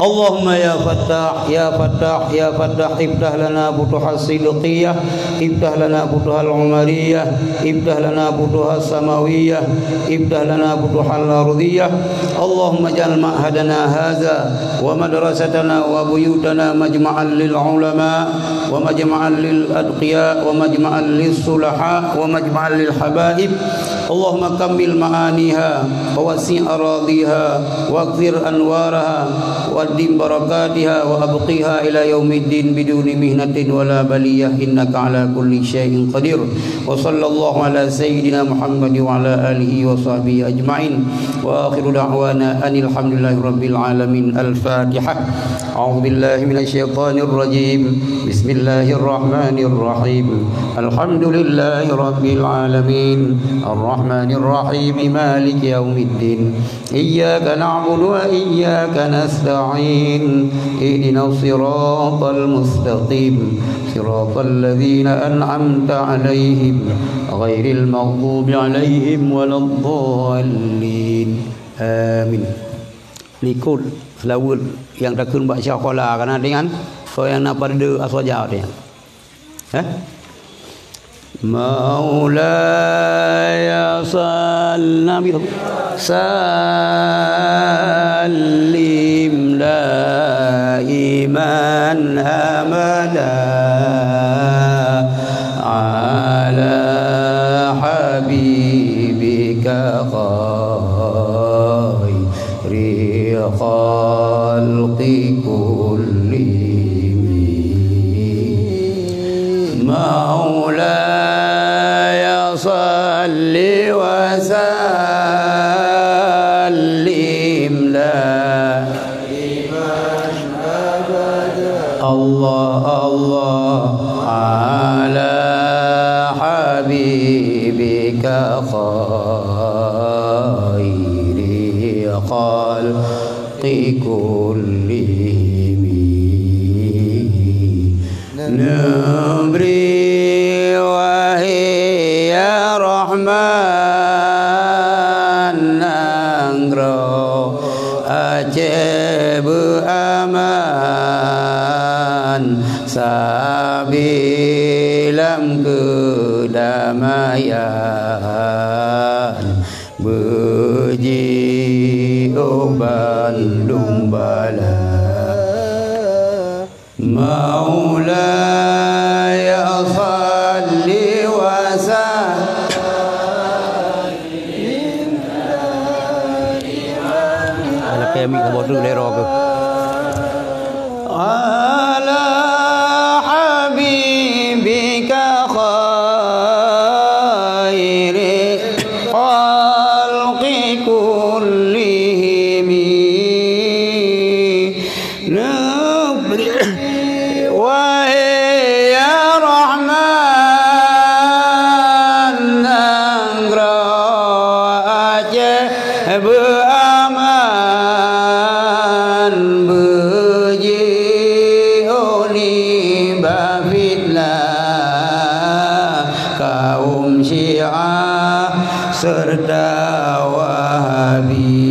Allahumma ya Fattah, ya Fattah, ya Fattah, iftah lana futuhas sidqiyah, iftah lana futuhal umariyah, iftah lana futuhas samawiyah, iftah lana futuhal ardiyah. Allahumma ij'al ma'hadana hadza wa madrasatana wa buyutana majma'an lil ulama wa majma'an lil atqiya wa majma'an lis sulaha wa majma'an lil habaib. Allahumma kammil ma'aniha wa wasi' aradhiha wa akthir anwaraha wa addim barakatiha wa abqiha ila yaumiddin biduni mihnatin wala baliyah innaka ala kulli syai'in qadir. Wa sallallahu ala sayyidina Muhammad wa ala alihi wa sahbihi ajma'in. Wa akhiru da'wana anil hamdulillahi rabbil alamin. Al-Fatihah. A'udzubillahi minasyaitonirrajim. Bismillahirrahmanirrahim. Alhamdulillahi rabbil alamin. Arrahmanirrahim. Maliki yaumiddin. Iyyaka na'budu wa iyyaka nasta'in. Ihdinas siratal mustaqim. Siratal ladzina an'amta 'alaihim, ghairil maghdubi 'alaihim waladdallin. Amin. Likot seulaweuet nyang takheun bak syakala kana dengan soe nyang na pada asoja teuh. Eh? Maulaya sal-, Nabi sallim daiman abada ala habibika khair khalqi kullihim. Maulaya salli wa sallim daiman abada. Allah, Allah, ala habibika khair kullihim. Neubri, wahé ya Rahman, nanggroe Aceh beuaman, sabe lam keudamaian. Beujiôh bandum bala. Maulaya shalli wa sallim. Ala kami saboh tu lero ke. Ala habibika khairi khalqi kullihim. Neubri, wahé ya Rahman, nanggroe Aceh beuaman, beujiôh nibak fitnah kaum Syiah seureuta Wahabi.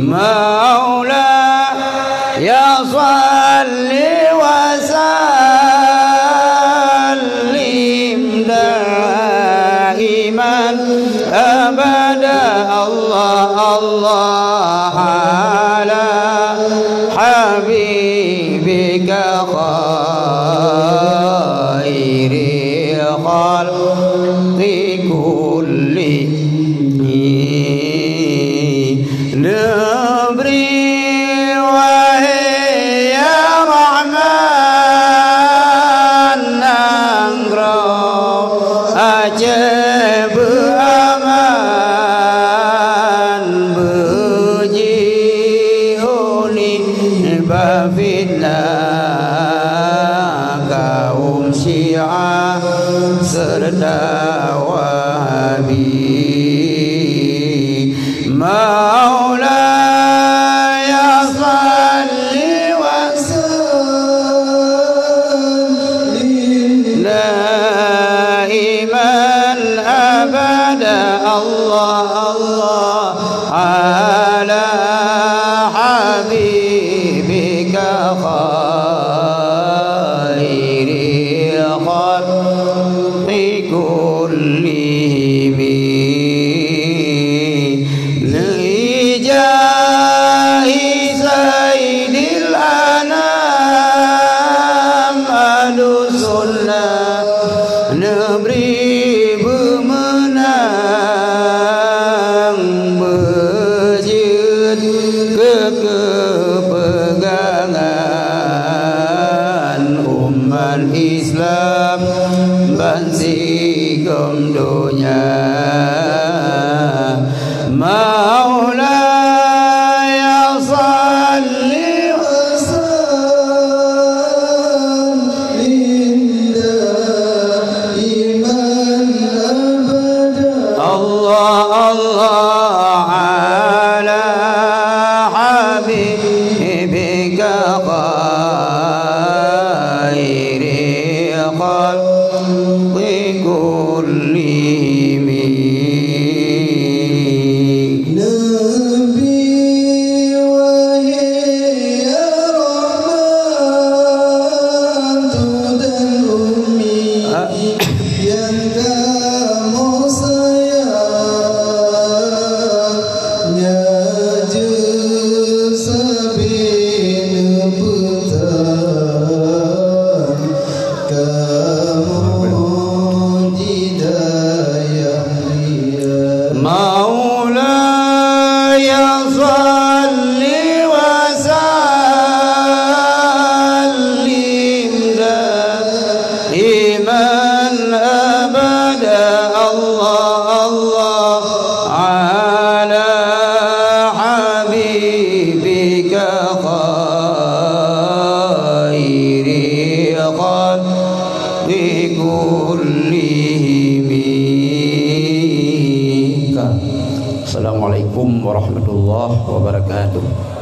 Maulaya shalli wa sallim daiman abada. Allah, Allah, ala habibika khairi khalqi kulli. Neubri, wahé ya Rahman, nanggroe Aceh beuaman, beujiôh nibak fitnah kaum Syiah seureuta Wahabi. Maulaya shalli wa sallim daiman abada. Allah, Allah, ala habibika khairi khalqi kullihim. Bijahi sayyidil anam, ahlus sunnah neubri beumeunang, beujeuet keu keupeungan umat Islam bansigom donya. Maulaya shalli wa sallim daiman abada. Allah, Allah, ala habibika khairi khalqi kullihim. Nabi, wahai ya Rahman, tudan ummi nyang kamoe sayang, nyan jeuet sabe neupeutang kamoe di dayah dia. Maulaya shalli wa sallim daiman abada. Allah, Allah, ala habibika khairi khalqi kullihim. Assalamualaikum. Assalamualaikum warahmatullahi wabarakatuh.